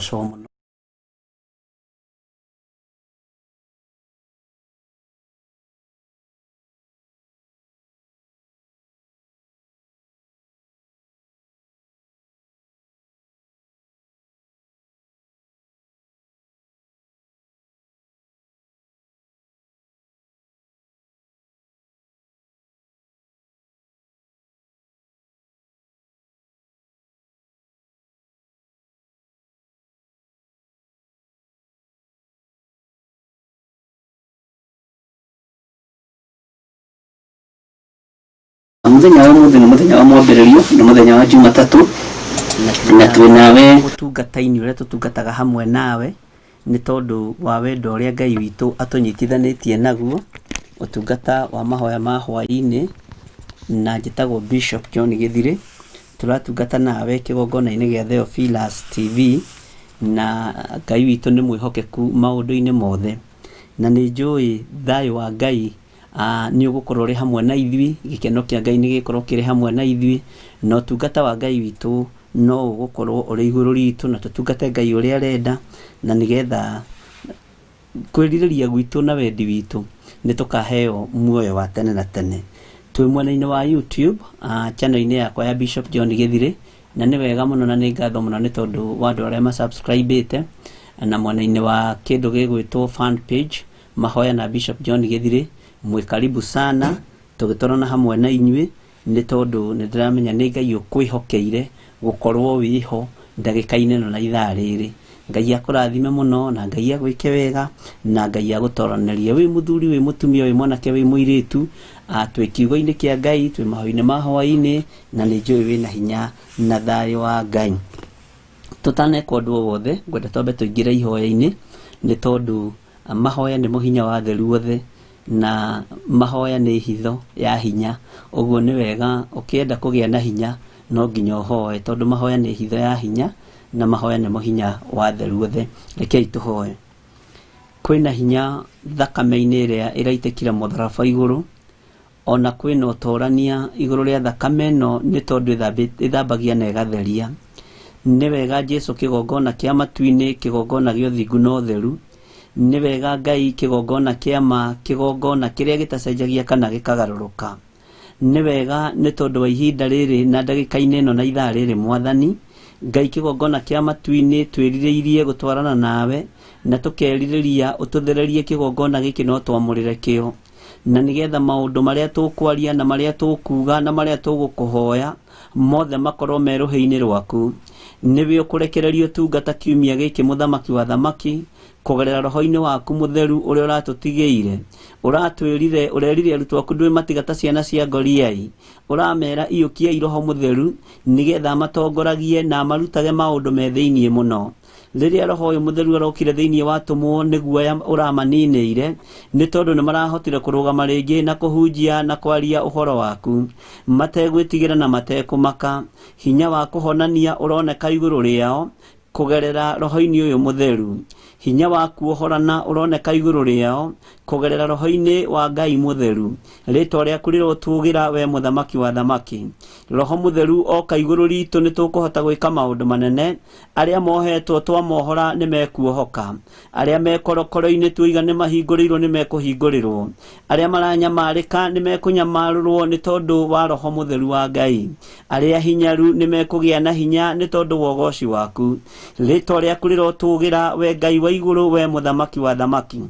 Ũrogocwo mũno. Mũthenya wa ũmũthĩ nĩ mũthenya wa mwambĩrĩrio, nĩ mũthenya wa Jumatatũ, na twĩ nawe ũtungata-inĩ ũrĩa tũtungataga hamwe nawe, nĩ tondũ wa wendo ũrĩa Ngai witũ atũnyitithanĩtie naguo, ũtungata wa mahoya ma hwaĩ-inĩ, na njĩtagwo Bishop John Gĩthirĩ, tũratungata nawe kĩgongona-inĩ gĩa Theophilus TV, na Ngai witũ nĩ mwĩhokeku maũndũ-inĩ mothe, na nĩ njũĩ thayũ wa Ngai nĩ ũgũkorwo ũrĩ hamwe na ithuĩ, gĩkeno kĩa Ngai nĩ gĩgũkorwo kĩrĩ hamwe na ithuĩ, na ũtungata wa Ngai witũ no ũgũkorwo ũrĩ igũrũ ritũ, na tũtungate Ngai ũrĩa arenda, na nĩgetha kwĩrirĩria gwitũ na wendi witũ nĩ tũkaheo muoyo wa tene na tene. Twĩ mwena-inĩ wa YouTube, channel-inĩ yakwa ya Bishop John Gĩthirĩ, na nĩ wega mũno na nĩ ngatho mũno nĩ tondũ wa andũ arĩa ma subscribe-ĩte, na mwena-inĩ wa kĩndũ gĩgwĩtwo fan page, mahoya na Bishop John Gĩthirĩ, mwĩ karibu sana, tũgĩtwarana hamwe na inyuĩ, nĩ tondũ nĩ ndĩramenya nĩ Ngai ũkwĩhokeire gũkorwo wĩho ndagĩka-inĩ ĩno na ithaa rĩrĩ. Ngai akũrathime mũno, na Ngai agwĩke wega, na Ngai agũtoranĩrie. Wĩ mũthuri, wĩ mũtumia, wĩ mwanake, wĩ mũirĩtu, twĩ kiugo-inĩ kĩa Ngai, twĩ mahoya-inĩ ma hwaĩ-inĩ, na nĩ njũĩ wĩna hinya na thayũ wa Ngai. Tũtaneka ũndũ o wothe, ngwenda twambe tũingĩre ihoya-inĩ, nĩ tondũ mahoya nĩmo hinya wa theru wothe, na mahoya nĩ hitho ya hinya. Ũguo nĩ wega ũkĩenda kũgĩa na hinya, no nginya ũhoe, tondũ mahoya nĩ hitho ya hinya, na mahoya nĩmo hinya wa theru wothe. Rekei tũhoe. Kwĩna hinya thakame-inĩ ĩrĩa ĩraitĩkire mũtharaba igũrũ, ona kwĩna ũtorania igũrũ rĩa thakame ĩno nĩ tondũ ĩthambagia na ĩgatheria. Nĩ wega Jesu kĩgongona kĩa matu-inĩ, kĩgongona gĩa ũthingu na ũtheru. Nĩ wega Ngai kĩgongona kĩa ma, kĩgongona kĩrĩa gĩtacenjagia kana gĩkagarũrũka. Nĩ wega nĩ tondũ wa ihinda rĩrĩ na ndagĩka-inĩ ĩno na ithaa rĩrĩ Mwathani, Ngai kĩgongona kĩa matu-inĩ twĩrirĩirie gũtwarana nawe, na tũkerirĩria ũtũthererie kĩgongona gĩkĩ no twamũrĩre kĩo. Na nĩgetha maũndũ marĩa tũkwaria na marĩa tũkuga na marĩa tũgũkũhoya mothe makorwo me rũhĩ-inĩ rwaku. Nĩwe ũkũrekereria ũtungata kiumia gĩkĩ mũthamaki wa thamaki, kũgerera roho-inĩ waku mũtheru ũrĩa ũratũtigĩire. Ũratwĩrire, ũrerire arutwo aku ndwĩmatiga ta ciana cia ngoriai. Ũramera iyũkiai roho mũtheru nĩgetha amatongoragie na amarutage maũndũ me thĩiniĩ mũno. Rĩrĩa roho ũyũ mũtheru arokire thĩiniĩ wa atũmwo nĩ guoya ũramaninĩire, nĩ tondũ nĩ marahotire kũrũgama rĩngĩ na kũhunjia na kwaria ũhoro waku mategwĩtigĩra na matekũmaka. Hinya wa kũhonania ũroneka igũrũ rĩao kũgerera roho-inĩ ũyũ mũtheru. Hinya wa kuohorana ũroneka igũrũ rĩao kũgerera roho-inĩ wa Ngai mũtheru. Rĩtwa rĩaku rĩrotũgĩra we mũthamaki wa thamaki. Roho mũtheru oka igũrũ ritũ nĩ tũkũhota gwĩka maũndũ manene. Arĩa mohetwo twamohora nĩ mekuohoka. Arĩa me korokoro-inĩ tuoiga nĩ mahingũrĩirwo nĩ mekũhingũrĩrwo. Arĩa maranyamarĩka nĩ mekũnyamarũrwo nĩ tondũ wa roho mũtheru wa Ngai. Arĩa hinyaru nĩ mekũgĩa na hinya nĩ tondũ wa ũgoci waku. Rĩtwa rĩaku rĩrotũgĩra we Ngai wa igũrũ, we mũthamaki wa thamaki.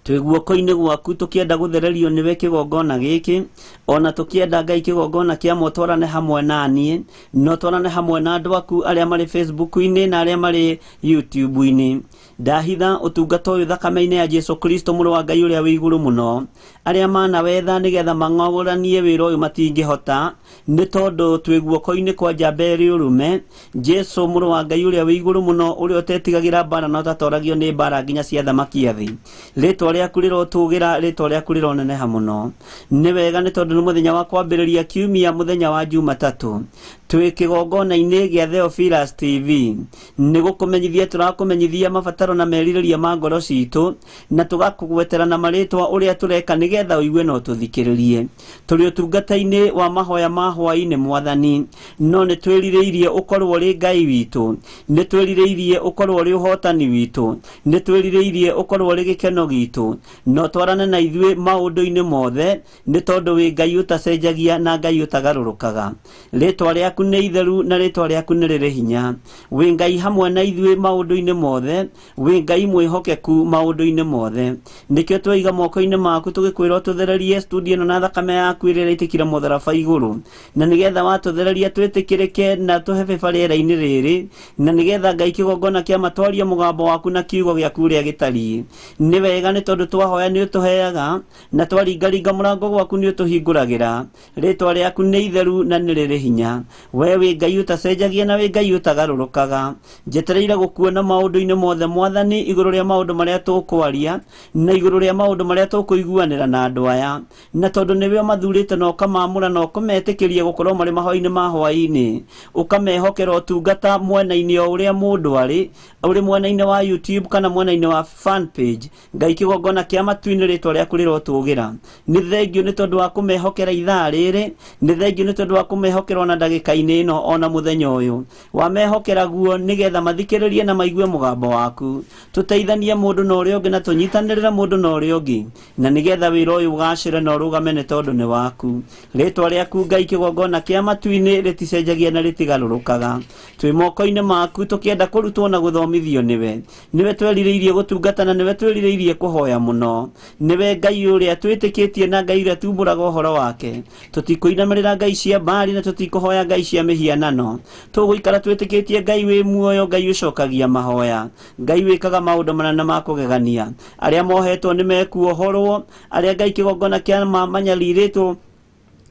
Twĩ guoko-inĩ gwaku tũkĩenda gũthererio nĩwe kĩgongona gĩkĩ, ona tũkĩenda Ngai kĩgongona kĩa motwarane hamwe na niĩ, no twarane hamwe na andũ aku arĩa marĩ Facebook-inĩ na arĩa marĩ YouTube-inĩ. Ndahitha ũtungata ũyũ thakame-inĩ ya Jesu Kristo mũrũ wa Ngai ũrĩa wĩ igũrũ mũno. Arĩa manawetha nĩgetha mang'aũranie wĩra ũyũ matingĩhota, nĩ tondũ twĩ guoko-inĩ kwa njamba ĩrĩ ũrũme, Jesu mũrũ wa Ngai ũrĩa wĩ igũrũ mũno, ũrĩa ũtetigagĩra mbara na ũtatoragio nĩ mbara nginya cia thamaki a thĩ. Rĩtwa rĩaku rĩrotũgĩra, rĩtwa rĩaku rĩroneneha mũno. Nĩ wega nĩ tondũ nĩ mũthenya wa kwambĩrĩria kiumia, mũthenya wa Jumatatũ. Twĩ kĩgongona-inĩ gĩa Theophilus TV. Nĩ gũkũmenyithia tũrakũmenyithia mabataro na merirĩria ma ngoro citũ, na tũgakũgwetera na marĩtwa ũrĩa tũreka nĩgetha nĩgetha ũigue na ũtũthikĩrĩrie. Tũrĩ ũtungata-inĩ wa mahoya ma hwaĩ-inĩ Mwathani, no nĩ twĩrirĩirie ũkorwo ũrĩ Ngai witũ, nĩ twĩrirĩirie ũkorwo ũrĩ ũhotani witũ, nĩ twĩrirĩirie ũkorwo ũrĩ gĩkeno gitũ, no twarane na ithuĩ maũndũ-inĩ mothe, nĩ tondũ wĩ Ngai ũtacenjagia na Ngai ũtagarũrũkaga. Rĩtwa rĩaku nĩ itheru na rĩtwa rĩaku nĩ rĩrĩ hinya. Wĩ Ngai hamwe na ithuĩ maũndũ-inĩ mothe, wĩ Ngai mwĩhokeku maũndũ-inĩ mothe. Nĩkĩo twaiga moko-inĩ maku tũgĩkwĩra ũtũthererie studio ĩno na thakame yaku ĩrĩa ĩraitĩkire mũtharaba igũrũ, na nĩgetha watũthereria twĩtĩkĩrĩke na tũhe bĩba rĩera-inĩ rĩrĩ, na nĩgetha Ngai kĩgongona kĩa matwarie mũgambo waku na kiugo gĩaku ũrĩa gĩtariĩ. Nĩ wega nĩ tondũ twahoya nĩ ũtũheaga, na twaringaringa mũrango gwaku nĩ ũtũhingũragĩra. Rĩtwa rĩaku nĩ itheru na nĩ rĩrĩ hinya. We wĩ Ngai ũtacenjagia na wĩ Ngai ũtagarũrũkaga. Njetereire gũkuona maũndũ-inĩ mothe Mwathani, igũrũ rĩa maũndũ marĩa tũkwaria na igũrũ rĩa maũndũ marĩa tũkũiguanĩra na andũ aya, na tondũ nĩwe ũmathurĩte na ũkamaamũra na ũkametĩkĩria gũkorwo marĩ mahoya-inĩ ma hwaĩ-inĩ, ũkamehokera ũtungata mwena-inĩ o ũrĩa mũndũ arĩ, ũrĩ mwena-inĩ wa YouTube kana mwena-inĩ wa fan page. Ngai kĩgongona kĩa matu-inĩ rĩtwa rĩaku rĩrotũgĩra. Nĩ thengio nĩ tondũ wa kũmehokera ithaa rĩrĩ, nĩ thengio nĩ tondũ wa kũmehokera ona ndagĩka-inĩ ĩno ona mũthenya ũyũ. Wamehokera guo nĩgetha mathikĩrĩrie na maigue mũgambo waku. Tũteithanie mũndũ na ũrĩa ũngĩ na tũnyitanĩrĩre mũndũ na ũrĩa ũngĩ, na nĩgetha wĩra ũyũ ũgacĩre na ũrũgame nĩ tondũ nĩ waku. Rĩtwa rĩaku Ngai kĩgongona kĩa matu-inĩ rĩticenjagia na rĩtigarũrũkaga. Twĩ moko-inĩ maku tũkĩenda kũrutwo na gũthomithio nĩwe. Nĩwe twerirĩirie gũtungata na nĩwe twerirĩirie kũhoya mũno. Nĩwe Ngai ũrĩa twĩtĩkĩtie na Ngai ũrĩa tumbũraga ũhoro wake. Tũtikũinamĩrĩra ngai cia Baali na tũtikũhoya ngai cia mĩhianano. Tũgũikara twĩtĩkĩtie Ngai wĩ muoyo, Ngai ũcokagia mahoya, Ngai wĩkaga maũndũ manene ma kũgegania. Arĩa mohetwo nĩ mekuohorwo, arĩa Ngai kĩgongona kĩa manyarirĩtwo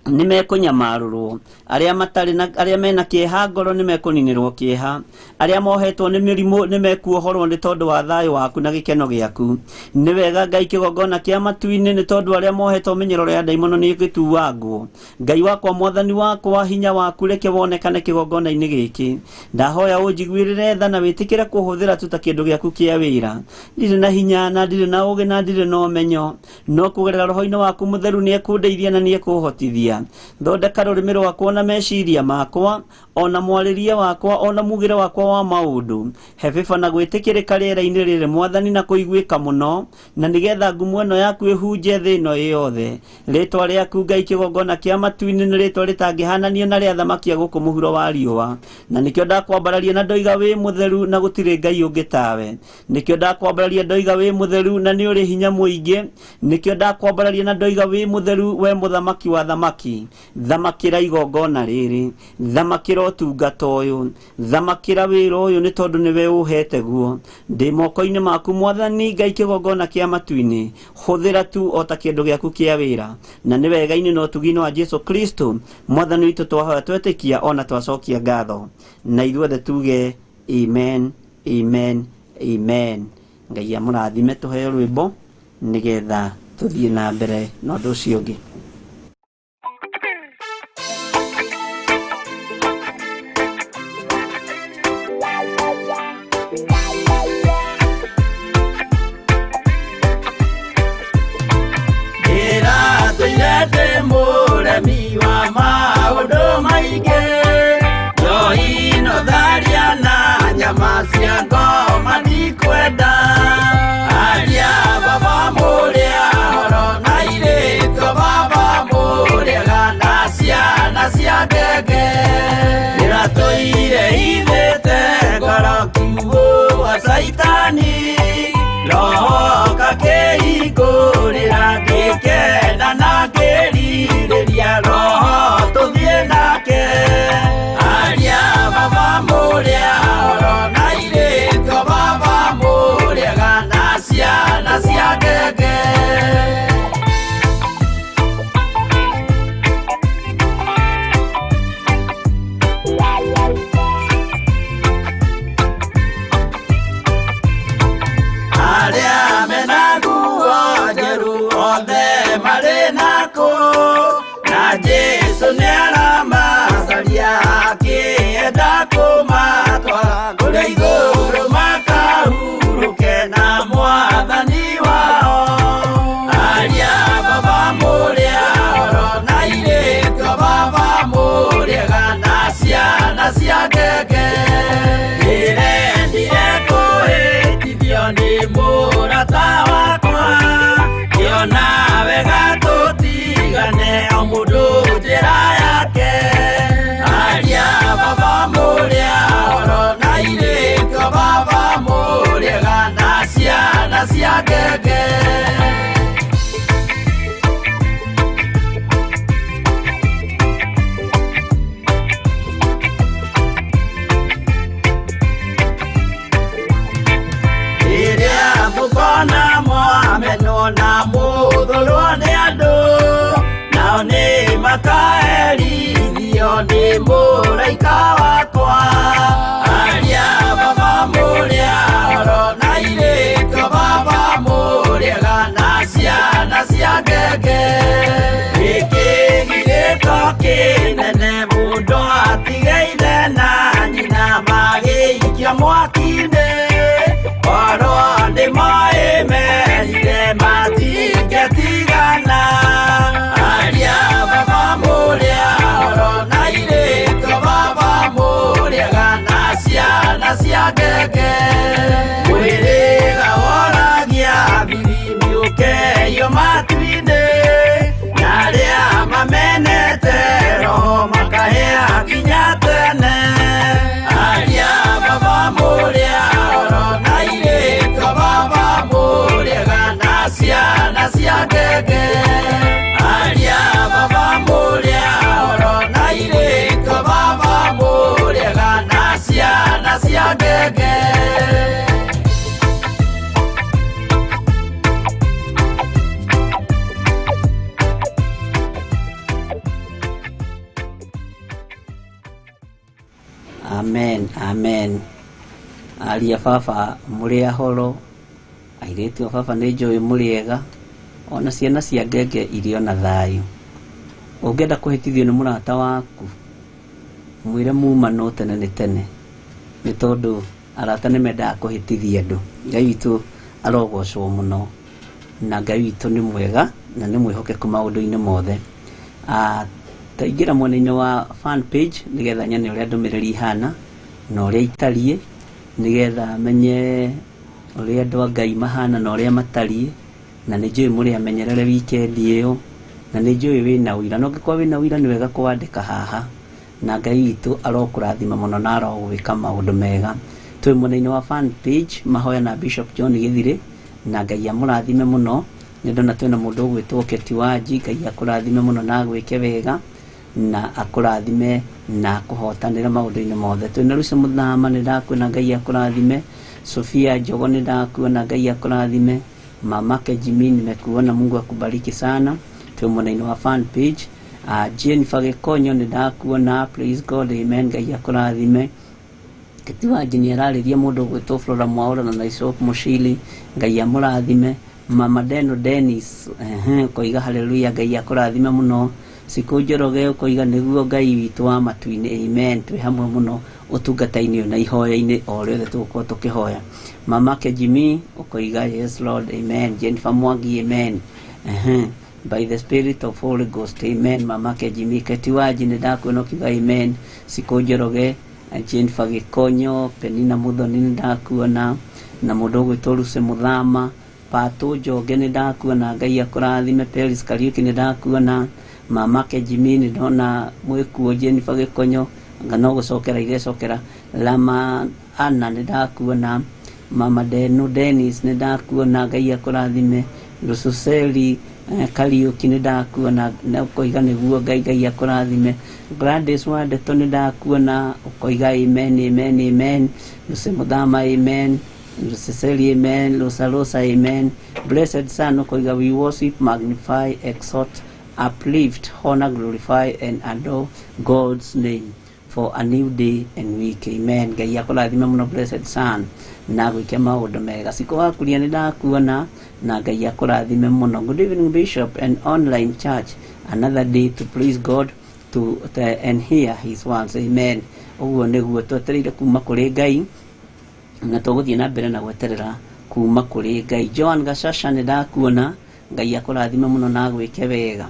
nĩ mekũnyamarũrwo, arĩa matarĩ na arĩa mena kĩeha ngoro nĩ mekũninĩrwo kĩeha, arĩa mohetwo nĩ mĩrimũ nĩ mekuohorwo nĩ tondũ wa thayũ waku na gĩkeno gĩaku. Nĩ wega Ngai kĩgongona kĩa matu-inĩ nĩ tondũ arĩa mohetwo mĩnyororo ya ndaimono nĩ ĩgĩtuangwo. Ngai wakwa, Mwathani wakwa, hinya waku reke wonekane kĩgongona-inĩ gĩkĩ. Ndahoya ũnjiguĩrĩre tha na wĩtĩkĩre kũhũthĩra tu ta kĩndũ gĩaku kĩa wĩra. Ndirĩ na hinya na ndirĩ na ũũgĩ na ndirĩ na ũmenyo, no kũgerera roho-inĩ waku mũtheru nĩ ekũndeithia na nĩ ekũhotithia. Thondeka rũrĩmĩ rwakwa na meciria makwa, ona mwarĩrie wakwa, ona mugĩre wakwa wa maũndũ. He bĩba na gwĩtĩkĩrĩka rĩera-inĩ rĩrĩ Mwathani na kũiguĩka mũno, na nĩgetha ngumo ĩno yaku ĩhunje thĩ ĩno ĩyothe. Rĩtwa rĩaku Ngai kĩgongona kĩa matu-inĩ nĩ rĩtwa rĩtangĩhananio na rĩa thamaki a gũkũ mũhuro wa riũa, na nĩkĩo ndakwambararia na ndoiga wĩ mũtheru na gũtirĩ Ngai ũngĩ tawe. Nĩkĩo ndakwambararia ndoiga wĩ mũtheru na nĩ ũrĩ hinya mũingĩ. Nĩkĩo ndakwambararia na ndoiga wĩ mũtheru, we mũthamaki wa thamaki. Thamakĩra igongona rĩrĩ, thamakĩra ũtungata ũyũ, thamakĩra wĩra ũyũ nĩ tondũ nĩwe ũhete guo. Ndĩ moko-inĩ maku Mwathani Ngai kĩgongona kĩa matu-inĩ, hũthĩra tu o ta kĩndũ gĩaku kĩa wĩra, na nĩ wega-inĩ na ũtugi-inĩ wa Jesu Kristo Mwathani witũ twahoya twetĩkia ona twacokia ngatho, na ithuothe tuge amen, amen, amen. Ngai amũrathime, tũheo rwĩmbo nĩgetha tũthiĩ na mbere na ũndũ ũcio ũngĩ. Ndĩratũire ndĩ mũremi wa maũndũ maingĩ, njohi no tharia na nyama cia ngoma ndikwenda. Aria baba mũrĩa horo na airĩtu baba mũrĩaga na ciana cia ngenge. Ndĩratũire hithĩte ngoro kiugũ wa Caitani, roho ngakĩhingũrĩra ngĩkena na ngĩrirĩria roho tũthiĩ nake. Aria baba mũrĩa horo na airĩtu baba mũrĩaga na ciana cia ngenge. ngenge. Rĩrĩa mũkona mwamenwo na mũthũrwo nĩ andũ, nao nĩ makaherithio nĩ mũraika wakwa. Aria baba mũrĩa oro na airĩtu a baba mũrĩega na ciana cia ngenge. Gĩkĩ gĩgĩko kĩnene mũndũ atige ithe na nyina magĩikio mwaki-inĩ. Korwo nĩ moĩ merire matingĩtigana. Aria baba mũrĩa oro na airĩtu a baba mũrĩega na ciana cia ngenge. Mwĩrĩga woragia thiri mĩũkeyo matu-inĩ, na arĩa mamenete roho makahĩa nginya tene. Aria baba mũrĩa oro na airĩtu a baba mũrĩega na ciana cia ngenge. Aria baba mũrĩa oro na airĩtu a baba mũrĩega na ciana cia ngenge. Amen, amen. Aria baba mũrĩ ahoro, airĩtu a baba nĩ njũĩ mũrĩ ega, ona ciana cia ngenge irĩ ona thayũ. Ũngĩenda kũhĩtithio nĩ mũrata waku, mwĩre muma no tene nĩ tene, nĩ tondũ arata nĩ mendaga kũhĩtithia andũ. Ngai witũ arogocwo mũno, na Ngai witũ nĩ mwega na nĩ mwĩhokeku maũndũ-inĩ mothe. Taingĩra mwena-inĩ wa fan page nĩgetha nyone ũrĩa ndũmĩrĩri ihana na ũrĩa itariĩ, nĩgetha menye ũrĩa andũ a Ngai mahana na ũrĩa matariĩ, na nĩ njũĩ mũrĩ amenyerere weekend ĩyo, na nĩ njũĩ wĩna ũira, na ũngĩkorwo wĩna ũira nĩ wega kũwandĩka haha, na Ngai witũ arokũrathima mũno na arogwĩka maũndũ mega. Twĩ mwena-inĩ wa fan page mahoya na Bishop John Gĩthirĩ, na Ngai amũrathime mũno. Nĩ ndona twĩna mũndũ ũgwĩtwo Keti Wanji, Ngai akũrathime mũno na agwĩke wega na akũrathime na akũhotanĩre maũndũ-inĩ mothe. Twĩna Lucy Mũthama, nĩ ndakuona, Ngai akũrathime. Sofia Njogo, nĩ ndakuona, Ngai akũrathime. Mamake Jimmy, nimekuona, Mungu akubariki sana. Twĩ mwena-inĩ wa fan page. Jennifer Gĩkonyo, nĩ ndakuona, praise God, amen, Ngai akũrathime. Keti Wanji nĩ ararĩria mũndũ ũgwĩtwo Flora Mwaũra na Naisop Mushili, Ngai amũrathime. Mama Deno Dennis, ũkoiga haleluya, Ngai akũrathime mũno. Sikũ Njoroge ũkoiga nĩguo Ngai witũ wa matu-inĩ, amen. Twĩ hamwe mũno ũtungata-inĩ ũyũ na ihoya-inĩ o rĩothe tũgũkorwo tũkĩhoya. Mamake Jimmy ũkoiga yes Lord, amen. Jennifer Mwangi, amen. By the Spirit of Holy Ghost, amen. Mamake Jimmy. Keti Wanji nĩ ndakuona ũkiuga amen. Sikũ Njoroge, Jennifer Gĩkonyo, Penina Muthoni nĩ ndakuona, na mũndũ ũgwĩtwo Lucy Mũthama, Patũ Njonge nĩ ndakuona, Ngai akũrathime. Peris Kariuki nĩ ndakuona, Mamake Jimmy nĩ ndona mwĩkuo, Jennifer Gĩkonyo, anga no gũcokera irecokera. Lama Anna nĩ ndakuona, Mama Deno Dennis nĩ ndakuona, Ngai akũrathime. Lususeli Kariuki nĩ ndakuona, na ũkoiga nĩguo Ngai, Ngai akũrathime. Gladys Wandeto nĩ ndakuona, ũkoiga amen, amen, amen. Lucy Mũthama, amen. Cecily, amen. Rosa Rosa, amen. Blessed Son ũkoiga we worship, magnify, exalt, uplift, honor, glorify and adore God's name for a new day and week, amen. Ngai akũrathime mũno, Blessed Son, na gwĩke maũndũ mega. Sikũ wakuria nĩ ndakuona, na Ngai akũrathime mũno. Good evening Bishop and online church, another day to please God to and hear his words, amen. Ũguo nĩguo twetereire kuma kũrĩ Ngai, na tũgũthiĩ na mbere na gweterera kuma kũrĩ Ngai. Joan Gacasha nĩ ndakuona, Ngai akũrathime mũno na agwĩke wega.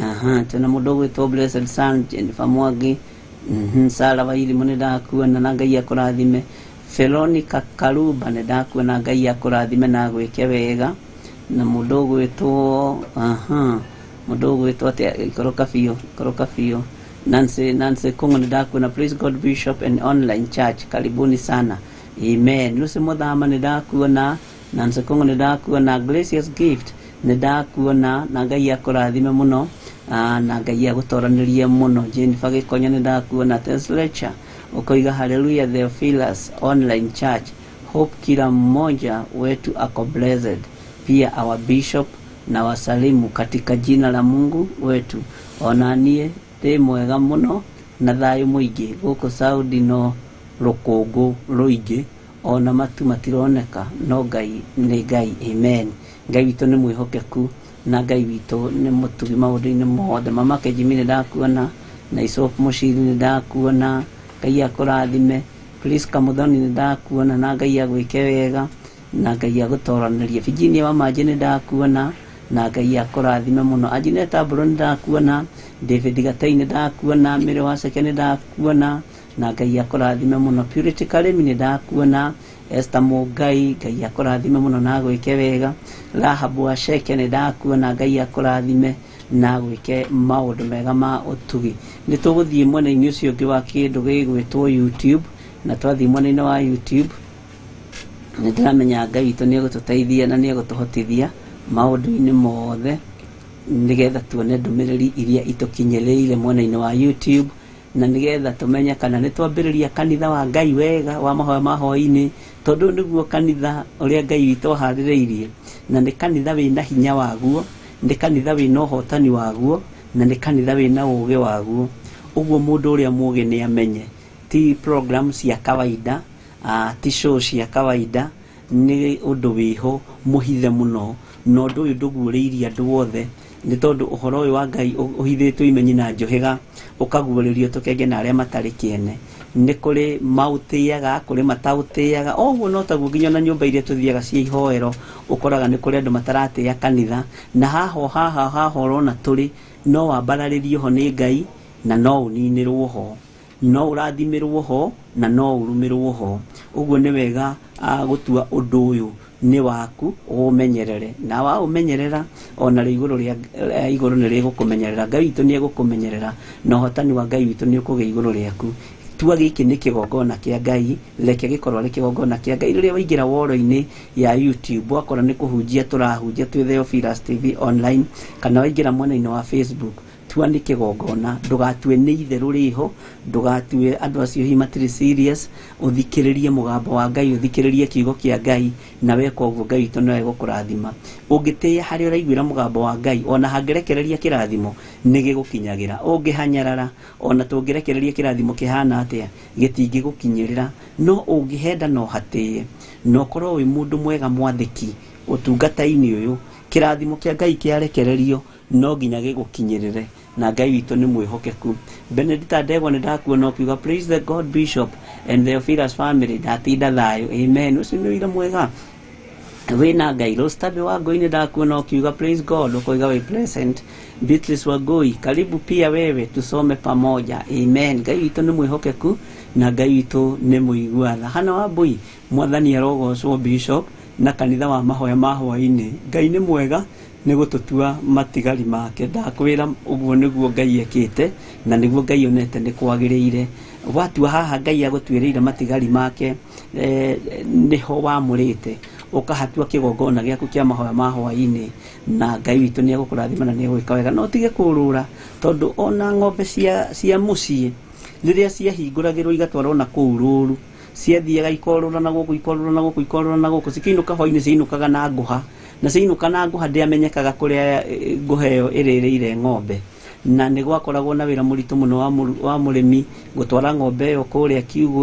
Aha, twĩna mũndũ ũgwĩtwo Blessed Son, Jennifer Mwangi, Sara Wairimu nĩ ndakuona, na Ngai akũrathime. Veronica Karuba nĩ ndakuona, Ngai akũrathime na agwĩke wega. Na mũndũ ũgwĩtwo, aha, mũndũ ũgwĩtwo atĩa, ikũrũka biũ, ikũrũka biũ. Nancy, Nancy Kungu nĩ ndakuona, praise God Bishop and online church, karibuni sana, amen. Lucy Mũthama nĩ ndakuona, Nancy Kongo nĩ ndakuona. Gracious Gift nĩ ndakuona, na Ngai akũrathime mũno, na Ngai agũtoranĩrie mũno. Jennifer Gĩkonyo nĩ ndakuona. Teslecha ũkoiga hallelujah Theophilus online church, hope kila mmoja wetu ako blessed, pia our bishop na wasalimu katika jina la Mungu wetu. Ona niĩ ndĩ mwega mũno na thayũ mũingĩ gũkũ Saudi, no rũkũngũ rũingĩ ona matu matironeka, no Ngai nĩ Ngai. Amen. Ngai witũ nĩ mwĩhokeku na Ngai witũ nĩ mũtugi maũndũ-inĩ mothe. Mama Kejimi nĩ ndakuona, na Isop Mũciri nĩ ndakuona, Ngai akũrathime. Priska Muthoni nĩ ndakuona, na Ngai agwĩke wega na Ngai agũtoranĩrie. Virginia wa Manjĩ nĩ ndakuona, na Ngai akũrathime mũno. Anjineta Mbũrũ nĩ ndakuona, David Gatei nĩ ndakuona, Mary Waceke nĩ ndakuona, na Ngai akũrathime mũno. Purity Karĩmi nĩ ndakuona, Esther Mũngai, Ngai akũrathime mũno na agwĩke wega. Rahabu Waceke nĩ ndakuona, Ngai akũrathime na agwĩke maũndũ mega ma ũtugi. Nĩ tũgũthiĩ mwena-inĩ ũcio ũngĩ wa kĩndũ gĩgwĩtwo YouTube, na twathiĩ mwena-inĩ wa YouTube nĩ ndĩramenya Ngai witũ nĩ egũtũteithia na nĩ egũtũhotithia maũndũ-inĩ mothe, nĩgetha tuone ndũmĩrĩri iria itũkinyĩrĩire mwena-inĩ wa YouTube, na nĩgetha tũmenye kana nĩ twambĩrĩria kanitha wa Ngai wega wa mahoya ma hwaĩ-inĩ, tondũ nĩguo kanitha ũrĩa Ngai witũ aharĩrĩirie, na nĩ kanitha wĩna hinya waguo, nĩ kanitha wĩna ũhotani waguo, na nĩ kanitha wĩna ũũgĩ waguo. Ũguo mũndũ ũrĩa mũũgĩ nĩ amenye ti program cia kawaida, ti show cia kawaida, nĩ ũndũ wĩho mũhithe mũno, na ũndũ ũyũ ndũguũrĩirie andũ othe, nĩ tondũ ũhoro ũyũ wa Ngai ũhithĩtwo imenyi na njũhĩga, ũkaguũrĩrio tũkenge na arĩa matarĩ kĩene. Nĩ kũrĩ maũtĩaga, kũrĩ mataũtĩaga. O ũguo no taguo nginya na nyũmba iria tũthiaga cia ihoero, ũkoraga nĩ kũrĩ andũ mataratĩa kanitha, na haha o haha haha ũrona tũrĩ, no wambararĩrio ho nĩ Ngai, na no ũninĩrwo ho, no ũrathimĩrwo ho, na no ũrumĩrwo ho. Ũguo nĩ wega gũtua ũndũ ũyũ nĩ waku, ũũmenyerere, na waũmenyerera ona rĩ igũrũ rĩa igũrũ nĩ rĩgũkũmenyerera. Ngai witũ nĩ egũkũmenyerera, na ũhotani wa Ngai witũ nĩ ũkũgĩa igũrũ rĩaku. Tua gĩkĩ nĩ kĩgongona kĩa Ngai, reke gĩkorwo arĩ kĩgongona kĩa Ngai. Rĩrĩa waingĩra woro-inĩ ya YouTube, wakora nĩ kũhunjia tũrahunjia twĩ Theophilus TV online, kana waingĩra mwena-inĩ wa Facebook, tua nĩ kĩgongona, ndũgatue nĩ itherũ rĩho, ndũgatue andũ acio hihi matirĩ serious. Ũthikĩrĩrie mũgambo wa Ngai, ũthikĩrĩrie kiugo kĩa Ngai, na weka ũguo Ngai witũ no egũkũrathima. Ũngĩtĩĩa harĩa ũraiguĩra mũgambo wa Ngai, ona hangĩrekereria kĩrathimo nĩ gĩgũkinyagĩra. Ũngĩhanyarara, ona tũngĩrekereria kĩrathimo kĩhana atĩa, gĩtingĩgũkinyĩrĩra. No ũngĩhenda no hatĩe, na ũkorwo wĩ mũndũ mwega mwathĩki ũtungata-inĩ ũyũ, kĩrathimo kĩa Ngai kĩarekererio no nginya gĩgũkinyĩrĩre, na Ngai witũ nĩ mwĩhokeku. Benedicta Ndegwa nĩ ndakuona ũkiuga praise the God Bishop and Theophilus family, ndatinda thayũ. Amen. Ũcio nĩ ũira mwega wĩna Ngai. Rostabe wa Ngoi nĩ ndakuona ũkiuga praise God, ũkoiga wĩ present. Beatrice Wangui, karibu pia wewe tusome pamoja. Amen. Ngai witũ nĩ mwĩhokeku na Ngai witũ nĩ mũigua tha. Hana wa Mbui, Mwathani arogocwo Bishop na kanitha wa mahoya ma hwaĩ-inĩ. Ngai nĩ mwega nĩ gũtũtua matigari make. Ndakwĩra ũguo nĩguo Ngai ekĩte, na nĩguo Ngai onete nĩ kwagĩrĩire. Watua haha Ngai agũtuĩrĩire matigari make, nĩho wamũrĩte, ũkahatua kĩgongona gĩaku kĩa mahoya ma hwaĩ-inĩ, na Ngai witũ nĩ egũkũrathima na nĩ egwĩka wega. No ũtige kũrũra, tondũ ona ng'ombe cia mũciĩ rĩrĩa ciahingũragĩrwo igatwarwo na kũu rũru, ciathiaga ikorũra na gũkũ, ikorũra na gũkũ, ikorũra na gũkũ, cikĩinũka hwaĩ-inĩ ciainũkaga na ngũha, na ciainũka na ngũha ndĩamenyekaga kũrĩa ngũha ĩyo ĩrĩrĩire ng'ombe. Na nĩ gwakoragwo na wĩra mũritũ mũno wa mũrĩmi gũtwara ng'ombe ĩyo kũrĩa kiugũ,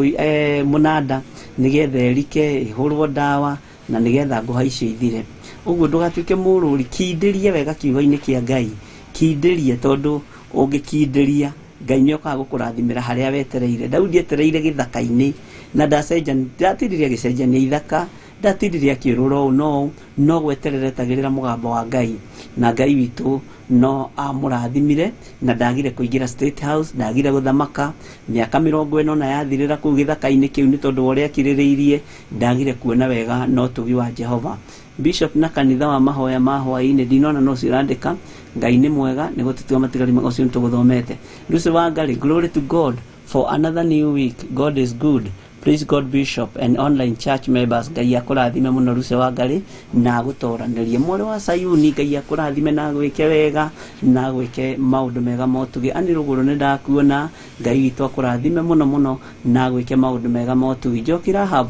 mũnanda, nĩgetha ĩrike, ĩhũrwo ndawa, na nĩgetha ngũha icio ithire. Ũguo ndũgatuĩke mũrũri, kindĩria wega kiugo-inĩ kĩa Ngai, kindĩria, tondũ ũngĩkindĩria Ngai nĩ okaga gũkũrathimĩra harĩa wetereire. Daudi etereire gĩthaka-inĩ, na ndatindirie agĩcenjania ithaka, ndatindirie akĩũrũra ũũ no ũũ, no gweterera etagĩrĩra mũgambo wa Ngai, na Ngai witũ no amũrathimire, na ndagire kũingĩra State House, ndagire gũthamaka. Mĩaka 40 yathirĩra kũu gĩthaka-inĩ kĩu nĩ tondũ wa ũrĩa akirĩrĩirie, ndagire kuona wega na ũtugi wa Jehova. Bishop na kanitha wa mahoya ma hwaĩ-inĩ, ndinona no ũcio ũrandĩka. Ngai nĩ mwega nĩ gũtũtua matigari ma ũcio nĩtũgũthomete. Lucy Wangari, glory to God for another new week. God is good. Praise God Bishop and online church members, Ngai akũrathime mũno Ruce wa Ngarĩ na agũtoranĩrie. Mwarĩ wa Sayuni, Ngai akũrathime na agwĩke wega na agwĩke maũndũ mega motugi. Ani Rũgũrũ nĩ ndakuona, Ngai witũ akũrathime mũno mũno na agwĩke maũndũ mega motugi. Njoki Rahab,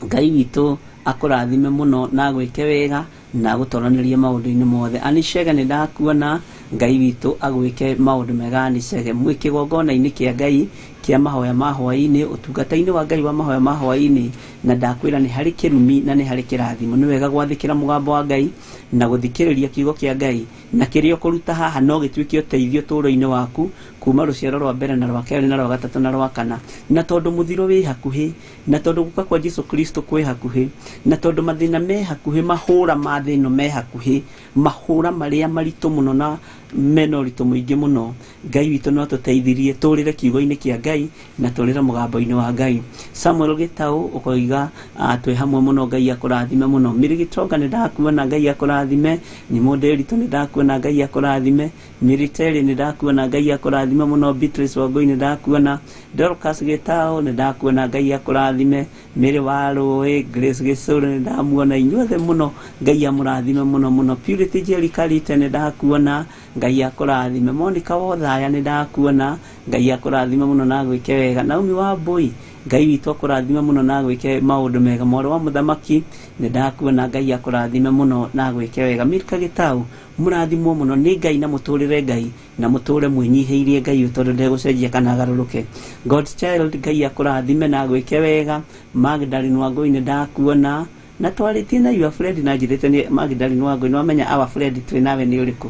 Ngai witũ akũrathime mũno na agwĩke wega na agũtoranĩrie maũndũ-inĩ mothe. Anishege nĩ ndakuona, Ngai witũ agwĩke maũndũ mega. Anishege, mwĩ kĩgongona-inĩ kĩa Ngai kĩa mahoya ma hwaĩ-inĩ, ũtungata-inĩ wa Ngai wa mahoya ma hwaĩ-inĩ, na ndakwĩra nĩ harĩ kĩrumi na nĩ harĩ kĩrathimo. Nĩ wega gwathĩkĩra mũgambo wa Ngai na gũthikĩrĩria kiugo kĩa Ngai, na kĩrĩa ũkũruta haha no gĩtuĩke ũteithio ũtũũro-inĩ waku kuma rũciaro rwa mbere na rwa kerĩ na rwa gatatũ na rwa kana. Na tondũ mũthiro wĩ hakuhĩ, na tondũ gũka kwa Jesu Kristo kwĩ hakuhĩ, na tondũ mathĩna me hakuhĩ, mahũra ma thĩ ĩno me hakuhĩ, mahũra marĩa maritũ mũno na mena ũritũ mũingĩ mũno, Ngai witũ no atũteithirie tũrĩre kiugo-inĩ kĩa Ngai na tũrĩre mũgambo-inĩ wa Ngai. Samuel Gĩtaũ ũkoiga twĩ hamwe mũno, Ngai akũrathime mũno. Miri Gĩtonga nĩ ndakuona, Ngai akũrathime. Nyimo Nderitu nĩ ndakuona, Ngai akũrathime. Miri Terry nĩ ndakuona, Ngai akũrathime mũno. Beatrice Wangũi nĩ ndakuona. Dorcas Gĩtaũ nĩ ndakuona, Ngai akũrathime. Mary wa Rũĩ, Grace Gĩcũrĩ nĩ ndamuona, inyuothe mũno Ngai amũrathime mũno mũno. Purity Jerry Karite nĩ ndakuona, Ngai akũrathime. Monica Wothaya nĩ ndakuona, Ngai akũrathime mũno na agwĩke wega. Naomi wa Mbũi, Ngai witũ akũrathime mũno na agwĩke maũndũ mega. Mwarĩ wa Mũthamaki nĩ ndakuona, Ngai akũrathime mũno na agwĩke wega. Milka Gĩtaũ, mũrathimwo mũno nĩ Ngai na mũtũrĩre Ngai na mũtũre mwĩnyihĩirie Ngai tondũ ndegũcenjia kana agarũrũke. God's Child, Ngai akũrathime na agwĩke wega. Magdalene Wangũi nĩ ndakuona, na twarĩtie na your friend na njĩrĩte nĩ Magdalene Wangũi, nĩ wamenya our friend twĩ nawe nĩ ũrĩkũ.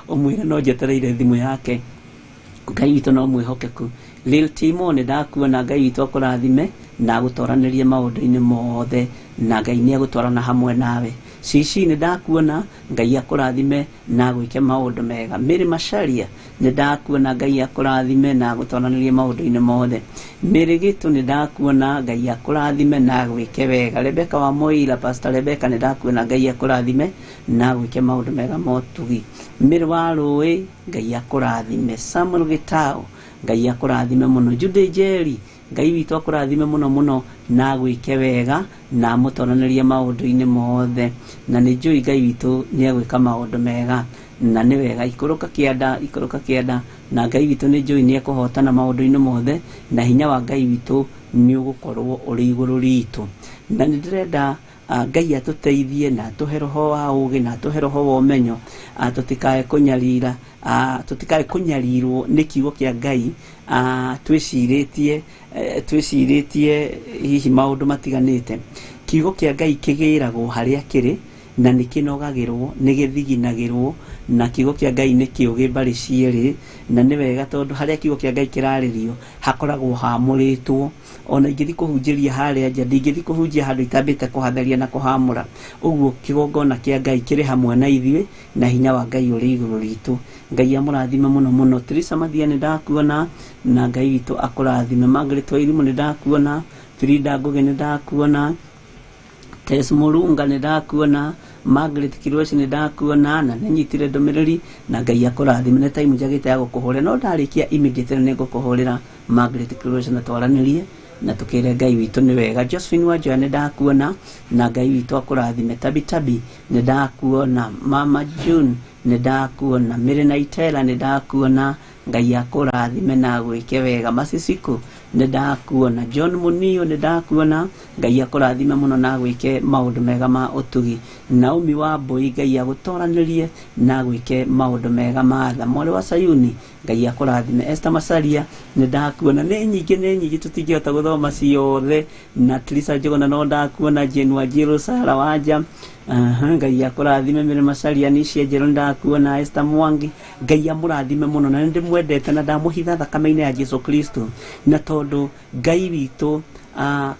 Ũmwĩre no njetereire thimũ yake. Ngai witũ no mwĩhokeku. Lil Timo nĩ ndakuona, Ngai witũ akũrathime na agũtoranĩrie maũndũ-inĩ mothe, na Ngai nĩ egũtwarana hamwe nawe. Cici nĩ ndakuona, Ngai akũrathime na agwĩke maũndũ mega. Mary Macharia nĩ ndakuona, Ngai akũrathime na agũtoranĩrie maũndũ-inĩ mothe. Mary Gĩtũ nĩ ndakuona, Ngai akũrathime na agwĩke wega. Rebecca wa Moira, Pastor Rebecca nĩ ndakuona, Ngai akũrathime na agwĩke maũndũ mega motugi. Mary wa Rũĩ, Ngai akũrathime. Samuel Gĩtaũ, Ngai akũrathime mũno. Jude Njeri, Ngai witũ akũrathime mũno mũno na agwĩke wega na amũtoranĩrie maũndũ-inĩ mothe. Na nĩ njũĩ Ngai witũ nĩ egwĩka maũndũ mega na nĩ wega. Ikũrũka kĩanda, ikũrũka kĩanda, na Ngai witũ nĩ njũĩ nĩ ekũhotana maũndũ-inĩ mothe, na hinya wa Ngai witũ nĩ ũgũkorwo ũrĩ igũrũ ritũ. Na nĩ ndĩrenda Ngai atũteithie na atũhe roho wa ũũgĩ na atũhe roho wa ũmenyo, tũtikae kũnyarira, tũtikae kũnyarirwo nĩ kiugo kĩa Ngai, twĩcirĩtie, twĩcirĩtie hihi maũndũ matiganĩte. Kiugo kĩa Ngai kĩgĩragwo harĩa kĩrĩ na nĩ kĩnogagĩrwo, nĩ gĩthiginagĩrwo, na kiugo kĩa Ngai nĩ kĩũgĩ mbarĩ cierĩ, na nĩ wega tondũ harĩa kiugo kĩa Ngai kĩrarĩrio hakoragwo hamũrĩtwo. Ona ingĩthiĩ kũhunjĩria harĩa nja, ndingĩthiĩ kũhunjia handũ itambĩte kũhatheria na kũhamũra. Ũguo kĩgongona kĩa Ngai kĩrĩ hamwe na ithuĩ na hinya wa Ngai ũrĩ igũrũ ritũ. Ngai amũrathime mũno mũno. Teresa Mathia nĩ ndakuona, na Ngai witũ akũrathime. Margaret Wairimu nĩ ndakuona, Frida Ngũgĩ nĩ ndakuona, Tess Mũrunga nĩ ndakuona, Margaret Kirweci nĩ ndakuona, na nĩ nyitire ndũmĩrĩri, na Ngai akũrathime. Nĩ time njagĩte ya gũkũhũrĩra, no ndarĩkia immediately nĩ ngũkũhũrĩra Margaret Kirweci na twaranĩrie na tũkĩre Ngai witũ nĩ wega. Josephine Wanjoya nĩ ndakuona, na Ngai witũ akũrathime. Tabi Tabi nĩ ndakuona, Mama June nĩ ndakuona, Mary na Itela nĩ ndakuona, Ngai akũrathime na agwĩke wega. Masisiku nĩ ndakuona, John Munio nĩ ndakuona, Ngai akũrathime mũno na agwĩke maũndũ mega ma ũtugi. Naomi wa Mbũi, Ngai agũtoranĩrie na agwĩke maũndũ mega ma tha. Mwarĩ wa Sayuni, Ngai akũrathime. Esther Macharia nĩ ndakuona, nĩ nyingĩ nĩ nyingĩ tũtingĩhota gũthoma ciothe. Na Teresa Njuguna no ndakuona, Jane Wanjiru, Sarah Wanja, Ngai akũrathime. Mary Macharia, Nisha Njerũ nĩ ndakuona, Esther Mwangi, Ngai amũrathime mũno, na nĩ ndĩmwendete na ndamũhitha thakame-inĩ ya Jesu Kristo. Na tondũ Ngai witũ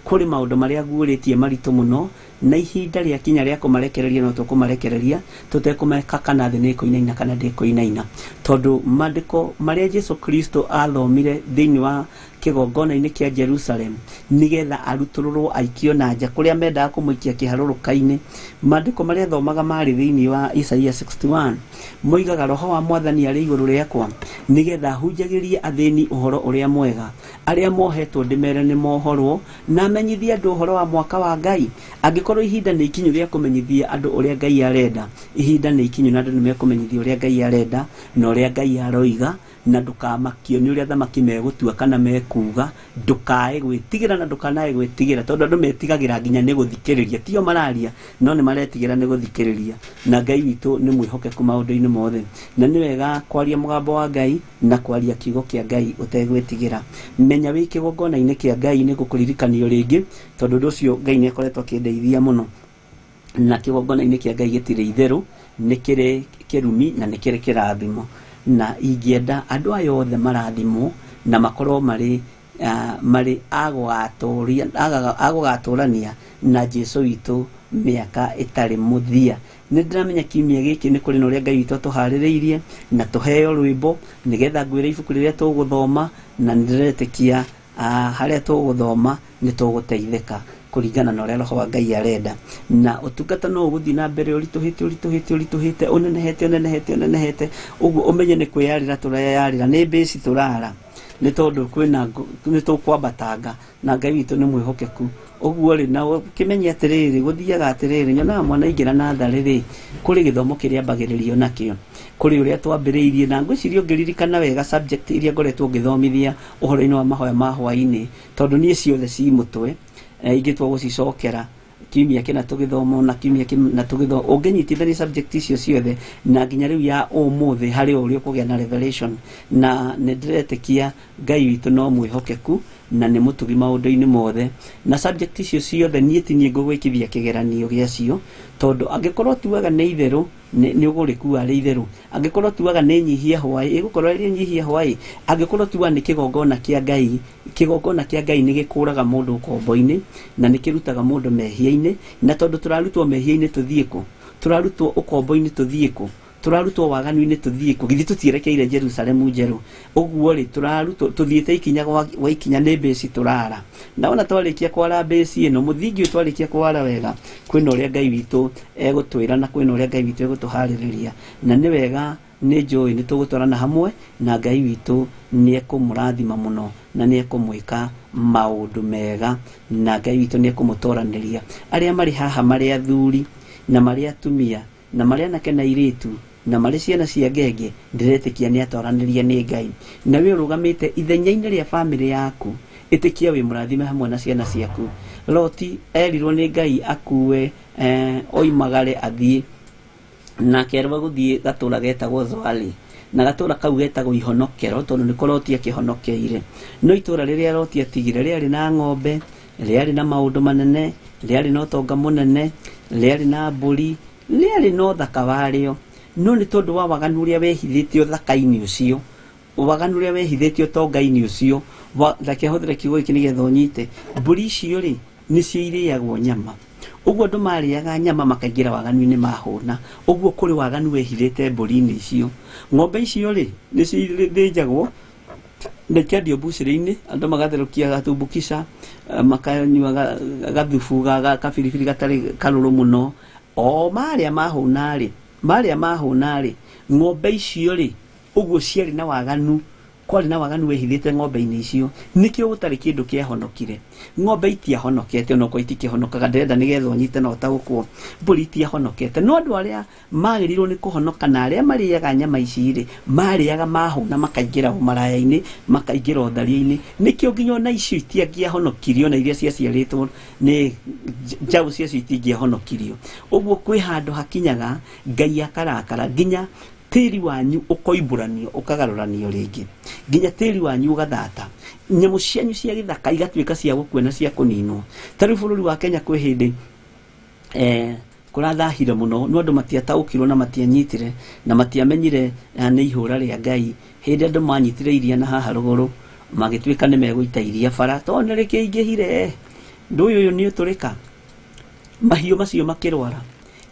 kũrĩ maũndũ marĩa aguũrĩtie maritũ mũno, na ihinda rĩakinya rĩa kũmarekereria no tũkũmarekereria tũtekũmeka kana thĩ nĩ ĩkũinaina kana ndĩkũinaina. Tondũ maandĩko marĩa Jesu Kristo athomire thĩinĩ wa kĩgongona-inĩ kĩa Jerusalem nĩgetha arutũrũrwo aikio na nja kũrĩa mendaga kũmũikia kĩharũrũka-inĩ. Maandĩko marĩa thomaga marĩ thĩinĩ wa Isaia 61 moigaga, roho wa mwathani arĩ igũrũ rĩakwa nĩgetha hunjagĩrie athĩni ũhoro ũrĩa mwega, arĩa mohetwo ndĩmere nĩ mohorwo, na menyithie andũ ũhoro wa mwaka wa Ngai. Angĩkorwo ihinda nĩ ikinyu rĩa kũmenyithia andũ ũrĩa Ngai arenda, ihinda nĩ ikinyu na andũ nĩ mekũmenyithia ũrĩa Ngai arenda na ũrĩa Ngai aroiga, na ndũkamakio nĩ ũrĩa thamaki megũtua kana mekuga. Ndũkae gwĩtigĩra na ndũkanae gwĩtigĩra, tondũ andũ metigagĩra nginya nĩ gũthikĩrĩria, tio mararia no nĩ maretigĩra nĩ gũthikĩrĩria. Na Ngai witũ nĩ mwĩhokeku maũndũ-inĩ mothe, na nĩ wega kwaria mũgambo wa Ngai na kwaria kiugo kĩa Ngai ũtegwĩtigĩra. Menya wĩ kĩgongona-inĩ kĩa Ngai nĩ gũkũririkanio rĩngĩ, tondũ ũndũ ũcio Ngai nĩ akoretwo akĩndeithia mũno. Na kĩgongona-inĩ kĩa Ngai gĩtirĩ itherũ, nĩ kĩrĩ kĩrumi na nĩ kĩrĩ kĩrathimo, na ingĩenda andũ aya othe marathimwo na makorwo marĩ marĩ agũgatũrania na Jesu witũ mĩaka ĩtarĩ mũthia. Nĩ ndĩramenya kiumia gĩkĩ nĩ kũrĩ na ũrĩa Ngai witũ atũharĩrĩirie, na tũheo rwĩmbo nĩgetha ngwĩre ibuku rĩrĩa tũgũthoma, na nĩ ndĩretĩkia harĩa tũgũthoma nĩ tũgũteithĩka kũringana na ũrĩa roho wa Ngai arenda. Na ũtungata no ũgũthiĩ na mbere ũritũhĩte ũritũhĩte ũritũhĩte, ũnenehete ũnenehete ũnenehete, ũguo ũmenye nĩ kwĩyarĩra tũreyarĩra, nĩ mbĩci tũrara, nĩ tondũ kwĩna nĩ tũkwambatanga, na Ngai witũ nĩ mwĩhokeku. Ũguo rĩ, na ũkĩmenye atĩrĩrĩ, gũthiaga atĩrĩrĩ, nyonaga mwana aingĩra natharĩ rĩ, kũrĩ gĩthomo kĩrĩa ambagĩrĩrio nakĩo, kũrĩ ũrĩa twambĩrĩirie, na ngwĩciria ũngĩririkana wega subject iria ngoretwo ngĩthomithia ũhoro-inĩ wa mahoya ma hwaĩ-inĩ, tondũ niĩ ciothe ci mũtwe, ingĩtua gũcicokera kiumia kĩna tũgĩthoma na kiumia kĩna tũgĩthoma, ũngĩnyitithania subject icio ciothe na nginya rĩu ya ũmũthĩ, harĩ ũrĩa ũkũgĩa na revelation. Na nĩ ndĩretĩkia Ngai witũ no mwĩhokeku na nĩ mũtugi maũndũ-inĩ mothe, na subject icio ciothe niĩ ti niĩ ngũgwĩkithia kĩgeranio gĩacio, tondũ angĩkorwo tuaga nĩ itherũ nĩ ũgũrĩkua arĩ itherũ, angĩkorwo tuaga nĩ nyihia hwaĩ ĩgũkorwo ĩrĩ nyihia hwaĩ, angĩkorwo tuaga nĩ kĩgongona kĩa Ngai, kĩgongona kĩa Ngai nĩ gĩkũraga mũndũ ũkombo-inĩ na nĩ kĩrutaga mũndũ mehia-inĩ. Na tondũ tũrarutwo mehia-inĩ tũthiĩ kũ, tũrarutwo ũkombo-inĩ tũthiĩ kũ, tũrarutwo waganu-inĩ tũthiĩ kũ, githĩ tũtierekeire Jerusalemu njerũ? Ũguo rĩ, tũrarutwo tũthiĩte ikinya gwa ikinya, nĩ mbĩci tũrara. Na ona twarĩkia kwara mbĩci ĩno, mũthingi ũyũ twarĩkia kwara wega, kwĩna ũrĩa Ngai witũ egũtwĩra na kwĩna ũrĩa Ngai witũ egũtũharĩrĩria. Na nĩ wega, nĩ njũĩ nĩ tũgũtwarana hamwe na Ngai witũ, nĩ ekũmũrathima mũno na nĩ ekũmwĩka maũndũ mega, na Ngai witũ nĩ ekũmũtoranĩria. Arĩa marĩ haha marĩ athuri na marĩ atumia na marĩ anake na airĩtu na marĩ ciana cia ngenge, ndĩretĩkia nĩ atoranĩrie nĩ Ngai. Na wĩ ũrũgamĩte ithenya-inĩ rĩa bamĩrĩ yaku, ĩtĩkia wĩ mũrathime hamwe na ciana ciaku. Loti erirwo nĩ Ngai akue, oimagare athiĩ, na akerwo gũthiĩ gatũra getagwo Zoari, na gatũra kau getagwo Ihonokero, tondũ nĩko Loti akĩhonokeire. No itũra rĩrĩa Loti atigire rĩarĩ na ng'ombe, rĩarĩ na maũndũ manene, rĩarĩ na ũtonga mũnene, rĩarĩ na mbũri, rĩarĩ na ũthaka warĩo, no nĩ tondũ wa waganu ũrĩa wehithĩte ũthaka-inĩ ũcio, waganu ũrĩa wehithĩte ũtonga-inĩ ũcio, reke hũthĩre kiugo gĩkĩ nĩgetha ũnyite, mbũri icio rĩ nĩcio irĩagwo nyama. Ũguo andũ marĩaga nyama makaingĩra waganu-inĩ mahũna. Ũguo kũrĩ waganu wehithĩte mbũri-inĩ icio. Ng'ombe icio rĩ nĩcio ithĩnjagwo na ikendio mbucĩrĩ-inĩ, andũ magatherũkia gatumbukisha, makanyua gathubu kabiribiri gatarĩ karũrũ mũno. O marĩa mahũna rĩ, marĩa mahũna rĩ, ng'ombe icio rĩ, ũguo ciarĩ na waganu, kwarĩ na waganu wehithĩte ng'ombe-inĩ icio, nĩkĩo gũtarĩ kĩndũ kĩahonokire. Ng'ombe itiahonokete, onokorwo itikĩhonokaga, ndĩrenda nĩgetha ũnyite na ũtaũkwo, mbũri itiahonokete. No andũ arĩa magĩrĩirwo nĩ kũhonoka na arĩa marĩaga nyama ici rĩ, marĩaga mahũna makaingĩra ũmaraya-inĩ, makaingĩra ũtharia-inĩ. Nĩkĩo nginya ona icio itiangĩahonokirio, ona iria ciaciarĩtwo nĩ njaũ ciacio itingĩahonokirio. Ũguo kwĩ handũ hakinyaga Ngai akarakara nginya tĩri wanyu ũkoimbũranio ũkagarũranio rĩngĩ, nginya tĩri wanyu ũgathata, nyamũ cianyu cia gĩthaka igatuĩka cia gũkua na cia kũninwo. Ta rĩu bũrũri wa Kenya kwĩ hĩndĩ kũrathahire mũno, no andũ matiataũkirwo na matianyitire na matiamenyire nĩ ihũra rĩa Ngai. Hĩndĩ andũ manyitire iria na haha rũgũrũ magĩtuĩka nĩ megũita iria bara, tondũ nĩ rĩkĩingĩhire, ũndũ ũyũ nĩ ũtũrĩka, mahiũ macio makĩrwara,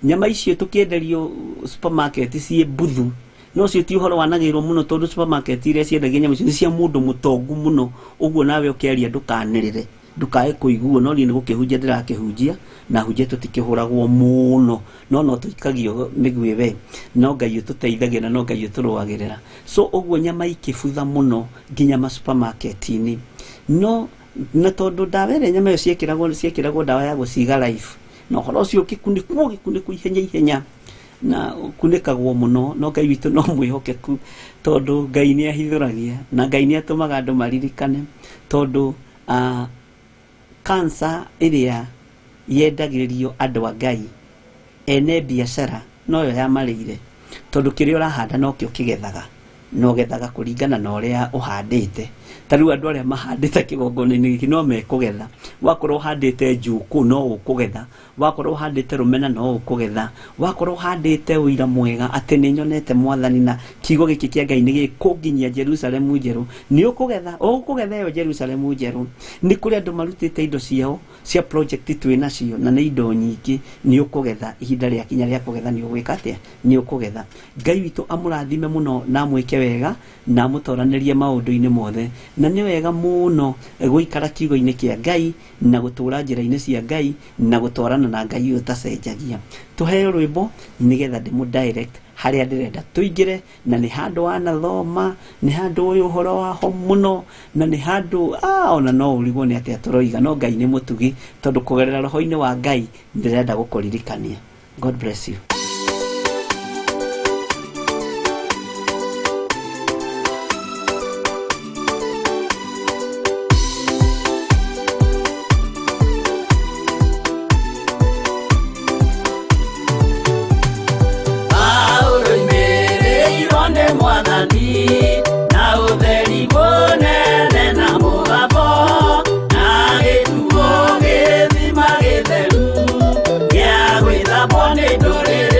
nyama icio tũkĩenderio supermarket ciĩ mbuthu No ũcio ti ũhoro wanagĩrwo mũno tondũ supermarket iria ciendagia nyama icio nĩ cia mũndũ mũtongu mũno. Ũguo nawe ũkĩaria ndũkanĩrĩre, ndũkae kũiguo, no niĩ nĩ gũkĩhunjia ndĩrakĩhunjia, na hunjia tũtikĩhũragwo mũno, no no tũikagio mĩguĩ we, no Ngai ũtũteithagia na no Ngai ũtũrũagĩrĩra. So ũguo nyama ikĩbutha mũno nginya ma supermarket-inĩ. No na tondũ ndawa ĩrĩa nyama ĩyo ciekĩragwo ndawa ya gũciga life, na ũhoro ũcio ũgĩkunĩkwo ihenya ihenya na kunĩkagwo mũno, no Ngai witũ no mwĩhokeku tondũ Ngai nĩ ahithũragia na Ngai nĩ atũmaga andũ maririkane, tondũ cancer ĩrĩa yendagĩrĩrio andũ a Ngai ene biacara noyo yamarĩire, tondũ kĩrĩa ũrahanda nokĩo kĩgethaga, na ũgethaga kũringana na ũrĩa ũhandĩte. Ta rĩu andũ arĩa mahandĩte kĩgongona-inĩ gĩkĩ no mekũgetha. Wakorwo ũhandĩte njũkũ no ũkũgetha, wakorwo ũhandĩte rũmena no ũkũgetha, wakorwo ũhandĩte ũira mwega atĩ nĩ nyonete mwathani na kiugo gĩkĩ kĩa Ngai nĩ gĩkũnginyia Jerusalemu njerũ, nĩ ũkũgetha, ũkũgetha ĩyo Jerusalemu njerũ. Nĩ kũrĩ andũ marutĩte indo ciao cia project twĩ nacio na nĩ indo nyingĩ, nĩ ũkũgetha. Ihinda rĩakinya rĩa kũgetha nĩ ũgwĩka atĩa? Nĩ ũkũgetha. Ngai witũ amũrathime mũno na amwĩke wega na amũtoranĩrie maũndũ-inĩ mothe. Na nĩ wega mũno gũikara kiugo-inĩ kĩa Ngai na gũtũra njĩra-inĩ cia Ngai na gũtwarana na Ngai ũyũ ũtacenjagia. Tũheo rwĩmbo nĩgetha ndĩmũ direct harĩa ndĩrenda tũingĩre, na nĩ handũ wanathoma, nĩ handũ ũyũ ũhoro waho mũno, na nĩ handũ ona no ũrigwo nĩ atĩa tũroiga, no Ngai nĩ mũtugi tondũ kũgerera roho-inĩ wa Ngai ndĩrenda gũkũririkania. God bless you. Gĩthima gĩtheru gĩa gwĩthambwo nĩ ndũrĩrĩ.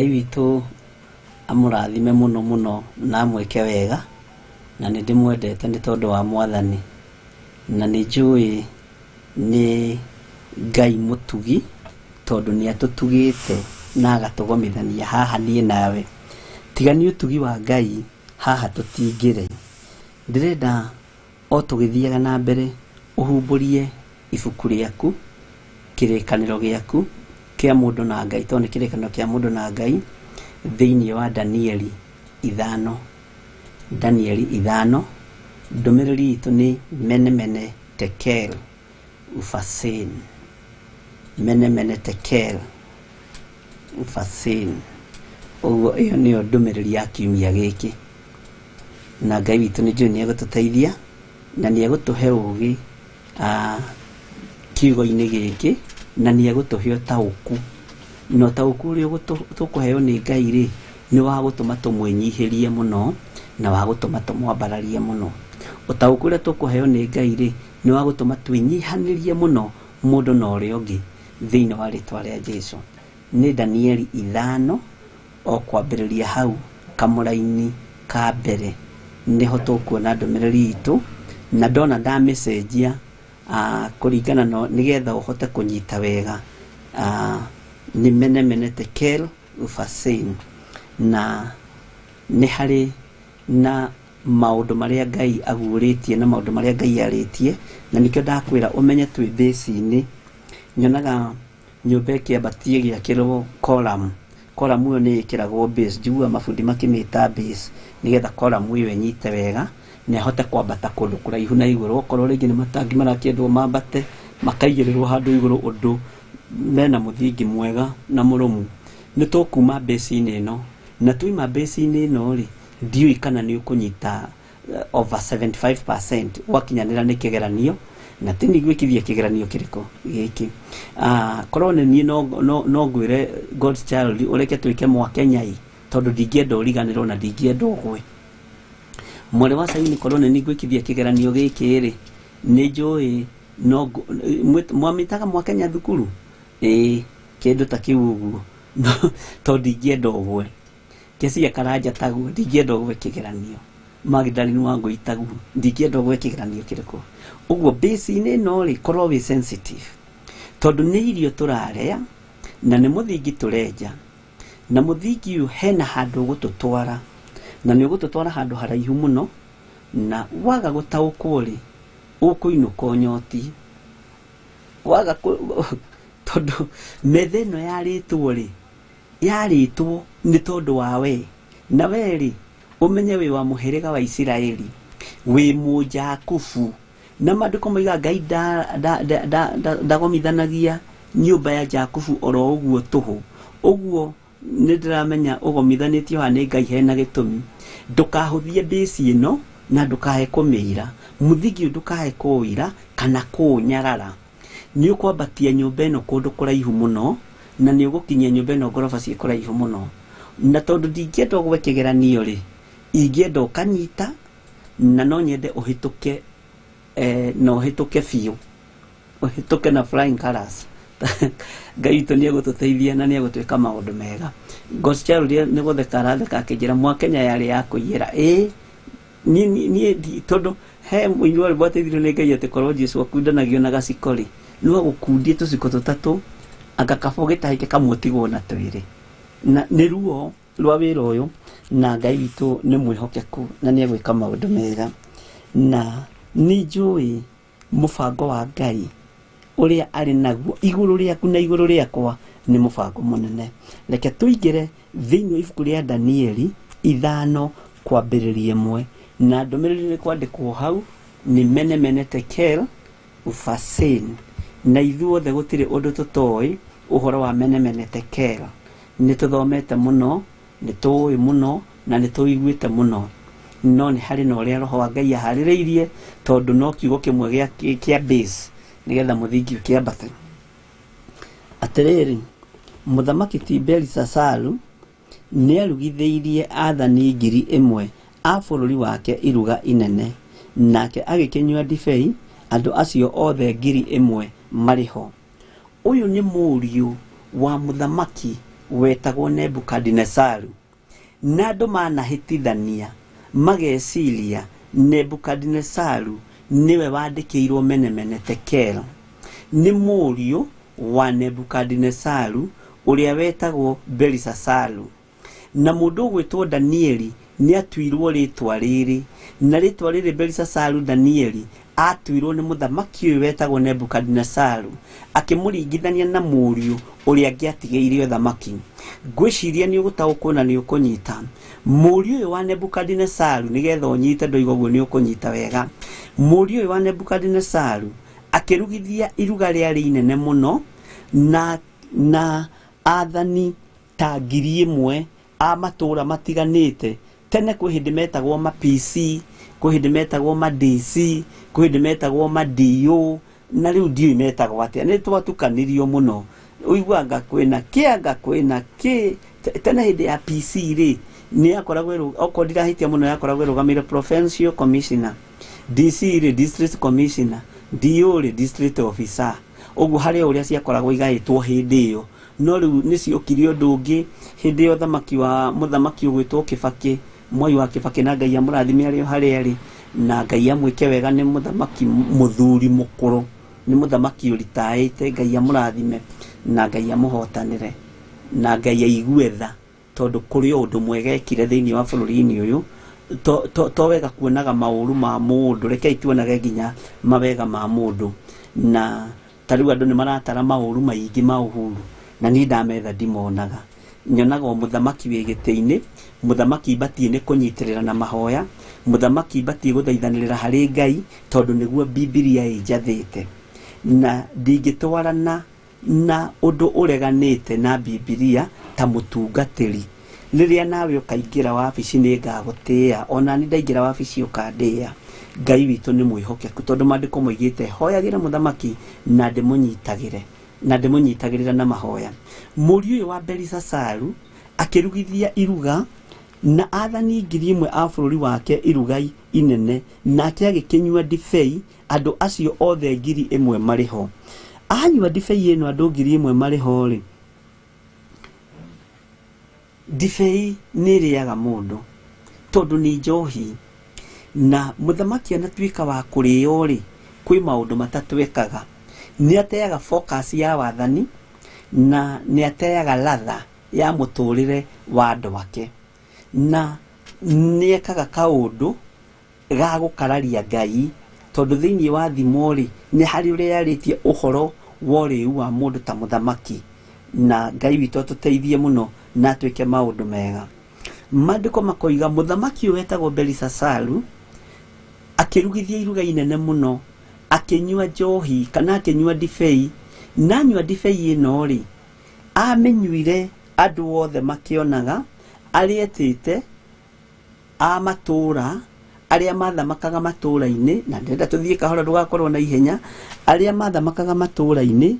Ngai witũ amũrathime mũno mũno na amwĩke wega, na nĩ ndĩmwendete nĩ tondũ wa Mwathani, na nĩ njũĩ nĩ Ngai mũtugi tondũ nĩ atũtugĩte na agatũgomithania haha niĩ nawe. Tiga nĩ ũtugi wa Ngai haha tũtingĩrĩ. Ndĩrenda o tũgĩthiaga na mbere ũhumbũrie ibuku rĩaku, kĩrĩkanĩro gĩaku kĩa mũndũ na Ngai, tondũ nĩ kĩrĩkanĩro kĩa mũndũ na Ngai thĩinĩ wa Danieli 5. Danieli 5, ndũmĩrĩri itũ nĩ mene mene tekel ufasin. Mene mene tekel ufasin. Ũguo ĩyo nĩyo ndũmĩrĩri ya kiumia gĩkĩ. Na Ngai witũ nĩ njũĩ nĩ egũtũteithia na nĩ egũtũhe ũgĩ kiugo-inĩ gĩkĩ, na nĩ egũtũhe ũtaũku. Na ũtaũku ũrĩa tũkũheo nĩ Ngai rĩ, nĩ wa gũtũma tũmwĩnyihĩrie mũno na wa gũtũma tũmwambararie mũno. Ũtaũku ũrĩa tũkũheo nĩ Ngai rĩ, nĩ wa gũtũma twĩnyihanĩrie mũno mũndũ na ũrĩa ũngĩ thĩinĩ wa rĩtwa rĩa Jesũ. Nĩ Danieli 5 o kwambĩrĩria hau kamũraini ka mbere nĩho tũkuona ndũmĩrĩri itũ, na ndona ndamĩcenjia kũringana na nĩgetha ũhote kũnyita wega. Nĩ mene mene tekel ufasin, na nĩ harĩ na maũndũ marĩa Ngai aguũrĩtie na maũndũ marĩa Ngai arĩtie, na nĩkĩo ndakwĩra ũmenye twĩ base-inĩ. Nyonaga nyũmba ĩkĩambatie ĩgĩakĩrwo column. Column ĩyo nĩ ĩkĩragwo base, njiguaga mabundi makĩmĩta base nĩgetha column ĩyo ĩnyite wega na ĩhote kwambata kũndũ kũraihu na igũrũ. Okorwo rĩngĩ nĩ matangi marakĩendwo mambate, makaigĩrĩrwo handũ igũrũ ũndũ mena mũthingi mwega na mũrũmu. Nĩ tũkuma base-inĩ ĩno, na twaima base-inĩ ĩno rĩ, ndiũĩ kana nĩ ũkũnyita over 75% wakinyanĩra nĩ kĩgeranio, na ti nĩgwĩkithia kĩgeranio kĩrĩkũ gĩkĩ. Korwo nĩ niĩ no ngwĩre God's child ũreke twĩke mwakenyai, tondũ ndingĩenda ũriganĩrwo na ndingĩenda ũgwe. Mwarĩ wa Sayuni, korwo nĩ niĩ ngwĩkithia kĩgeranio gĩkĩ rĩ, nĩ njũĩ no mwamĩtaga mwakenya thukuru? Ĩĩ, kĩndũ ta kĩu ũguo. Tondũ ndingĩenda ũgwe. Kecia Karanja taguo, ndingĩenda ũgwe kĩgeranio. Magdalene Wangũi taguo, ndingĩenda ũgwe kĩgeranio kĩrĩkũ. Ũguo base-inĩ ĩno rĩ, korwo wĩ sensitive, tondũ nĩ irio tũrarĩa na nĩ mũthingi tũrenja, na mũthingi ũyũ hena handũ ũgũtũtwara, na nĩ ũgũtũtwara handũ haraihu mũno, na waga gũtaũkwo rĩ, ũkũinũka ũnyoti. Waga tondũ metha ĩno yarĩtwo rĩ, yarĩtwo nĩ tondũ wa we, na we rĩ, ũmenye wĩ wa mũhĩrĩga wa Isiraeli, wĩ Mũjakubu. Na maandĩko moigaga Ngai ndagomithanagia nyũmba ya Jakubu oro ũguo tũhũ. Ũguo nĩ ndĩramenya ũgomithanĩtio haha nĩ Ngai hena gĩtũmi. Ndũkahũthie base ĩno na ndũkae kũmĩira, mũthingi ũyũ ndũkae kũũira kana kũũnyarara. Nĩ ũkwambatia nyũmba ĩno kũndũ kũraihu mũno, na nĩ ũgũkinyia nyũmba ĩno ngoroba ciĩ kũraihu mũno. Na tondũ ndingĩenda ũgwe kĩgeranio rĩ, ingĩenda ũkanyita, na no nyende ũhĩtũke, na ũhĩtũke biũ, ũhĩtũke na flying colours. Ngai witũ nĩ egũtũteithia na nĩ egũtwĩka maũndũ mega. God's child nĩ gũtheka aratheka akĩnjĩra mwakenya yarĩ ya kũiyĩra. Ĩĩ, niĩ tondũ he mũini warĩ mwateithirio nĩ Ngai atĩ korwo Jesũ akundanagio na gaciko rĩ, no agũkundie tũciko tũtatũ, anga kaba ũgĩtahĩke kamwe ũtigwo na twĩrĩ. Na nĩ ruo rwa wĩra ũyũ, na Ngai witũ nĩ mwĩhokeku na nĩ egwĩka maũndũ mega. Na nĩ njũĩ mũbango wa Ngai ũrĩa arĩ naguo igũrũ rĩaku na igũrũ rĩakwa nĩ mũbango mũnene. Reke tũingĩre thĩinĩ wa ibuku rĩa Danieli 5 kwambĩrĩria 1, na ndũmĩrĩri ĩrĩ kwandĩkwo hau nĩ mene mene tekel ufasin. Na ithuothe gũtirĩ ũndũ tũtoĩ ũhoro wa mene mene tekel. Nĩ tũthomete mũno, nĩ tũĩ mũno, na nĩ tũiguĩte mũno. No nĩ harĩ na ũrĩa Roho wa Ngai aharĩrĩirie, tondũ no kiugo kĩmwe kĩa base nĩgetha mũthingi ũkĩambate. Atĩrĩrĩ, mũthamaki ti Belisasaru nĩ arugithĩirie aathani 1,000 a bũrũri wake iruga inene, nake agĩkĩnyua ndibei andũ acio othe 1,000 marĩ ho. Ũyũ nĩ mũriũ wa mũthamaki wetagwo Nebukadinesaru. Na andũ manahĩtithania mageciria Nebukadinesaru nĩwe wandĩkĩirwo Mene Mene Tekel. Nĩ mũriũ wa Nebukadinesaru ũrĩa wetagwo Belisasaru. Na mũndũ ũgwĩtwo Danieli nĩ atuirwo rĩtwa rĩrĩ, na rĩtwa rĩrĩ Belisasaru Danieli atuirwo nĩ mũthamaki ũyũ wetagwo Nebukadinesaru, akĩmũringithania na mũriũ ũrĩa angĩatigĩire ũthamaki. Ngwĩciria nĩ ũgũtaũkwo na nĩ ũkũnyita. Mũriũ ũyũ wa Nebukadinesaru, nĩgetha ũnyite ndoiga ũguo nĩ ũkũnyita wega. Mũriũ ũyũ wa Nebukadinesaru akĩrugithia iruga rĩarĩ inene mũno na athani ta 1,000 a matũũra matiganĩte. Tene kwĩ hĩndĩ metagwo ma PC, kwĩ hĩndĩ metagwo ma DC, kwĩ hĩndĩ metagwo ma DO, na rĩu ndiũĩ metagwo atĩa. Nĩ twatukanirio mũno. Ũiguaga kwĩna kĩ anga kwĩna kĩ. Tene hĩndĩ ya PC rĩ, nĩ yakoragwo okorwo ndirahĩtia mũno, yakoragwo ĩrũgamĩrĩire Provincial Commissioner, DC rĩ District Commissioner, DO rĩ District Officer. Ũguo harĩ ũrĩa ciakoragwo igaĩtwo hĩndĩ ĩyo. No rĩu nĩ ciokire ũndũ ũngĩ hĩndĩ ya ũthamaki wa mũthamaki ũgwĩtwo Kĩbakĩ, Mwai wa Kĩbakĩ, na Ngai amũrathime arĩ o harĩa arĩ, na Ngai amwĩke wega. Nĩ mũthamaki mũthuri mũkũrũ, nĩ mũthamaki ũritaĩte, Ngai amũrathime na Ngai amũhotanĩre na Ngai aigue tha, tondũ kũrĩ o ũndũ mwega ekire thĩinĩ wa bũrũri-inĩ ũyũ. To wega kuonaga maũru ma mũndũ, rekei tuonage nginya mawega ma mũndũ. Na ta rĩu andũ nĩ maratara maũru maingĩ ma Uhuru, na niĩ ndametha ndimonaga. Nyonaga o mũthamaki wĩ gĩtĩ-inĩ, mũthamaki batiĩ nĩ kũnyitĩrĩra na mahoya, mũthamaki batiĩ gũthaithanĩrĩra harĩ Ngai, tondũ nĩguo Bibilia ĩnjathĩte. Na ndingĩtwarana na ũndũ ũreganĩte na Bibilia ta mũtungatĩri. Rĩrĩa nawe ũkaingĩra wabici nĩ ngagũtĩĩa, ona niĩ ndaingĩra wabici ũkandĩĩa. Ngai witũ nĩ mwĩhokeku, tondũ maandĩko moigĩte hoyagĩra mũthamaki na ndĩmũnyitagĩre, na ndĩmũnyitagĩrĩra na mahoya. Mũriũ ũyũ wa Belisasaru akĩrugithia iruga na athani 1,000 a bũrũri wake iruga inene, nake agĩkĩnyua ndibei andũ acio othe 1,000 marĩ ho. Anyua ndibei ĩno andũ 1,000 marĩ ho rĩ, ndibei nĩ ĩrĩaga mũndũ tondũ nĩ njohi. Na mũthamaki anatuĩka wa kũrĩo rĩ, kwĩ maũndũ matatũ ekaga. Nĩ ateaga focus ya wathani, na nĩ ateaga latha ya mũtũrĩre wa andũ ake, na nĩ ekaga kaũndũ ga gũkararia Ngai, tondũ thĩinĩ wa thimo rĩ, nĩ harĩ ũrĩa yarĩtie ũhoro wa ũrĩu wa mũndũ ta mũthamaki. Na Ngai witũ atũteithie mũno na atwĩke maũndũ mega. Maandĩko makoiga mũthamaki ũyũ wetagwo Belisasaru akĩrugithia iruga inene mũno, akĩnyua njohi kana akĩnyua ndibei. Na anyua ndibei ĩno rĩ, amĩnyuire andũ othe makĩonaga, arĩa etĩte a matũũra, arĩa mathamakaga matũũra-inĩ, na ndĩrenda tũthiĩ kahora ndũgakorwo na ihenya, arĩa mathamakaga matũũra-inĩ,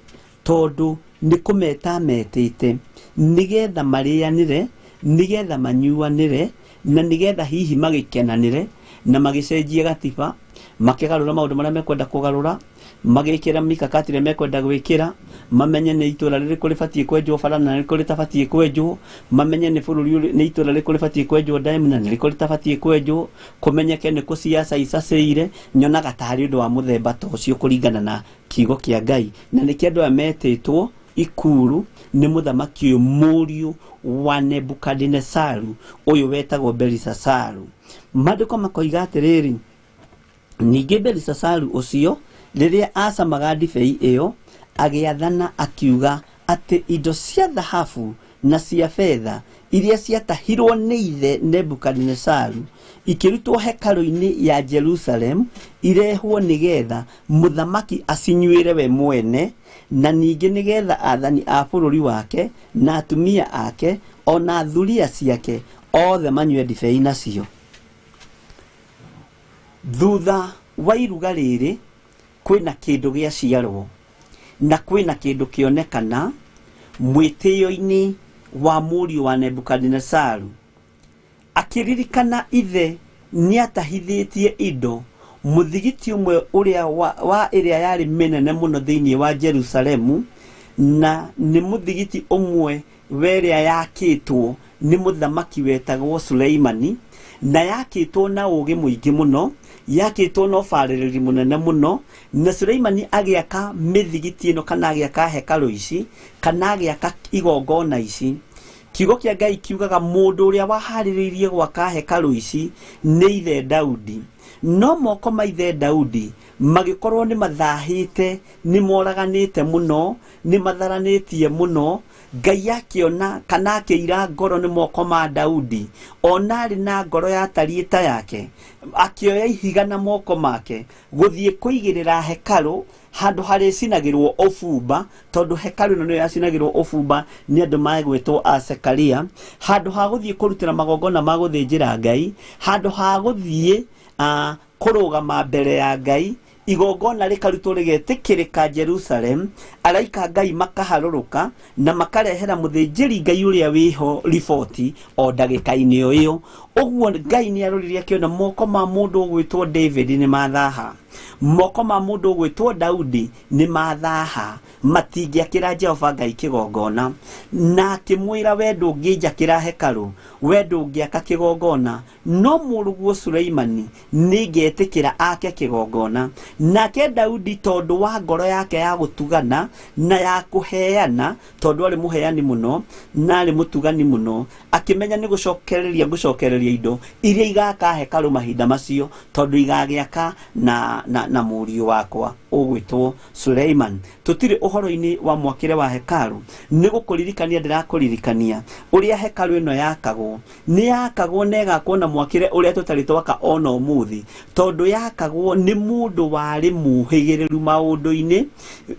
tondũ nĩ kũmeta metĩte nĩgetha marĩanĩre, nĩgetha manyuanĩre, na nĩgetha hihi magĩkenanĩre, na magĩcenjie gatiba, makĩgarũra maũndũ marĩa mekwenda kũgarũra, magĩkĩra mikakati ĩrĩa mekwenda gwĩkĩra, mamenye nĩ itũra rĩrĩkũ rĩbatiĩ kwenjwo bara na rĩrĩkũ rĩtabatiĩ kwenjwo, mamenye nĩ bũrũri nĩ itũra rĩrĩkũ rĩbatiĩ kwenjwo dam na nĩ rĩrĩkũ rĩtabatiĩ kwenjwo, kũmenyeke nĩ kũ ciaca icacĩire. Nyonaga ta harĩ ũndũ wa mũthemba ta ũcio kũringana na kiugo kĩa Ngai. Na nĩkĩo andũ aya metĩtwo ikuru nĩ mũthamaki ũyũ mũriũ wa Nebukadinesaru ũyũ wetagwo Belisasaru. Maandĩko makoiga atĩrĩrĩ, ningĩ Belisasaru ũcio rĩrĩa acamaga ndibei ĩyo, agĩathana akiuga atĩ indo cia thahabu na cia betha iria ciatahirwo nĩ ithe Nebukadinesaru ikĩrutwo hekarũ-inĩ ya Jerusalem irehwo nĩgetha mũthamaki acinyuĩre we mwene, na ningĩ nĩgetha athani a bũrũri wake na atumia ake ona thuriya ciake othe manyue ndibei nacio. Thutha wa iruga rĩrĩ kwĩna kĩndũ gĩaciarwo na kwĩna kĩndũ kĩonekana mwĩtĩo-inĩ wa mũriũ wa Nebukadinesaru. Akĩririkana ithe nĩatahithĩtie indo mũthigiti ũmwe ũrĩa wa ĩrĩa yarĩ mĩnene mũno thĩinĩ wa Jerusalemu, Na nĩ mũthigiti ũmwe werĩa yakĩtwo nĩ mũthamaki wetagwo Suleimani, na yakĩtwo na ũũgĩ mũingĩ mũno, yakĩtwo na ũbarĩrĩri mũnene mũno. Na Suleimani agĩaka mĩthigiti ĩno, kana agĩaka hekarũ ici, kana agĩaka igongona ici. Kiugo kĩa Ngai kiugaga mũndũ ũrĩa waharĩrĩirie gwaka hekarũ ici nĩ ithe Daudi. No moko ma ithe Daudi magĩkorwo nĩ mathahĩte, nĩ moraganĩte mũno, nĩ matharanĩtie mũno. Ngai akĩona kana akĩira ngoro nĩ moko ma Daudi, ona arĩ na ngoro yatariĩ ta yake, akĩoya ihiga na moko make gũthiĩ kũigĩrĩra hekarũ handũ harĩcinagĩrwo ũbumba, tondũ hekarũ ĩno nĩyo yacinagĩrwo ũbumba nĩ andũ magwĩtwo a Sekaria. Handũ ha gũthiĩ kũrutĩra magongona ma gũthĩnjĩra Ngai, handũ ha gũthiĩ kũrũgama mbere ya Ngai, igongona rĩkarutwo rĩgetĩkĩrĩka Jerusalem, araika Ngai makaharũrũka na makarehera mũthĩnjĩri Ngai ũrĩa wĩho riboti o ndagĩka-inĩ o ĩyo. Ũguo Ngai nĩ aroririe akĩona moko ma mũndũ ũgwĩtwo David nĩ mathaha, moko ma mũndũ ũgwĩtwo Daudi nĩ mathaha, matingĩakĩra Jehova Ngai kĩgongona. Na akĩmwĩra, we ndũngĩnjakĩra hekarũ, we ndũngĩaka kĩgongona, no mũrũguo Suleimani nĩngetĩkĩra ake kĩgongona. Nake Daudi tondũ wa ngoro yake ya gũtugana na ya kũheana, tondũ arĩ mũheani mũno na arĩ mũtugani mũno, akĩmenya nĩ gũcokereria gũcokereria indo iria igaka hekarũ mahinda macio, tondũ igagĩaka na mũriũ wakwa ũgwĩtwo Suleiman. Tũtirĩ ũhoro-inĩ wa mwakĩre wa hekarũ, nĩ gũkũririkania ndĩrakũririkania ũrĩa hekarũ ĩno yakagwo. Nĩ yakagwo na ĩgakwo na mwakĩre ũrĩa tũtarĩ twaka ona ũmũthĩ, tondũ yakagwo nĩ mũndũ warĩ mũhĩgĩrĩru maũndũ-inĩ.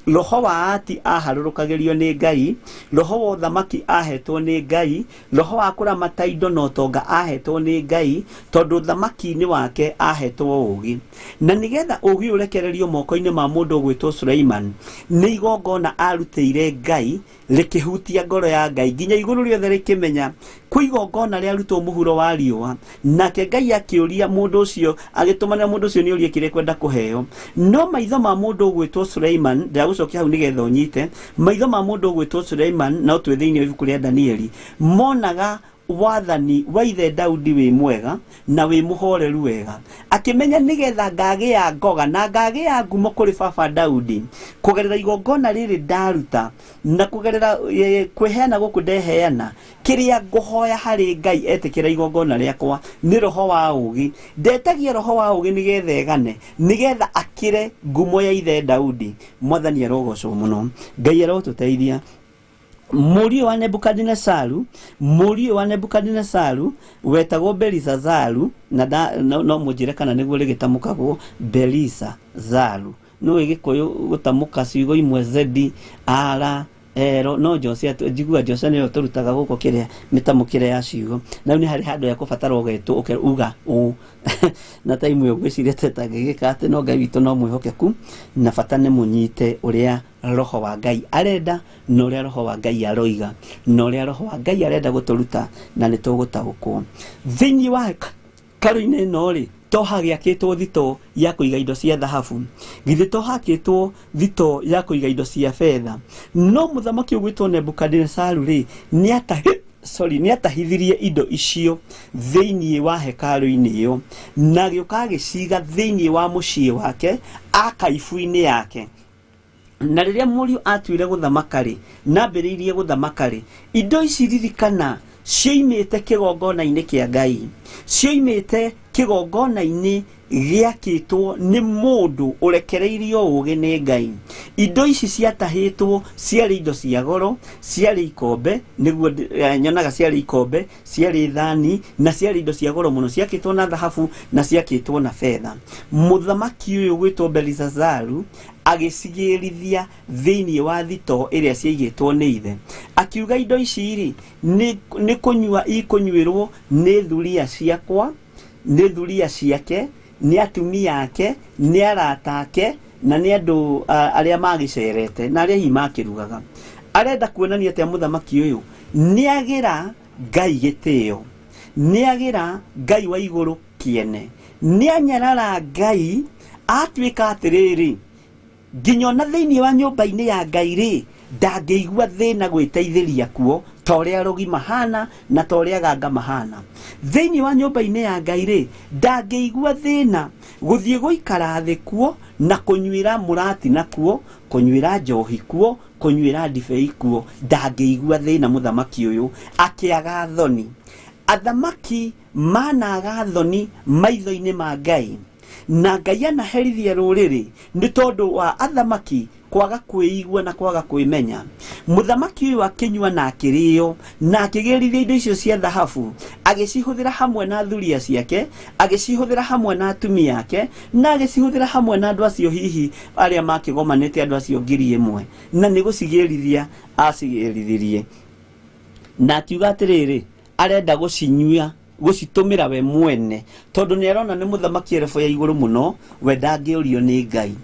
Roho wa ati aharũrũkagĩrio nĩ Ngai, roho wa ũthamaki ahetwo nĩ Ngai, roho wa kũramata indo na ũtonga ahetwo nĩ Ngai, tondũ ũthamaki-inĩ wake ahetwo ũũgĩ. Na nĩgetha ũũgĩ ũrekererio moko-inĩ ma mũndũ ũgwĩtwo Suleiman, nĩ igongona arutĩire Ngai rĩkĩhutia ngoro ya Ngai nginya igũrũ rĩothe rĩkĩmenya kwĩ igongona rĩarutwo mũhuro wa riũa. Nake Ngai akĩũria mũndũ ũcio, agĩtũmanĩra mũndũ ũcio nĩ ũrie kĩrĩa ekwenda kũheo. No maitho ma mũndũ ũgwĩtwo Suleiman, ndĩragũcokia hau nĩgetha ũnyite, maitho ma mũndũ ũgwĩtwo Suleiman, no twĩ thĩinĩ wa ibuku rĩa Danieli, monaga wathani wa ithe Daudi wĩ mwega na wĩ mũhoreru wega. Akĩmenya nĩgetha ngagĩa ngoga na ngagĩa ngumo kũrĩ baba Daudi kũgerera igongona rĩrĩ ndaruta na kũgerera kwĩheana gũkũ ndeheana, kĩrĩa ngũhoya harĩ Ngai etĩkĩra igongona rĩakwa nĩ roho wa ũũgĩ. Ndetagia roho wa ũũgĩ nĩgetha egane, nĩgetha akĩre ngumo ya ithe Daudi. Mwathani arogocwo mũno, Ngai arotũteithia. Mũriũ wa Nebukadinesaru, mũriũ wa Nebukadinesaru wetagwo Belisazaru, na no mũnjĩre kana nĩguo rĩgĩtamũkagwo Belisazaru. No Gĩkũyũ gũtamũka ciugo imwe Z R L, no Jose njigua Jose nĩyo tũrutaga gũkũ kĩrĩa mĩtamũkĩre ya ciugo. Na rĩu nĩ harĩ handũ hekũbatara ũgetwo uga ũ na time ĩyo ngwĩciria tũtangĩgĩka atĩ, no Ngai witũ no mwĩhokeku, na bata nĩ mũnyite ũrĩa roho wa Ngai arenda na ũrĩa roho wa Ngai aroiga na ũrĩa roho wa Ngai arenda gũtũruta, na nĩ tũgũtaũkwo. Thĩinĩ wa hekarũ-inĩ ĩno rĩ, to hagĩakĩtwo thitoo ya kũiga indo cia thahabu, githĩ to hakĩtwo thitoo ya kũiga indo cia betha? No mũthamaki ũgwĩtwo Nebukadinesaru rĩ, nĩ atahithirie indo icio thĩinĩ wa hekarũ-inĩ ĩyo, na agĩũka agĩciga thĩinĩ wa mũciĩ wake akaibu-inĩ yake. Na rĩrĩa mũriũ atuire gũthamaka rĩ, na ambĩrĩirie gũthamaka rĩ, indo ici ririkana cioimĩte kĩgongona-inĩ kĩa Ngai, cioimĩte kĩgongona-inĩ gĩakĩtwo nĩ mũndũ ũrekereirio ũũgĩ nĩ Ngai. Indo ici ciatahĩtwo ciarĩ indo cia goro, ciarĩ ikombe, nĩguo nyonaga ciarĩ ikombe, ciarĩ thani, na ciarĩ indo cia goro mũno, ciakĩtwo na thahabu na ciakĩtwo na betha. Mũthamaki ũyũ ũgwĩtwo Belisazaru agĩcigĩrithia thĩinĩ wa thitoo ĩrĩa ciaigĩtwo nĩ ithe, akiuga indo ici rĩ, nĩ kũnyua ikũnyuĩrwo nĩ thuria ciakwa, nĩ thuria ciake, nĩ atumia ake, nĩ arata ake, na nĩ andũ arĩa magĩcerete na arĩa hihi makĩrugaga. Arenda kuonania atĩa mũthamaki ũyũ? Nĩ agĩra Ngai gĩtĩo, nĩ agĩra Ngai wa igũrũ kĩene, nĩ anyarara Ngai, atuĩka atĩrĩrĩ, nginya ona thĩinĩ wa nyũmba-inĩ ya Ngai rĩ, Ndangĩigua thĩna gwĩteithĩria kuo ta ũrĩa rogi mahana na ta ũrĩa ganga mahana. Thĩinĩ wa nyũmba-inĩ ya Ngai rĩ, ndangĩigua thĩna gũthiĩ gũikara thĩ kuo na kũnyuĩra mũratina kuo, kũnyuĩra njohi kuo, kũnyuĩra ndibei kuo. Ndangĩigua thĩna mũthamaki ũyũ akĩaga thoni. Athamaki managa thoni maitho-inĩ ma Ngai, na Ngai anaherithia rũrĩrĩ nĩ tondũ wa athamaki kwaga kwĩigua na kwaga kwĩmenya. Mũthamaki ũyũ akĩnyua na akĩrĩo na akĩgĩrithia indo icio cia thahabu, agĩcihũthĩra hamwe na thuria ciake, agĩcihũthĩra hamwe na atumia ake, na agĩcihũthĩra hamwe na andũ acio hihi arĩa makĩgomanĩte, andũ acio 1,000, na nĩ gũcigĩrithia acigĩrithirie. Na akiuga atĩrĩrĩ, arenda gũcinyua, gũcitũmĩra we mwene, tondũ nĩ arona nĩ mũthamaki erebu ya igũrũ mũno. We ndangĩũrio nĩ Ngai,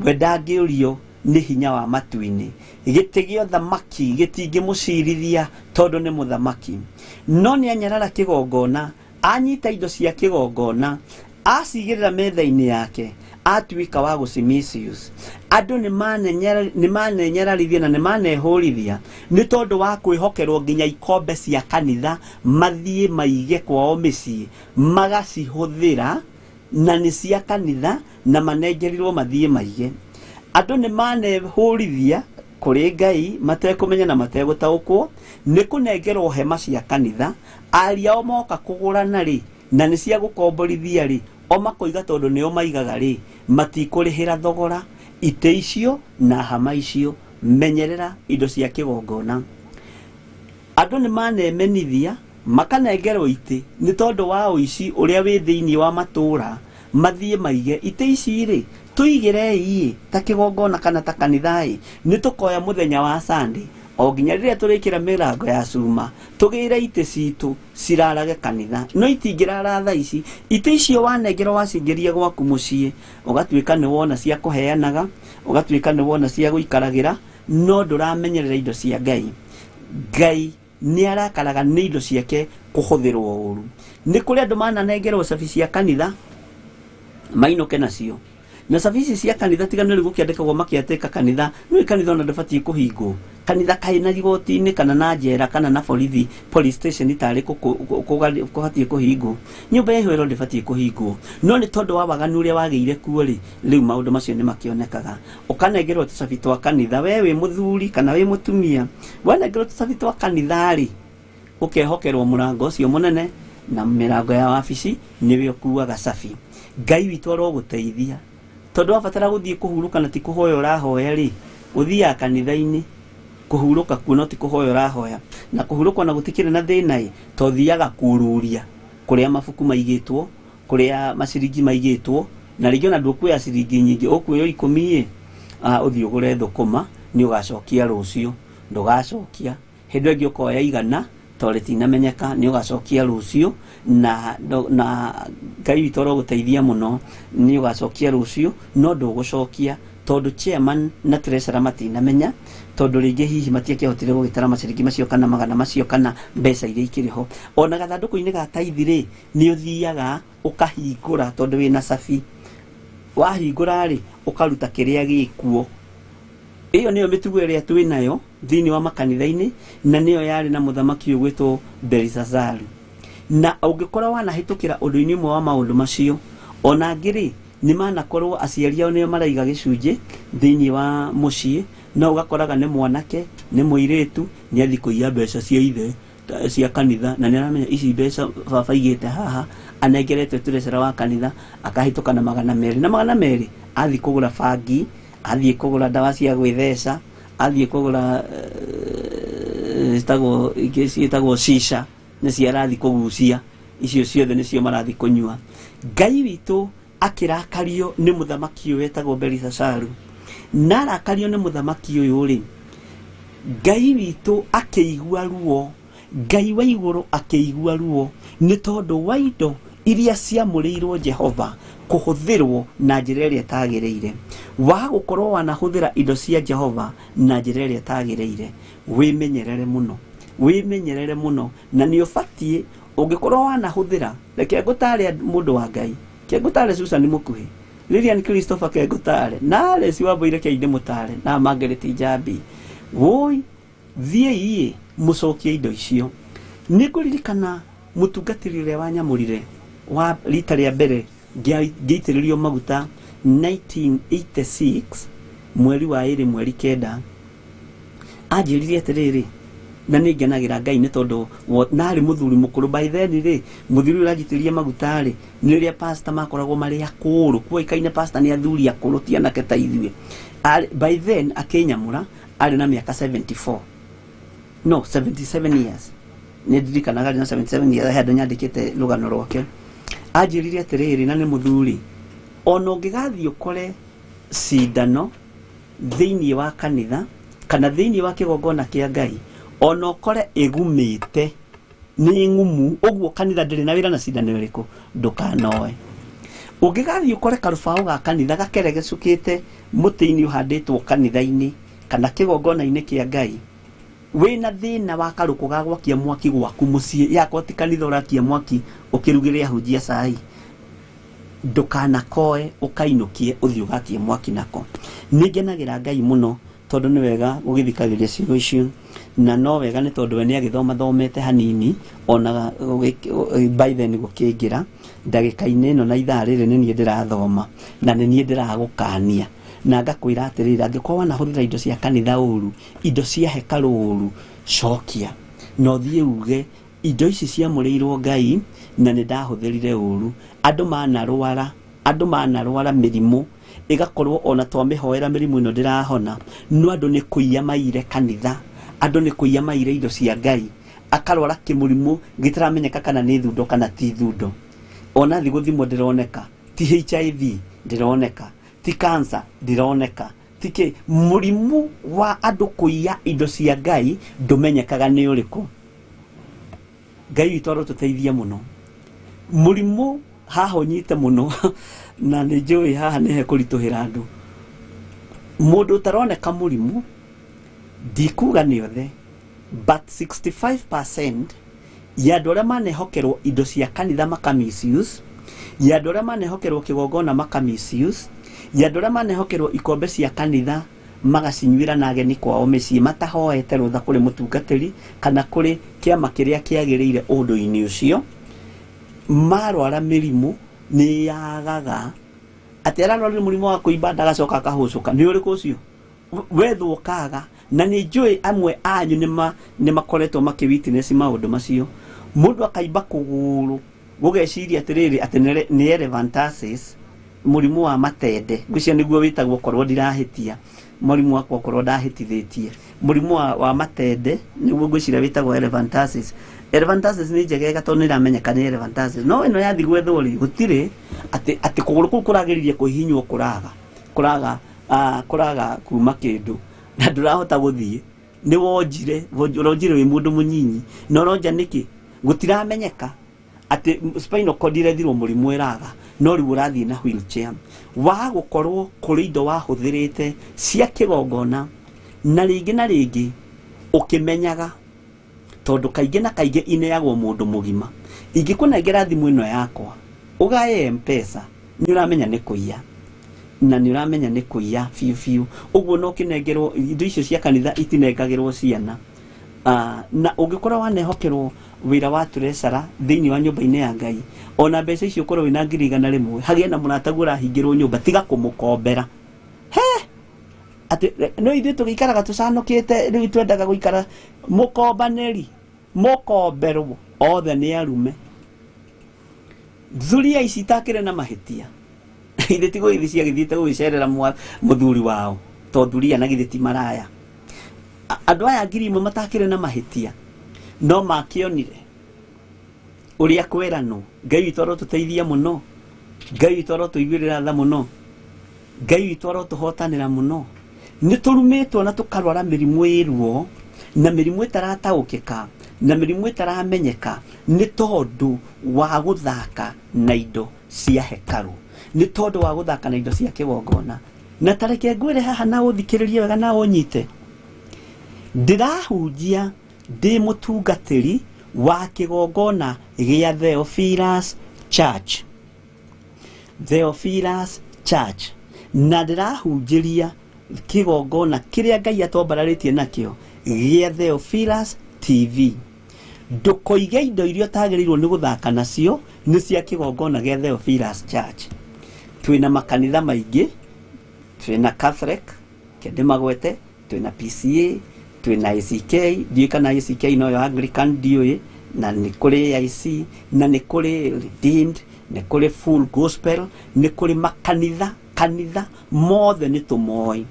we ndangĩũrio nĩ hinya wa matu-inĩ. Gĩtĩ gĩa ũthamaki gĩtingĩmũcirithia tondũ nĩ mũthamaki. No nĩ anyarara kĩgongona, anyita indo cia kĩgongona, acigĩrĩra metha-inĩ yake, atuĩka wa gũci misuse. Andũ nĩ manenyararithia na nĩ manehũrithia nĩ tondũ wa kwĩhokerwo nginya ikombe cia kanitha mathiĩ maige kwao mĩciĩ, magacihũthĩra na nĩ cia kanitha na manengerirwo mathiĩ maige. Andũ nĩ manehũrithia kũrĩ Ngai matekũmenya na mategũtaũkwo nĩ kũnengerwo hema cia kanitha. Aria ao moka kũgũrana rĩ, na nĩ cia gũkomborithia rĩ, o makoiga tondũ nĩo maigaga rĩ, matikũrĩhĩra thogora itĩ icio na hama icio. Menyerera indo cia kĩgongona. Andũ nĩ manemenithia makanengerwo itĩ nĩ tondũ wa ũici ũrĩa wĩ thĩinĩ wa matũũra, mathiĩ maige itĩ ici rĩ, tũigĩrei ĩ ta kĩgongona kana ta kanitha ĩ, nĩ tũkoya mũthenya wa Sunday o nginya rĩrĩa tũrĩkĩra mĩrango ya cuma tũgĩre itĩ citũ cirarage kanitha. No itingĩrara thaa ici. Itĩ icio wanengerwo wacingĩria gwaku mũciĩ, ũgatuĩka nĩ wona cia kũheanaga, ũgatuĩka nĩ wona cia gũikaragĩra, no ndũramenyerera indo cia Ngai. Ngai nĩ arakaraga nĩ indo ciake kũhũthĩrwo ũru. Nĩ kũrĩ andũ mananengerwo cabi cia kanitha mainũke nacio, na cabi ici cia kanitha tiga nĩ rĩu gũkĩandĩkagwo makĩatĩka kanitha, nĩ kanitha ona ndũbatiĩ kũhingwo. Kanitha kaĩ na igoti-inĩ kana na njera kana na borithi, police station tarĩ kũbatiĩ kũhingwo. Nyũmba ya ihoero ndĩbatiĩ kũhingwo, no nĩ tondũ wa waganu ũrĩa wagĩire kuo rĩ, rĩu maũndũ macio nĩ makĩonekaga. Ũkanengerwo tũcabi twa kanitha, we wĩ mũthuri kana wĩ mũtumia, wanengerwo tũcabi twa kanitha rĩ, ũkehokerwo mũrango ũcio mũnene na mĩrango ya wabici nĩwe ũkuaga cabi. Ngai witũ arogũteithia, tondũ wabatara gũthiĩ kũhurũka na ti kũhoya ũrahoya rĩ, ũthiaga kanitha-inĩ kũhurũka kuo no ti kũhoya ũrahoya. Na kũhurũka ona gũtikĩrĩ na thĩna ĩ, to ũthiaga kũruria kũrĩa mabuku maigĩtwo, kũrĩa maciringi maigĩtwo, na rĩngĩ ona ndũkuoya ciringi nyingĩ, ũkuoya 10 ĩ, ũthiĩ ũgũre thũkũma, nĩ ũgacokia rũciũ. Ndũgacokia. Hĩndĩ ĩngĩ ũkoya 100 to rĩtinamenyeka, nĩ ũgacokia rũciũ, na Ngai witũ arogũteithia mũno, nĩ ũgacokia rũciũ, no ndũgũcokia tondũ chairman na treasurer matinamenya, tondũ rĩngĩ hihi matiakĩhotire gũgĩtara maciringi macio kana magana macio kana mbeca iria ikĩrĩ ho. Ona gathandũkũ-inĩ ga taithi rĩ, nĩ ũthiaga ũkahingũra tondũ wĩna cabi. Wahingũra rĩ, ũkaruta kĩrĩa gĩkuo. Ĩyo nĩyo mĩtugo ĩrĩa twĩnayo thĩinĩ wa makanitha-inĩ, na nĩyo yarĩ na mũthamaki ũyũ gwĩtwo Belshazaru. Na ũngĩkorwo wanahĩtũkĩra ũndũ-inĩ ũmwe wa maũndũ macio, ona angĩ rĩ, nĩ manakorwo aciari ao nĩo maraiga gĩcunjĩ thĩinĩ wa mũciĩ, no ũgakoraga nĩ mwanake, nĩ mũirĩtu, nĩ athiĩ kũiya mbeca cia ithe cia kanitha, na nĩ aramenya ici mbeca baba aigĩte haha, anengerete treasurer wa kanitha, akahĩtũka na 200, na 200 athiĩ kũgũra bangi, athiĩ kũgũra ndawa cia gwĩtheca, athiĩ kũgũra ciĩtagwo ingĩ ciĩtagwo shisha, nĩcio arathiĩ kũgucia, icio ciothe nĩcio marathiĩ kũnyua. Ngai witũ akĩrakario nĩ mũthamaki ũyũ wetagwo Belshazaru. Na arakario nĩ mũthamaki ũyũ rĩ, Ngai witũ akĩigua ruo, Ngai wa igũrũ akĩigua ruo nĩ tondũ wa indo iria ciamũrĩirwo Jehova kũhũthĩrwo na njĩra ĩrĩa ĩtagĩrĩire. Wa gũkorwo wanahũthĩra indo cia Jehova na njĩra ĩrĩa ĩtagĩrĩire, wĩmenyerere mũno, wĩmenyerere mũno, na nĩ ũbatiĩ ũngĩkorwo wanahũthĩra. Reke ngũtare mũndũ wa Ngai, reke ngũtare Susan Mũkuhĩ, Lilian Christopher, ke ngũtare na Alice Wambui, reke ndĩmũtare na Margaret Njambi. Woi, thiĩi mũcokie indo icio. Nĩ ngũririkana mũtungatĩri ũrĩa wanyamũrire wa rita rĩa mbere ngĩitĩrĩrio maguta 1986 mweri wa 2 mweri 9, anjĩrire atĩrĩrĩ, na nĩ ngenagĩra Ngai nĩ tondũ narĩ mũthuri mũkũrũ by then rĩ, mũthuri ũrĩa ũranjitĩrĩria maguta rĩ, nĩ rĩrĩa pastor makoragwo marĩ akũrũ, kuoĩkaine pastor nĩ athuri akũrũ ti anake ta ithuĩ. By then akĩnyamũra arĩ na mĩaka 74, no 77 years, nĩ ndirikanaga arĩ na 77 years, he handũ nyandĩkĩte rũgano rwake. Anjĩrire atĩrĩrĩ, na nĩ mũthuri, ona ũngĩgathiĩ ũkore cindano thĩinĩ wa kanitha kana thĩinĩ wa kĩgongona kĩa Ngai, ona ũkore ĩgumĩte nĩ ng'umu ũguo, kanitha ndĩrĩ na wĩra na cindano ĩrĩkũ, ndũkanoe. Ũngĩgathiĩ ũkore karũbaũ ga kanitha gakeregecũkĩte mũtĩ-inĩ ũhandĩtwo kanitha-inĩ kana kĩgongona-inĩ kĩa Ngai, wĩna thĩna wa karũkũ ga gwakia mwaki gwaku mũciĩ, yakorwo ti kanitha ũrakia mwaki ũkĩrugĩre ahunjia cai, ndũkanakoe ũkainũkie ũthiĩ ũgakie mwaki nako. Nĩ ngenagĩra Ngai mũno tondũ nĩ wega gũgĩthikagĩrĩria ciugo icio, na no wega nĩ tondũ we nĩ agĩthomathomete hanini, ona by then gũkĩingĩra ndagĩka-inĩ ĩno na ithaa rĩrĩ nĩ niĩ ndĩrathoma na nĩ niĩ ndĩragũkania na ngakwĩra atĩrĩrĩ, angĩkorwo wanahũthĩra indo cia kanitha ũru, indo cia hekarũ ũru, cokia na ũthiĩ uge indo ici ciamũrĩirwo Ngai na nĩ ndahũthĩrire ũru. Andũ manarwara, andũ manarwara mĩrimũ ĩgakorwo ona twamĩhoera mĩrimũ ĩno ndĩrahona, no andũ nĩ kũiya maire kanitha, andũ nĩ kũiya maire indo cia Ngai, akarwara kĩmũrimũ gĩtaramenyeka kana nĩ thundo kana ti thundo, ona thi gũthimwo ndĩroneka, ti HIV ndĩroneka, ti cancer ndĩroneka, ti kĩ. Mũrimũ wa andũ kũiya indo cia Ngai ndũmenyekaga nĩ ũrĩkũ. Ngai witũ arotũteithia mũno. Mũrimũ haha ũnyite mũno, na nĩ njũĩ haha nĩ hekũritũhĩra andũ. Mũndũ ũtaroneka mũrimũ, ndikuga nĩ othe, but 65% ya andũ arĩa manehokerwo indo cia kanitha maka misuse, ya andũ arĩa manehokerwo kĩgongona maka misuse, ya andũ arĩa manehokerwo ikombe cia kanitha magacinyuĩra na ageni kwao mĩciĩ matahoete rũtha kũrĩ mũtungatĩri kana kũrĩ kĩama kĩrĩa kĩagĩrĩire ũndũ-inĩ ũcio, marwara mĩrimũ nĩ yagaga. Atĩ ararwarire mũrimũ wa kũimba nda agacoka akahũcũka, nĩ ũrĩkũ ũcio wethwo kaga? Na nĩ njũĩ amwe anyu nĩ makoretwo makĩ witness maũndũ macio. Mũndũ akaimba kũgũrũ gũgeciria atĩrĩrĩ atĩ nĩ elephantiasis, mũrimũ wa matende, ngwĩciria nĩguo wĩtagwo, korwo ndirahĩtia, mũrimũ wakwa korwo ndahĩtithĩtie, mũrimũ wa matende nĩguo ngwĩciria wĩtagwo elephantiasis. Elephantiasis nĩ njegega tondũ nĩ ĩramenyeka nĩ elephantiasis, no ĩno yathi gwethwo rĩ, gũtirĩ atĩ kũgũrũ kũu kũragĩrĩria kũhihinywo, kũraga kuma kĩndũ na ndũrahota gũthiĩ, nĩ wonjire, ũronjire wĩ mũndũ mũnyinyi, na ũronja nĩkĩ gũtiramenyeka, atĩ spinal cord irethirwo mũrimũ ĩraga, no rĩu ũrathiĩ na wheelchair wa gũkorwo kũrĩ indo wahũthĩrĩte cia kĩgongona na rĩngĩ na rĩngĩ ũkĩmenyaga, tondũ kaingĩ na kaingĩ ineagwo mũndũ mũgima. Ingĩkũnengera thimũ ĩno yakwa ũgaye M-Pesa, nĩ ũramenya nĩ kũiya, na nĩ ũramenya nĩ kũiya biũ biũ. Ũguo no kĩnengerwo indo icio cia kanitha itinengagĩrwo ciana. Na ũngĩkorwo wanehokerwo wĩra wa treasurer thĩinĩ wa nyũmba-inĩ ya Ngai, ona mbeca icio ũkorwo wĩna 100,000, hagĩe na mũrataguo ũrahingĩrwo nyũmba, tiga kũmũkombera. He atĩ no ithuĩ tũgĩikaraga tũcanũkĩte, rĩu twendaga gũikara mũkombanĩri, mũkomberwo othe nĩ arume. Thuria ici itakĩrĩ na mahĩtia, ithe ti gũgĩthiĩ ciagĩthiĩte gũgĩcerera mũthuri wao, to thuria na githĩ ti maraya. Andũ aya 1,000 matakĩrĩ na mahĩtia no makĩonire ũrĩa kweranwo. Ngai witũ arotũteithia mũno, Ngai witũ arotũiguĩrĩra tha mũno, Ngai witũ arotũhotanĩra mũno. Nĩ tũrumĩtwo na tũkarwara mĩrimũ ĩ ruo na mĩrimũ ĩtarataũkĩka na mĩrimũ ĩtaramenyeka, nĩ tondũ wa gũthaka na indo cia hekarũ, nĩ tondũ wa gũthaka na indo cia kĩgongona. Na tareke ngwĩre haha na ũthikĩrĩrie wega na ũnyite, ndĩrahunjia ndĩ mũtungatĩri wa kĩgongona gĩa Theophilus Church, Theophilus Church, na ndĩrahunjĩria kĩgongona kĩrĩa Ngai atwambararĩtie nakĩo gĩa Theophilus TV. Ndũkoige indo iria ũtagĩrĩirwo nĩ gũthaka nacio nĩ cia kĩgongona gĩa Theophilus Church. Twĩna makanitha maingĩ, twĩna Catholic, kende magwete, twĩna PCA, twĩna ACK, ndiũĩ kana ACK noyo Anglican ndiũĩ, na nĩ kũrĩ AIC, na nĩ kũrĩ Redeemed, nĩ kũrĩ Full Gospel, nĩ kũrĩ makanitha, kanitha mothe nĩ tũmoĩ.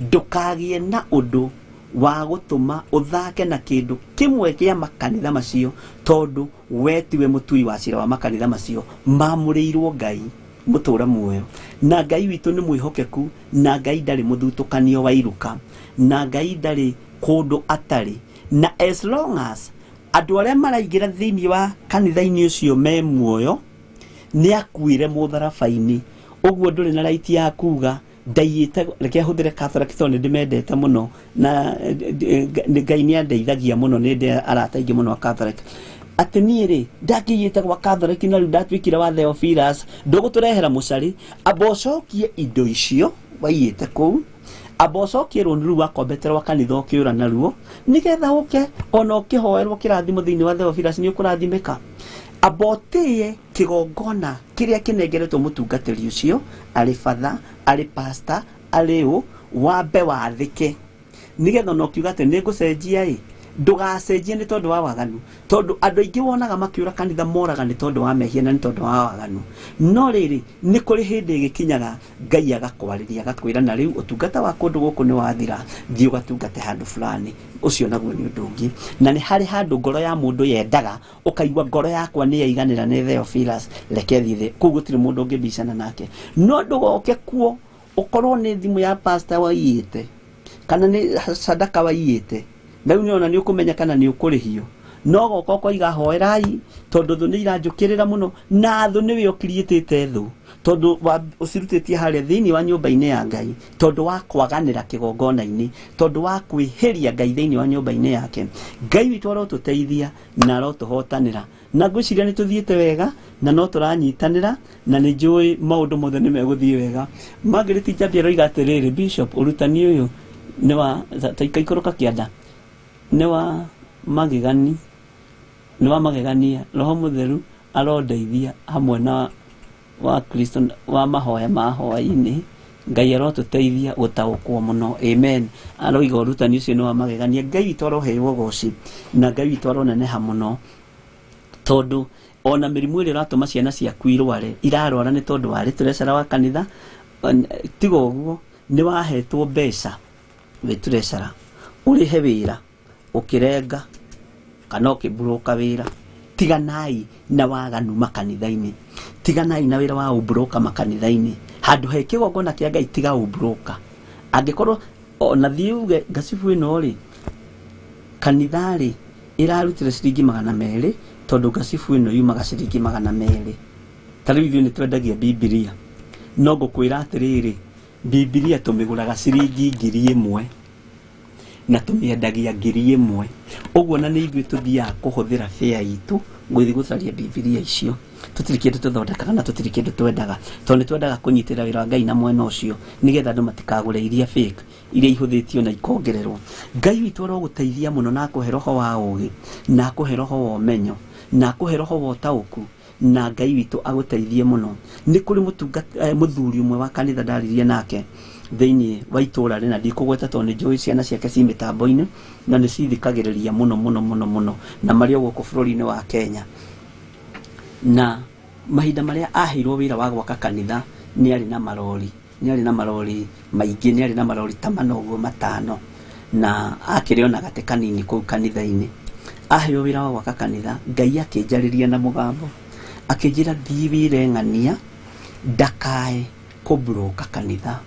Ndũkagĩe na ũndũ wa gũtũma ũthake na kĩndũ kĩmwe kĩa makanitha macio, tondũ we tiwe mũtui wa cira wa makanitha macio, mamũrĩirwo Ngai mũtũra muoyo. Na Ngai witũ nĩ mwĩhokeku, na Ngai ndarĩ mũthutũkanio wa iruka, na Ngai ndarĩ kũndũ atarĩ. Na as long as andũ arĩa maraingĩra thĩinĩ wa kanitha-inĩ ũcio me muoyo, nĩ akuire mũtharaba-inĩ. Ũguo ndũrĩ na right ya kuga ndaiyĩte, reke hũthĩre Catholic tondũ nĩ ndĩmendete mũno, na Ngai nĩ andeithagia mũno, nĩ ndĩ arata aingĩ mũno a Catholic. Atĩ niĩ rĩ, ndakĩiyĩte gwa Catholic na rĩu ndatuĩkire wa Theophilus, ndũgũtũrehera mũcarĩ, amba ũcokie indo icio waiyĩte kũu, amba ũcokie rũni rũu wakombete rwa kanitha ũkĩũra naruo, nĩgetha ũke ona ũkĩhoerwo kĩrathimo thĩinĩ wa Theophilus nĩ ũkũrathimĩka. Amba ũtĩye kĩgongona kĩrĩa kĩnengeretwo mũtungatĩri ũcio, arĩ batha, arĩ pastor, arĩ ũ, wambe wathĩke, nĩgetha ona ũkiuga atĩ nĩ ngũcenjia ĩ, ndũgacenjie nĩ tondũ wa waganu, tondũ andũ aingĩ wonaga makĩũra kanitha moraga nĩ tondũ wa mehia na nĩ tondũ wa waganu. No rĩrĩ, nĩ kũrĩ hĩndĩ ĩgĩkinyaga Ngai agakwarĩria agakwĩra na rĩu ũtungata wa kũndũ gũkũ nĩ wathira, thiĩ ũgatungate handũ fulani. Ũcio naguo nĩ ũndũ ũngĩ. Na nĩ harĩ handũ ngoro ya mũndũ yendaga, ũkaigua ngoro yakwa nĩ yaiganĩra nĩ Theophilus, reke thiĩ thĩ. Kũu gũtirĩ mũndũ ũngĩbicana nake. No ndũgoke kuo ũkorwo nĩ thimũ ya pastor waiyĩte, kana nĩ sadaka waiyĩte, na rĩu nĩona nĩ ũkũmenya kana nĩ ũkũrĩhio. No goka ũkoiga hoerai, tondũ thũ nĩ iranjũkĩrĩra mũno, na thũ nĩwe ũkiriĩtĩte thũ, tondũ ũcirutĩtie harĩa thĩinĩ wa nyũmba-inĩ ya Ngai, tondũ wa kwaganĩra kĩgongona-inĩ, tondũ wa kwĩhĩria Ngai thĩinĩ wa nyũmba-inĩ yake. Ngai witũ arotũteithia na arotũhotanĩra. Na ngwĩciria nĩ tũthiĩte wega na no tũranyitanĩra, na nĩ njũĩ maũndũ mothe nĩ megũthiĩ wega. Margaret Njambi aroiga atĩrĩrĩ, Bishop, ũrutani ũyũ nĩ wa ta ikaikũrũka kĩanda, nĩ wa magegani, nĩ wa magegania. Roho Mũtheru arondeithia hamwe na wa Kristo wa mahoya ma hwaĩ-inĩ. Ngai arotũteithia gũtaũkwo mũno. Amen. Aroiga ũrutani ũcio nĩ wa magegania. Ngai witũ aroheirwo ũgoci na Ngai witũ aroneneha mũno, tondũ ona mĩrimũ ĩrĩa ĩratũma ciana ciaku irware, irarwara nĩ tondũ warĩ treasurer wa kanitha. Tiga ũguo, nĩ wahetwo mbeca wĩ treasurer, ũrĩhe wĩra ũkĩrenga kana ũkĩmburoka wĩra. Tiganai na waganu makanitha-inĩ, tiganai na wĩra wa ũmburoka makanitha-inĩ. Handũ he kĩgongona kĩa Ngai, tiga ũmburoka. Angĩkorwo ona thiĩ uge ngacibu ĩno rĩ, kanitha rĩ ĩrarutire ciringi 200, tondũ ngacibu ĩno yumaga ciringi 200. Ta rĩu ithuĩ nĩ twendagia Bibilia, no ngũkwĩra atĩrĩrĩ, Bibilia tũmĩgũraga ciringi 1000 na tũmĩendagia 1000. Ũguo na nĩ ithuĩ tũthiaga kũhũthĩra fare itũ gũthiĩ gũcaria Bibilia icio. Tũtirĩ kĩndũ tũthondekaga na tũtirĩ kĩndũ twendaga, tondũ nĩ twendaga kũnyitĩrĩra wĩra wa Ngai na mwena ũcio, nĩgetha andũ matikagũre iria fake, iria ihũthĩtio na ikongererwo. Ngai witũ arogũteithia mũno na akũhe roho wa ũũgĩ, na akũhe roho wa ũmenyo, na akũhe roho wa ũtaũku, na Ngai witũ agũteithie mũno. Nĩ kũrĩ mũthuri ũmwe wa kanitha ndaririe nake thĩinĩ wa itũũra rĩna, ndikũgweta tondũ nĩ njũĩ ciana ciake ci mĩtambo-inĩ na nĩ cithikagĩrĩria mũno mũno mũno mũno, na marĩ o gũkũ bũrũri-inĩ wa Kenya. Na mahinda marĩa aheirwo wĩra wa gwaka kanitha, nĩ arĩ na marori, nĩ arĩ na marori maingĩ, nĩ arĩ na marori ta mana ũguo matano, na akĩrĩ ona gatĩ kanini kũu kanitha-inĩ. Aheo wĩra wa gwaka kanitha, Ngai akĩnjarĩria na mũgambo, akĩnjĩra thiĩ wĩre ng'ania ndakae kũmburoka kanitha,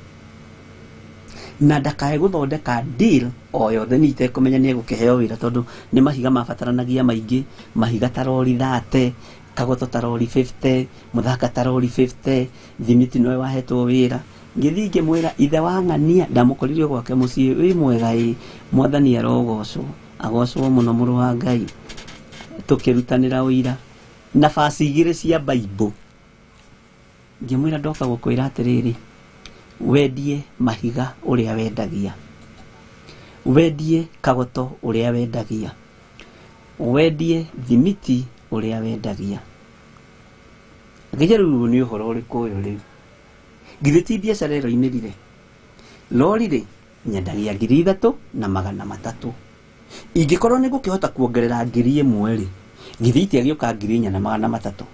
na ndakae gũthondeka deal o yothe. Niĩ itekũmenya nĩ egũkĩheo wĩra, tondũ nĩ mahiga mabataranagia maingĩ, mahiga ta rori 30, kagoto ta rori 50, mũthaka ta rori 50, thimiti nowe wahetwo wĩra. Ngĩthiĩ ngĩmwĩra ithe wa ng'ania, ndamũkorire gwake mũciĩ, wĩ mwega ĩ, mwathani arogocwo, agocwo mũno mũrũ wa Ngai. Tũkĩrutanĩra ũira na baci igĩrĩ cia Bible. Ngĩmwĩra ndoka gũkwĩra atĩrĩrĩ, Wendie mahiga ũrĩa wendagia, wendie kagoto ũrĩa wendagia, wendie thimiti ũrĩa wendagia. Ngĩnjĩra rĩu nĩ ũhoro ũrĩkũ ũyũ rĩu? Githĩ ti biacara ĩroimĩrire? Lori rĩ, nyendagia 3,300. Ingĩkorwo nĩ ngũkĩhota kuongerera 1,000 rĩ, githĩ itiagĩũka 4,300?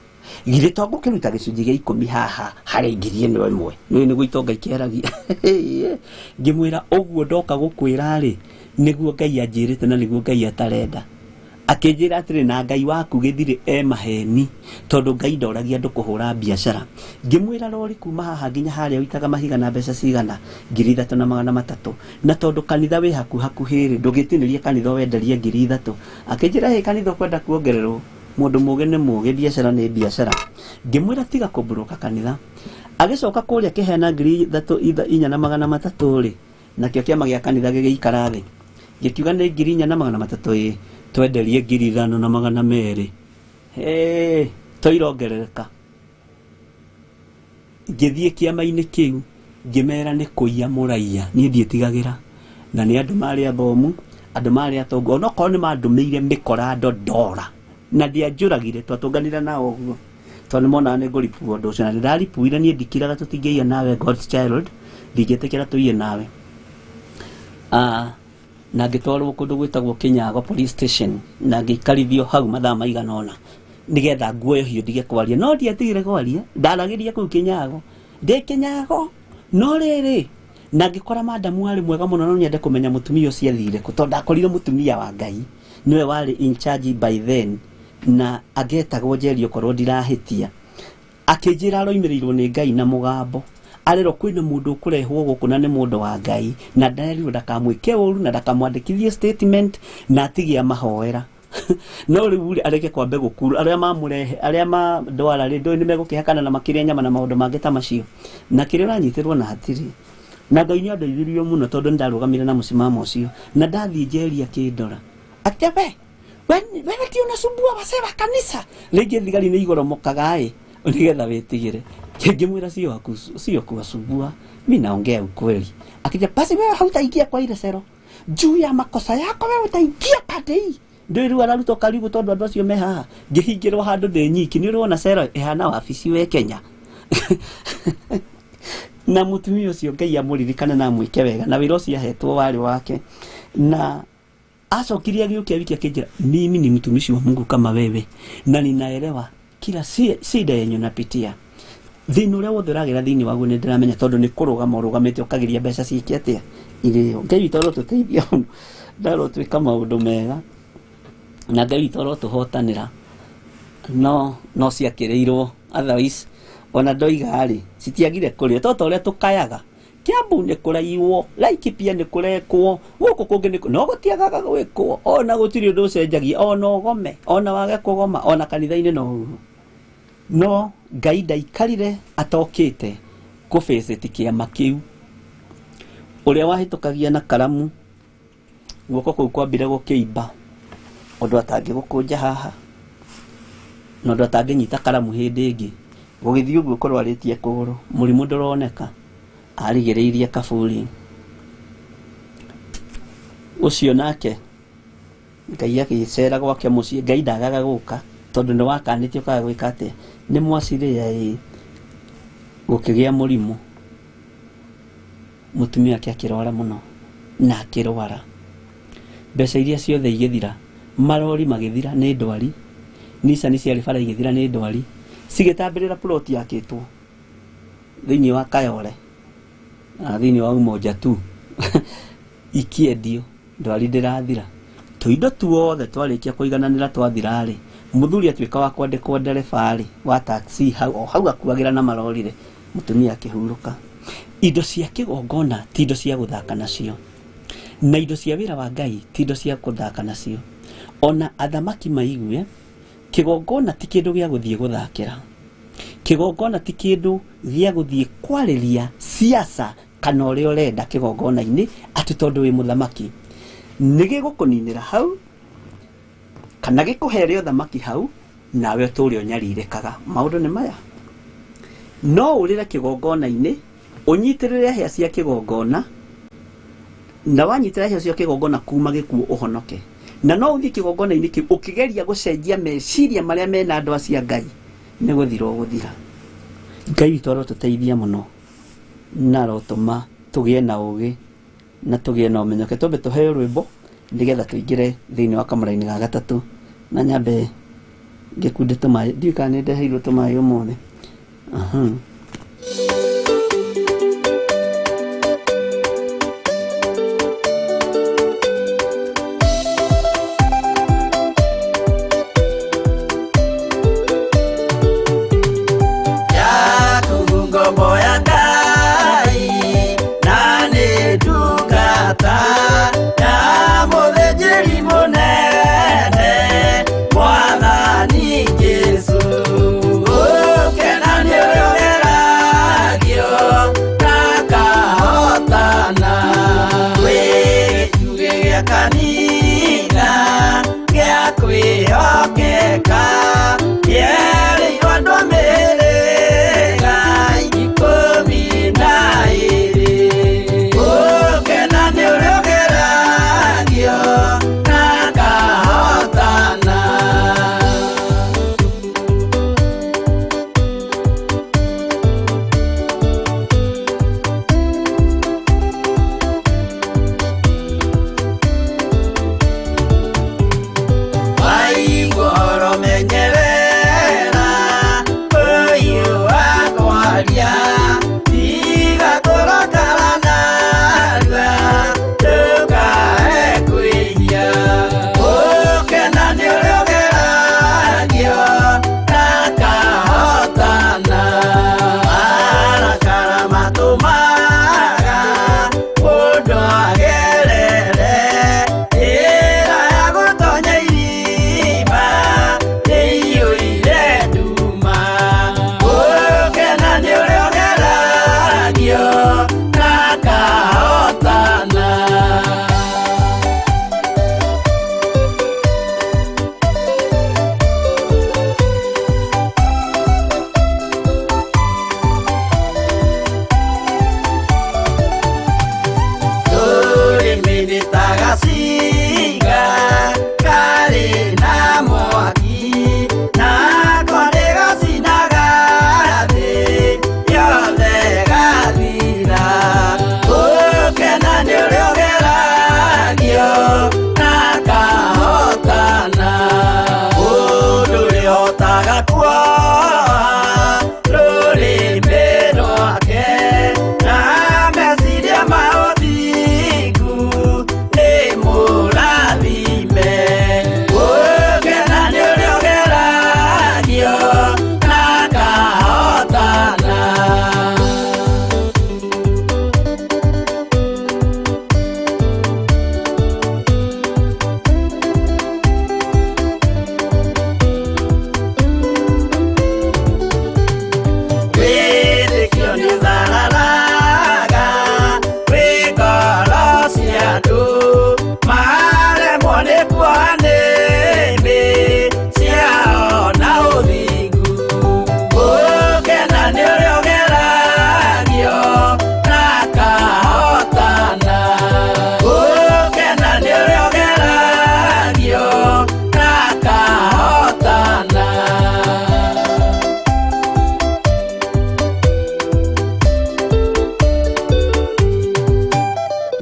Githĩ to ngũkĩruta gĩcunjĩ gĩa 10 haha harĩ ngiri ĩno ĩmwe? Nĩũĩ nĩguo itonga ikĩaragia. Ngĩmwĩra ũguo ndoka gũkwĩra rĩ, nĩguo Ngai anjĩrĩte na nĩguo Ngai atarenda. Akĩnjĩra atĩrĩ, na Ngai waku gĩthirĩ e maheni, tondũ Ngai ndoragia andũ kũhũra biacara. Ngĩmwĩra rori kuma haha nginya harĩa ũitaga mahiga na mbeca cigana? 3,300. Na tondũ kanitha wĩ hakuhakuhĩ rĩ, ndũngĩtinĩria kanitha wenderie 3,000. Akĩnjĩra hĩ, kanitha ũkwenda kuongererwo, mũndũ mũgĩ nĩ mũgĩ, biacara nĩ biacara. Ngĩmwĩra tiga kũmburuka kanitha. Agĩcoka kũrĩa akĩheana 3,400 rĩ, nakĩo kĩama gĩa kanitha gĩgĩikara thĩ. Gĩkiuga nĩ 4,300 ĩ, twenderie 5,200. Hĩ, toirongerereka. Ngĩthiĩ kĩama-inĩ kĩu, ngĩmera nĩ kũiya mũraiya, niĩ ndiĩtigagĩra. Na nĩ andũ marĩ athomu, andũ marĩ atongu, onokorwo nĩ mandũmĩire mĩkora ndora. Na ndianjũragire, twatũnganire nao ũguo. Tondũ nĩmonaga nĩ ngũripua ũndũ ũcio, na nĩndaripuire, niĩ ndikiraga tũtingĩiya nawe God's child, ndingĩtĩkĩra tũiye nawe. Na ngĩtwarwo kũndũ gwĩtagwo Kinyago police station, na ngĩikarithio hau mathaa maigana ũna, nĩgetha nguoyohio ndige kwaria. No ndiatigire kwaria, ndaragĩria kũu Kinyago, ndĩ Kinyago. No rĩrĩ, na ngĩkora madamu arĩ mwega mũno, no nyende kũmenya mũtumia ũcio athire kũ, tondũ ndakorire mũtumia wa Ngai, nĩwe warĩ in charge by then, na angetagwo Njeri okorwo ndirahĩtia. Akĩnjĩra aroimĩrĩirwo nĩ Ngai na mũgambo, arerwo kwĩna mũndũ ũkũrehwo gũkũ na nĩ mũndũ wa Ngai, na nderirwo ndakamwĩke ũru na ndakamwandĩkithie statement na atige amahoera. No rĩu rĩ, areke kwambe gũkuru, arĩa mamũrehe, arĩa mandwara rĩ, ndũĩ nĩmegũkĩhakana na makĩrĩa nyama na maũndũ mangĩ ta macio. Na kĩrĩa ũranyitĩrwo na hatirĩ. Na Ngai nĩandeithirie mũno tondũ nĩndarũgamire na mũsimamo ũcio, na ndathiĩ Njeri akĩndora. Atĩ we, wewe ti unasumbua wasee wa kanisa. Rĩngĩ thigari nĩ igoromokaga ĩ, nĩgetha wĩtigĩre. Ngĩmwĩra sio kuwasumbua, mi naongea ukweli. Akija, basi wewe hautaingia kwa ile sero. Juu ya makosa yako wewe utaingia pande hii. Ndũĩ rĩu ararutwo karibu tondũ andũ acio me haha. Ngĩhingĩrwo handũ ndĩ nyiki, nĩ ũrona cero ĩhana wabici we Kenya. Na mũtumia ũcio Ngai amũririkane na amwĩke wega, na wĩra ũcio ahetwo warĩ wake. Na acokirie agĩũkia wiki akĩnjĩra, mimi ni mtumishi wa Mungu kama wewe, na ninaelewa kila shida yenye unapitia. Thĩna ũrĩa wothe ũragera thĩinĩ waguo nĩ ndĩramenya, tondũ nĩ kũrũgama ũrũgamĩte ũkagiria mbeca ciĩke atĩa irĩo. Ngai witũ arotũteithia mũno, ndarotwĩka maũndũ mega, na Ngai witũ arotũhotanĩra. No, no ciakĩrĩirwo, otherwise ona ndoiga rĩ, citiagire kũrĩo, to ta ũrĩa tũkayaga. Kiambu nĩ kũraiwo, Laikipia nĩ kũrekwo, gũkũ kũngĩ nĩ no gũtiagaga gwĩkwo, ona gũtirĩ ũndũ ũcenjagia, ona ũgome, ona wage kũgoma, ona kanitha-inĩ no ũguo. No Ngai ndaikarire atokĩte kũbĩcĩti kĩama kĩu. Ũrĩa wahĩtũkagia na karamu, guoko kũu kwambire gũkĩimba, ũndũ atangĩgũkũnja haha, na ũndũ atangĩnyita karamu hĩndĩ ĩngĩ. Gũgĩthiĩ ũguo kũrwarĩtie kũgũrũ, mũrimũ ndũroneka, arigĩrĩirie kaburi. Ũcio nake Ngai agĩcera gwake mũciĩ, Ngai ndagaga gũka, tondũ nĩ wakanĩtio ũkaga gwĩka atĩa, nĩ mwacirĩa ĩ, gũkĩgĩa mũrimũ. Mũtumia wake akĩrwara mũno, na akĩrwara. Mbeca iria ciothe igĩthira, marori magĩthira nĩ ndwari, Nissan ciarĩ bara igĩthira nĩ ndwari, cigĩtambĩrĩra plot yakĩtwo thĩinĩ wa Kayole, na thĩinĩ wa Umoja tu. Ikĩendio, ndwari ndĩrathira. Tũindo tuothe twarĩkia kũigananĩra twathira rĩ, mũthuri atuĩka wa kwandĩkwo ndereba rĩ, wa taxi hau, o hau akuagĩra na marori rĩ, mũtumia akĩhurũka. Indo cia kĩgongona ti indo cia gũthaka nacio, na indo cia wĩra wa Ngai ti indo cia gũthaka nacio. Ona athamaki maigue, kĩgongona ti kĩndũ gĩa gũthiĩ gũthakĩra. Kĩgongona ti kĩndũ gĩa gũthiĩ kwarĩria siasa kana ũrĩa ũrenda kĩgongona-inĩ atĩ tondũ wĩ mũthamaki. Nĩ gĩgũkũninĩra hau, kana gĩkũhere ũthamaki hau, nawe ũtũre ũnyarirĩkaga. Maũndũ nĩ maya. No ũrĩre kĩgongona-inĩ, Ũnyitĩrĩre hĩa cia kĩgongona, na wanyitĩrĩra hĩa cia kĩgongona kuma gĩkuũ ũhonoke. Na no ũthiĩ kĩgongona-inĩ kĩu ũkĩgeria gũcenjia meciria marĩa mena andũ acio a Ngai, nĩ gũthira ũgũthira. Ngai witũ arotũteithia mũno na arotũma tũgĩe na ũgĩ na tũgĩe na ũmenyo. Reke twambe tũheo rwĩmbo nĩgetha tũingĩre thĩinĩ wa kamũra-inĩ ga gatatũ, na nyambe ngĩkunde tũmaĩ. Ndiũĩ kana nĩ ndeheirwo tũmaĩ ũmũthĩ.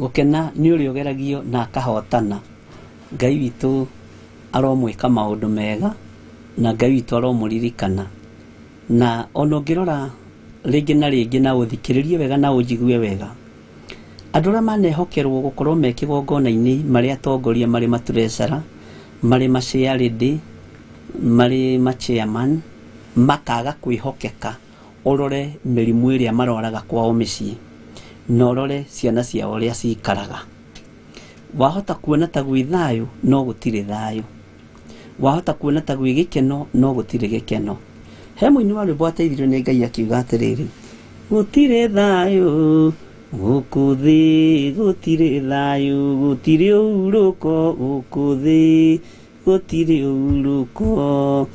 Gũkena nĩ ũrĩa ũgeragio na akahotana. Ngai witũ aromwĩka maũndũ mega na Ngai witũ aromũririkana. Na ona ũngĩrora rĩngĩ na rĩngĩ na ũthikĩrĩrie wega na ũnjigue wega, andũ arĩa manehokerwo gũkorwo me kĩgongona-inĩ marĩ atongoria, marĩ matreasurer, marĩ machairlady, marĩ machairman, makaga kwĩhokeka, ũrore mĩrimũ ĩrĩa marwaraga kwao mĩciĩ na ũrore ciana ciao ũrĩa cikaraga. Wahota kuona ta gwĩ thayũ no gũtirĩ thayũ, wahota kuona ta gwĩ gĩkeno no gũtirĩ gĩkeno. He mũini wa rwĩmbo ateithirio nĩ Ngai akiuga atĩrĩrĩ, gũtirĩ thayũ gũkũ thĩ, gũtirĩ thayũ, gũtirĩ ũhurũko gũkũ thĩ, gũtirĩ ũhurũko.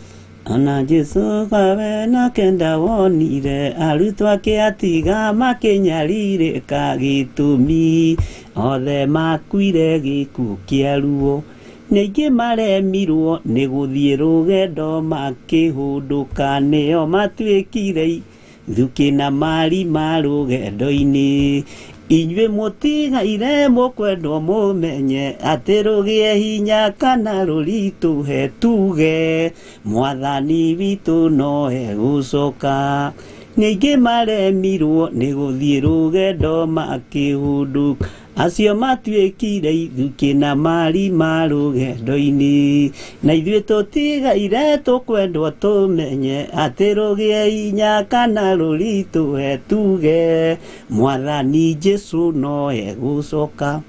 Ona Jesu kawe na kenda wonire arutwo ake atiga makĩnyarirĩka gĩtũmi othe makuire gĩkuũ kĩa ruo. Nĩ aingĩ maremirwo nĩ gũthiĩ rũgendo makĩhũndũka nĩo matuĩkire thukĩ na marima rũgendo-inĩ. Inyuĩ mũtigaire mũkwendwo mũmenye atĩ rũgĩe hinya kana rũritũhe tuge mwathani witũ no egũcoka. Nĩ aingĩ maremirwo nĩ gũthiĩ rũgendo makĩhũndũka acio matuĩkire ithukĩ na marima rũgendo-inĩ. Na ithuĩ tũtigaire tũkwendwo tũmenye atĩ rũgĩe hinya kana rũritũhe tuge mwathani Jesu no egũcoka.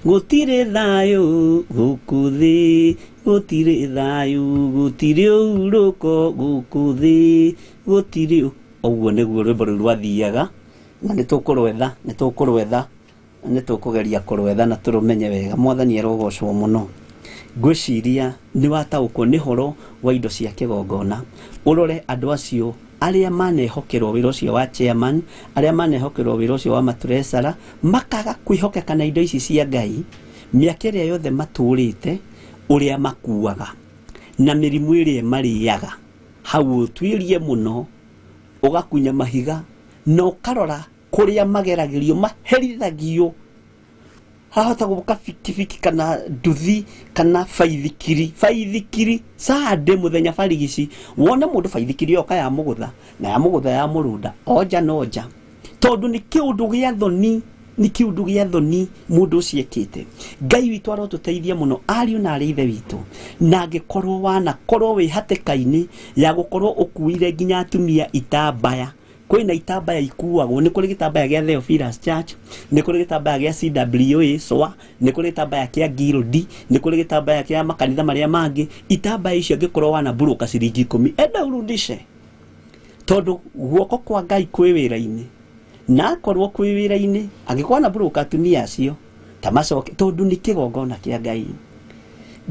Gũtirĩ thayũ gũkũ thĩ, gũtirĩ thayũ, gũtirĩ ũhurũko gũkũ thĩ, gũtirĩ. Ũguo nĩguo rwĩmbo rũu rwathiaga, na nĩ tũkũrwetha, nĩ tũkũrwetha, nĩ tũkũgeria kũrwetha na tũrũmenye wega. Mwathani arogocwo mũno. Ngwĩciria nĩ wataũkwo nĩ horo wa indo cia kĩgongona. Ũrore andũ acio arĩa manehokerwo wĩra ũcio wa chairman, arĩa manehokerwo wĩra ũcio wa matresara, makaga kwĩhokeka na indo ici cia Ngai mĩaka ĩrĩa yothe matũrĩte, ũrĩa makuaga na mĩrimũ ĩrĩa marĩaga. Hau ũtuĩrie mũno, ũgakunya mahiga na ũkarora kũrĩa mageragĩrio, maherithagio. Hahota gũka bikibiki kana nduthi kana baithikiri, baithikiri sande mũthenya barigici, wone mũndũ baithikiri yoka ya mũgũtha na ya mũgũtha ya mũrũnda onja na onja, tondũ nĩ kĩũndũ gĩa thoni, nĩ kĩũndũ gĩa thoni mũndũ ũcio ekĩte. Ngai witũ arotũteithia mũno ariũ na arĩ ithe witũ, na angĩkorwo wanakorwo wĩ hatĩka-inĩ ya gũkorwo ũkuire nginya atumia itambaya. Kwĩna itambaya ikuagwo, nĩ kũrĩ gĩtambaya gĩa Theophilus Church, nĩ kũrĩ gĩtambaya gĩa CWA SOA, nĩ kũrĩ gĩtambaya kĩa Guild, nĩ kũrĩ gĩtambaya kĩa makanitha marĩa mangĩ. Itambaya icio angĩkorwo wanaburuka ciringi 10, enda urudishe, tondũ guoko kwa Ngai kwĩ wĩra-inĩ. Na akorwo kwĩ wĩra-inĩ, angĩkorwo wanaburuka atumia acio ta macoke, tondũ nĩ kĩgongona kĩa Ngai.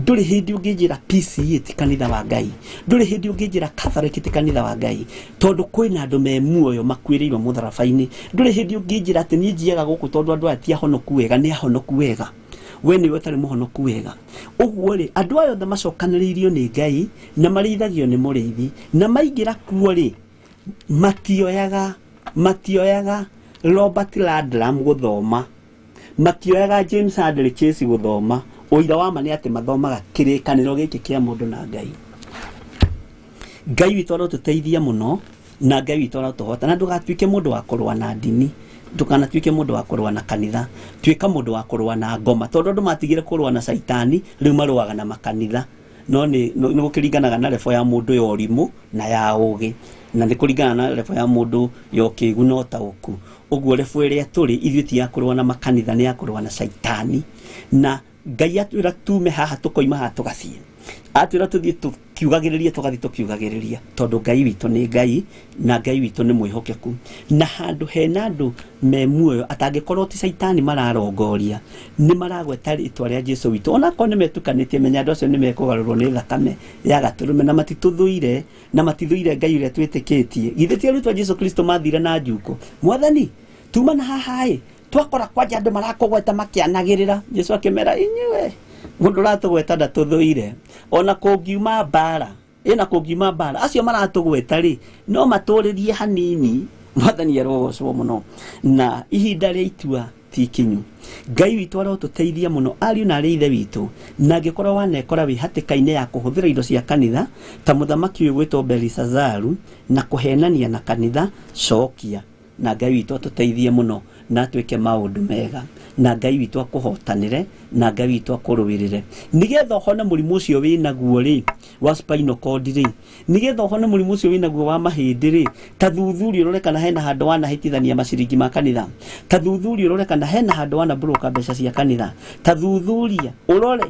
Ndũrĩ hĩndĩ ũngĩnjĩra PCA ti kanitha wa Ngai, ndũrĩ hĩndĩ ũngĩnjĩra Catholic ti kanitha wa Ngai, tondũ kwĩna andũ me muoyo makuĩrĩirwo mũtharaba-inĩ. Ndũrĩ hĩndĩ ũngĩnjĩra atĩ niĩ njiaga gũkũ tondũ andũ aya ti ahonoku wega, nĩ ahonoku wega, we nĩwe ũtarĩ mũhonoku wega. Ũguo rĩ, andũ aya othe macokanĩrĩirio nĩ Ngai na marĩithagio nĩ mũrĩithi, na maingĩra kuo rĩ, matioyaga Robert Ludlum gũthoma, matioyaga James Hadley Chase gũthoma. Ũira wa ma nĩ atĩ mathomaga kĩrĩkanĩro gĩkĩ kĩa mũndũ na Ngai. Ngai witũ arotũteithia mũno, na Ngai witũ arotũhota, na ndũgatuĩke mũndũ wa kũrũa na ndini, ndũkanatuĩke mũndũ wa kũrũa na kanitha, tuĩka mũndũ wa kũrũa na ngoma, tondũ andũ matigire kũrũa na caitani, rĩu marũaga na makanitha. No nĩ gũkĩringanaga na level ya mũndũ ya ũrimũ na ya ũgĩ, na nĩ kũringana na level ya mũndũ ya ũkĩgu na ũtaũku. Ũguo level ĩrĩa tũrĩ ithuĩ ti ya kũrũa na makanitha, nĩ ya kũrũa na caitani. Na Ngai atwĩra tume haha tũkoima haha tũgathiĩ, atwĩra tũthiĩ tũkiugagĩrĩria tũgathiĩ tũkiugagĩrĩria, tondũ Ngai witũ nĩ Ngai na Ngai witũ nĩ mwĩhokeku. Na handũ hena andũ me muoyo atangĩkorwo ti caitani mararongoria, nĩ maragweta rĩtwa rĩa Jesu witũ, onakorwo nĩ metukanĩtie, menya andũ acio nĩ mekũgarũrwo nĩ thakame ya gatũrũme, na matitũthũire, na matithũire Ngai ũrĩa twĩtĩkĩtie. Githĩ ti arutwo a Jesu Kristo mathire na njuko, Mwathani tuma na haha ĩ, twakora kwanja andũ marakũgweta makĩanagĩrĩra. Jesu akĩmera, inyuĩ mũndũ ũratũgweta ndatũthũire, ona kũngiuma mbara, ĩna kũngiuma mbara, acio maratũgweta rĩ no matũrĩrie hanini. Mwathani arogocwo mũno, na ihinda rĩa itua ti ikinyu. Ngai witũ arotũteithia mũno ariũ na arĩ ithe witũ, na angĩkorwo wanekora wĩ hatĩka-inĩ ya kũhũthĩra indo cia kanitha ta mũthamaki ũyũ gwĩtwo Belisazaru na kũhenania na kanitha, cokia. Na Ngai witũ atũteithie mũno na atwĩke maũndũ mega, na Ngai witũ akũhotanĩre, na Ngai witũ akũrũĩrĩre, nĩgetha ũhone mũrimũ ũcio wĩnaguo rĩ wa spinal cord rĩ, nĩgetha ũhone mũrimũ ũcio wĩnaguo wa mahĩndĩ rĩ, ta thuthuria ũrore kana hena handũ wanahĩtithania maciringi ma kanitha, ta thuthuria ũrore kana hena handũ wanaburoka mbeca cia kanitha, ta thuthuria ũrore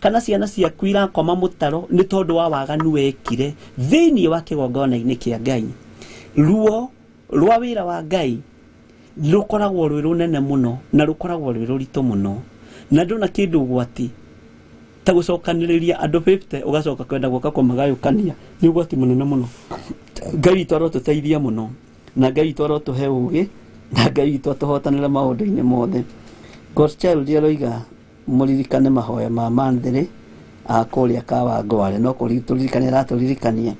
kana ciana ciaku irakoma mũtaro nĩ tondũ wa waganu wekire thĩinĩ wa kĩgongona-inĩ kĩa Ngai. Ruo rwa wĩra wa Ngai rũkoragwo rwĩ rũnene mũno na rũkoragwo rwĩ rũritũ mũno, na ndũna kĩndũ ũgwati. Ta gũcokanĩrĩria andũ 50 ũgacoka kwenda gũka kũmagayũkania nĩ ũgwati mũnene mũno. Ngai witũ arotũteithia mũno, na Ngai witũ arotũhe ũgĩ, na Ngai witũ atũhotanĩre maũndũ-inĩ mothe. God's Child aroiga mũririkane mahoya ma Manthĩrĩ a kũrĩa Kawangware, no kũrĩtũririkania aratũririkania.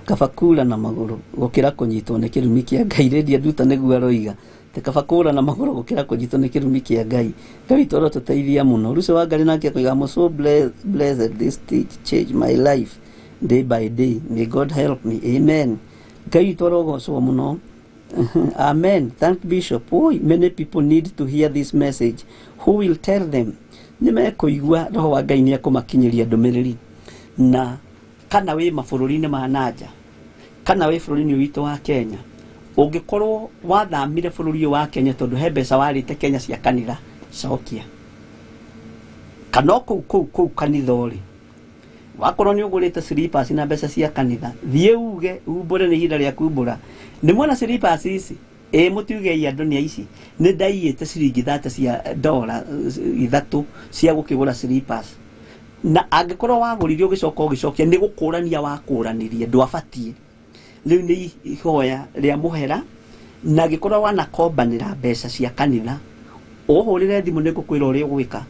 Kaba kura na magũrũ gũkĩra kũnyitwo nĩ kĩrumi kĩa Ngai. Rĩndia Nduta nĩguo aroiga atĩ kaba kũra na magũrũ gũkĩra kũnyitwo nĩ kĩrumi kĩa Ngai. Ngai witũ arotũteithia mũno. Lucy Wangari nake akoiga, I'm so blessed, this teach change my life day by day, may God help me, amen. Ngai witũ arogocwo mũno. Amen. Thank Bishop. Oi, many people need to hear this message. Who will tell them? Nĩ mekũigua roho wa Ngai nĩ ekũmakinyĩria ndũmĩrĩri. Na kana wĩ mabũrũri-inĩ ma nanja, kana wĩ bũrũri-inĩ witũ wa Kenya, ũngĩkorwo wathamire bũrũri ũyũ wa Kenya tondũ he mbeca warĩte Kenya cia kanitha, cokia. Kana o kũu kũu kũu kanitha ũrĩ, wakorwo nĩ ũgũrĩte slippers na mbeca cia kanitha, thiĩ uge umbũre, nĩ ihinda rĩa kumbũra. Nĩ mwona slippers ici? Ĩ mũtiuge andũ nĩ aici. Nĩ ndaiyĩte ciringi 30 cia dola 3 cia gũkĩgũra slippers. Na angĩkorwo wagũrire ũgĩcoka ũgĩcokia, nĩ gũkũrania wakũranirie, ndwabatiĩ. Rĩu nĩ ihoya rĩa mũhera, na angĩkorwo wanakombanĩra mbeca cia kanitha, ũhũrĩre thimũ nĩ ngũkwĩra ũrĩa ũgwĩka.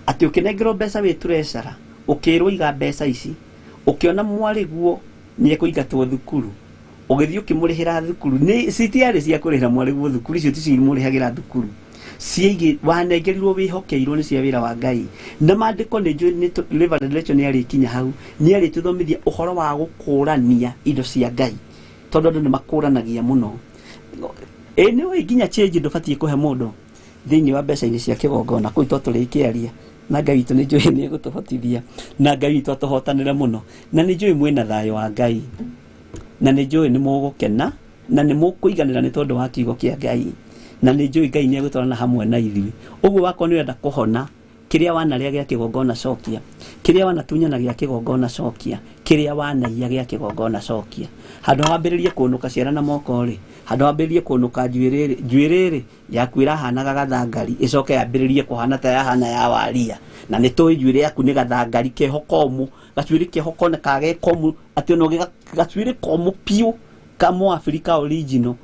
Atĩ ũkĩnengerwo mbeca wĩ treasurer, ũkĩrwo iga mbeca ici, ũkĩona mwarĩguo nĩ ekũingatwo thukuru, ũgĩthiĩ ũkĩmũrĩhĩra thukuru. Nĩ citiarĩ cia kũrĩhĩra mwarĩguo thukuru, icio ticio imũrĩhagĩra thukuru. Ciĩgiĩ wanengerirwo wĩhokeirwo nĩ cia wĩra wa Ngai. Na maandĩko nĩ njũĩ nĩ Reverend Rachel nĩ arĩkinya hau, nĩ arĩtũthomithia ũhoro wa gũkũrania indo cia Ngai, tondũ andũ nĩ makũranagia mũno. Ĩ nĩ ũĩ nginya change ndũbatiĩ kũhe mũndũ thĩinĩ wa mbeca-inĩ cia kĩgongona, kũu twatũrĩkĩaria. Na Ngai witũ nĩ njũĩ nĩ egũtũhotithia, na Ngai witũ atũhotanĩre mũno. Na nĩ njũĩ mwĩna thayũ wa Ngai, na nĩ njũĩ nĩ mũgũkena, na nĩ mũkũiganĩra nĩ tondũ wa kiugo kĩa Ngai. Na nĩ njũĩ Ngai nĩ egũtwarana hamwe na ithuĩ. Ũguo wakorwo nĩ ũrenda kũhona, kĩrĩa wanarĩa gĩa kĩgongona cokia, kĩrĩa wanatunyana gĩa kĩgongona cokia, kĩrĩa wanaiya gĩa kĩgongona cokia. Handũ wambĩrĩrie kũnũka ciara na moko rĩ, handũ wambĩrĩrie kũnũka njuĩrĩ rĩ, njuĩrĩ rĩ yaku ĩrahanaga gathangari, ĩcoke yambĩrĩrie kũhana ta yahana ya waria. Na nĩ tũĩ njuĩrĩ yaku nĩ gathangari keho komũ, gacuĩrĩ keho konekaga ge komũ, atĩ ona gacuĩrĩ komũ piũ ka Mũabirika original,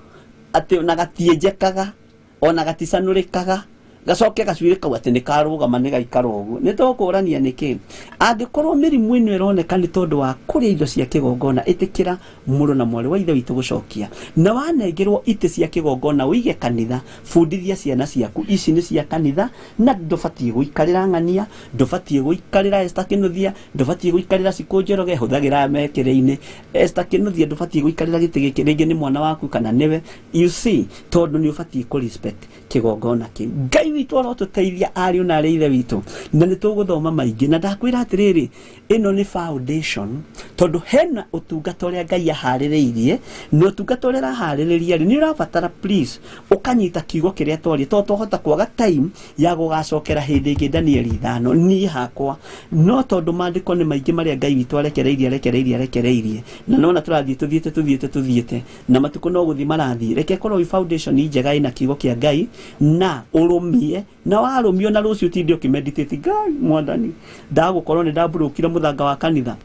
atĩ ona gatienjekaga, ona gaticanũrĩkaga, gacoke gacuĩrĩ kau atĩ nĩ karũgama nĩ gaikara ũguo. Nĩ tũkũrania nĩkĩ? Angĩkorwo mĩrimũ ĩno ĩroneka nĩ tondũ wa kũrĩa indo cia kĩgongona, ĩtĩkĩra mũrũ na mwarĩ wa ithe witũ gũcokia. Na wanengerwo itĩ cia kĩgongona ũige kanitha, bundithia ciana ciaku ici nĩ cia kanitha, na ndũbatiĩ gũikarĩra ng'ania, ndũbatiĩ gũikarĩra Esther Kĩnuthia, ndũbatiĩ gũikarĩra Cikũ Njoroge, hũthagĩra mekĩre-inĩ. Esther Kĩnuthia ndũbatiĩ gũikarĩra gĩtĩ gĩkĩ, rĩngĩ nĩ mwana waku kana nĩwe. You see, tondũ nĩ ũbatiĩ kũ respect kĩgongona kĩu. Ngai witũ arotũteithia ariũ na arĩ ithe witũ, na nĩ tũgũthoma maingĩ. Na ndakwĩra atĩrĩrĩ, ĩno nĩ foundation, tondũ hena ũtungata ũrĩa Ngai aharĩrĩirie, na ũtungata ũrĩa araharĩrĩria rĩ, nĩ ũrabatara please ũkanyita kiugo kĩrĩa twaria, tondũ twahota kwaga time ya gũgacokera hĩndĩ ĩngĩ Danieli 5 niĩ hakwa. No tondũ maandĩko nĩ maingĩ marĩa Ngai witũ arekereirie, arekereirie, arekereirie, na nona tũrathiĩ tũthiĩte, tũthiĩte, tũthiĩte, na matukũ no gũthiĩ marathiĩ. Reke ĩkorwo ĩ foundation njega ĩna kiugo kĩa Ngai, na ũrũmie, na warũmio na rũciũ ũtinde ũkĩmeditate, Ngai mwathani ndagũkorwo nĩ ndamburũkire mũthanga wa kanitha.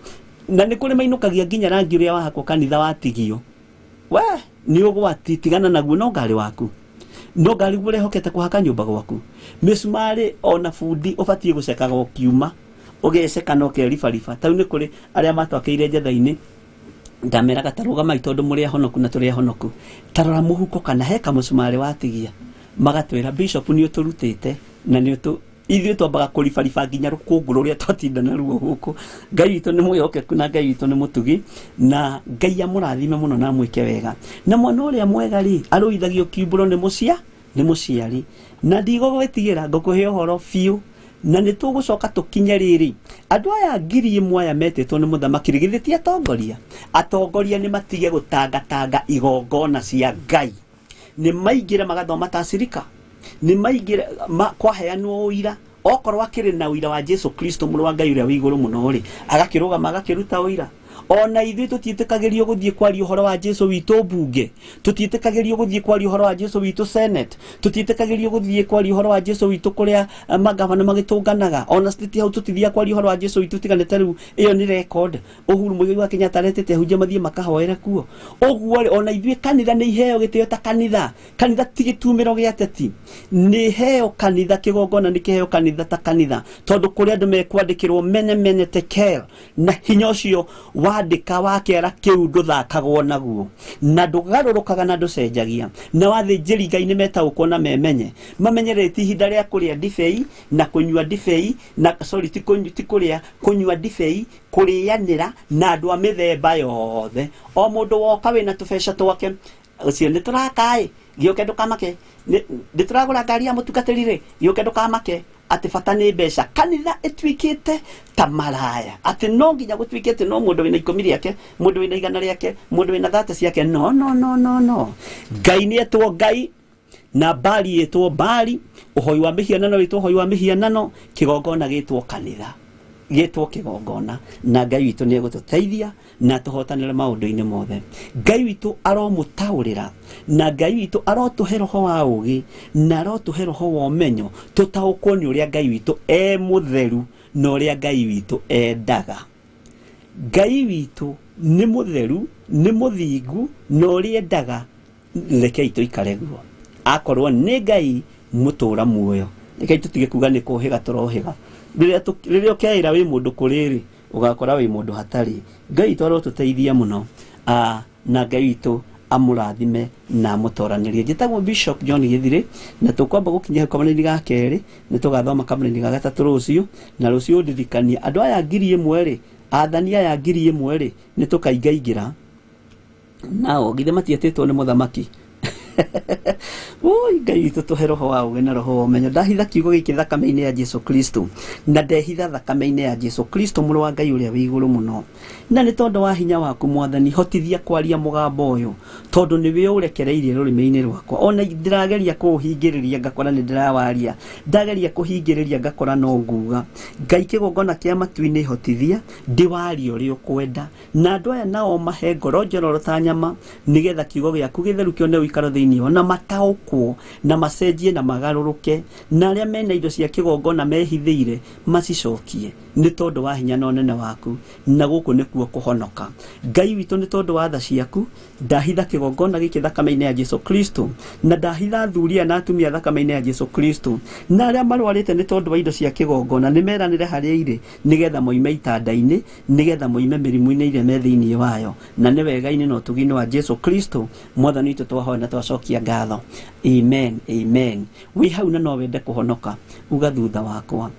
Na nĩ kũrĩ mainũkagia nginya rangi ũrĩa wahakwo kanitha watigio. We nĩ ũgwati, tigana naguo, no ngarĩ waku, no ngari guo ũrehokete kũhaka nyũmba gwaku. Mĩcumarĩ ona bundi ũbatiĩ gũcekaga ũkiuma, ũgeceka na ũkeribariba. Tau nĩ kũrĩ arĩa matwakĩire njetha-inĩ, ndameraga ta rũgamai tondũ mũrĩ ahonoku na tũrĩ ahonoku, ta rora mũhuko kana he kamũcumarĩ watigia. Magatwĩra Bishop nĩ ũtũrutĩte, na nĩ ũtũ ithuĩ twambaga kũribariba nginya rũkũngũ rũrĩa twatinda naruo gũkũ. Ngai witũ nĩ mwĩhokeku na Ngai witũ nĩ mũtugi, na Ngai amũrathime mũno na amwĩke wega. Na mwana ũrĩa mwega rĩ, arũithagio kiumbũro nĩ nĩ mũciari. Na ndigũgwĩtigĩra, ngũkũhe ũhoro biũ. Na nĩ tũgũcoka tũkinye rĩrĩ, andũ aya 1000 aya metĩtwo nĩ mũthamaki rĩ, githĩ ti atongoria? Atongoria nĩ matige gũtangatanga igongona cia Ngai. Nĩ maingĩre magathoma ta cirika, nĩ maingĩre kwaheanwo ũira. Okorwo akĩrĩ na ũira wa Jesu Kristo mũrũ wa Ngai ũrĩa wĩ igũrũ mũno rĩ, agakĩrũgama agakĩruta ũira. Ona ithuĩ tũtiĩtĩkagĩrio gũthiĩ kwaria ũhoro wa Jesu witũ mbunge, tũtiĩtĩkagĩrio gũthiĩ kwaria ũhoro wa Jesu witũ senate, tũtiĩtĩkagĩrio gũthiĩ kwaria ũhoro wa Jesu witũ kũrĩa magavana magĩtũnganaga. Ona state hau tũtithiaga kwaria ũhoro wa Jesu witũ, tiga nĩ ta rĩu ĩyo nĩ record Uhuru Muigai wa Kenyatta aretete ahunjia mathiĩ makahoere kuo. Ũguo rĩ, ona ithuĩ kanitha nĩ iheo gĩtĩo ta kanitha. Kanitha ti gĩtumĩro gĩa ateti, nĩ heo kanitha, kĩgongona nĩ kĩheo kanitha ta kanitha, tondũ kũrĩ andũ mekwandĩkĩrwo mene mene tekel, na hinya ũcio wandĩka wa kĩara kĩu ndũthakagwo naguo, na ndũgarũrũkaga na ndũcenjagia. Na wathĩnjĩri Ngai nĩ metaũkwo na memenye, mamenyerere ti ihinda rĩa kũrĩa ndibei na kũnyua ndibei na sorry, ti kũrĩa, kũnyua ndibei, kũrĩanĩra na andũ a mĩthemba yothe. O mũndũ woka wĩna tũbeca twake, ũcio nĩ tũrakaĩ, gĩũke ndũkamake, nĩ tũragũra ngari ya mũtungatĩri rĩ, gĩũke ndũkamake, atĩ bata nĩ mbeca. Kanitha ĩtuĩkĩte ta maraya, atĩ no nginya gũtuĩke atĩ no mũndũ wĩna 10 rĩake, mũndũ wĩna 100 rĩake, mũndũ wĩna 30 ciake. No, no, no, no, no. Ngai nĩ etwo Ngai, na Bali ĩtwo Bali, ũhoi wa mĩhianano wĩtwo ũhoi wa mĩhianano, kĩgongona gĩtwo kanitha, gĩtwo kĩgongona. Na Ngai witũ nĩ egũtũteithia na tũhotanĩre maũndũ-inĩ mothe. Ngai witũ aromũtaũrĩra, na Ngai witũ arotũhe roho wa ũũgĩ, na arotũhe roho wa ũmenyo, tũtaũkwo nĩ ũrĩa Ngai witũ e mũtheru na ũrĩa Ngai witũ endaga. Ngai witũ nĩ mũtheru, nĩ mũthingu, na ũrĩa endaga, rekei tũikare guo. Akorwo nĩ Ngai mũtũra muoyo, rekei tũtige kuga nĩ kũhĩga tũrohĩga. Rĩrĩa ũkeĩra wĩ mũndũ kũrĩ rĩ, ũgakora wĩ mũndũ hatarĩ. Ngai witũ arotũteithia mũno, na Ngai witũ amũrathime na amũtoranĩrie. Njĩtagwo Bishop John Gĩthirĩ, na tũkwamba gũkinya hau kamũra-inĩ ga kerĩ, nĩ tũgathoma kamũra-inĩ ga gatatũ rũciũ, na rũciũ ndirikania andũ aya 1000 rĩ, athani aya 1000 rĩ, nĩ tũkaingaingĩra nao, githĩ matietĩtwo nĩ mũthamaki? Oi, Ngai witũ tũhe roho wa ũũgĩ na roho wa ũmenyo. Ndahitha kiugo gĩkĩ thakame-inĩ ya Jesu Kristo, na ndehitha thakame-inĩ ya Jesu Kristo mũrũ wa Ngai ũrĩa wĩ igũrũ mũno. Na nĩ tondũ wa hinya waku Mwathani, hotithia kwaria mũgambo ũyũ, tondũ nĩwe ũrekereirie rũrĩmĩ-inĩ rwakwa. Ona ndĩrageria kũũhingĩrĩria ngakora nĩ ndĩrawaria, ndageria kũhingĩrĩria ngakora no nguga. Ngai kĩgongona kĩa matu-inĩ hotithia ndĩwarie ũrĩa ũkwenda, na andũ aya nao mahe ngoro njororo ta nyama, nĩgetha kiugo gĩaku gĩtheru kĩone ũikaro thĩinĩ wao, na mataũkwo, na macenjie na magarũrũke, na arĩa mena indo cia kĩgongona mehithĩire macicokie, nĩ tondũ wa hinya na ũnene waku, na gũkũ nĩkuo kũhonoka. Ngai witũ, nĩ tondũ wa tha ciaku, ndahitha kĩgongona gĩkĩ thakame-inĩ ya Jesu Kristo, na ndahitha athuri aya na atumia thakame-inĩ ya Jesu Kristo, na arĩa marwarĩte nĩ tondũ wa indo cia kĩgongona, nĩ meranĩre harĩa irĩ, nĩgetha moime itanda-inĩ, nĩgetha moime mĩrimũ-inĩ ĩrĩa me thĩinĩ wayo. Na nĩ wega-inĩ na ũtugi-inĩ wa Jesu Kristo Mwathani witũ twahoya na twacokia ngatho. Amen, amen. Wĩ hau na no wende kũhonoka, uga thutha wakwa,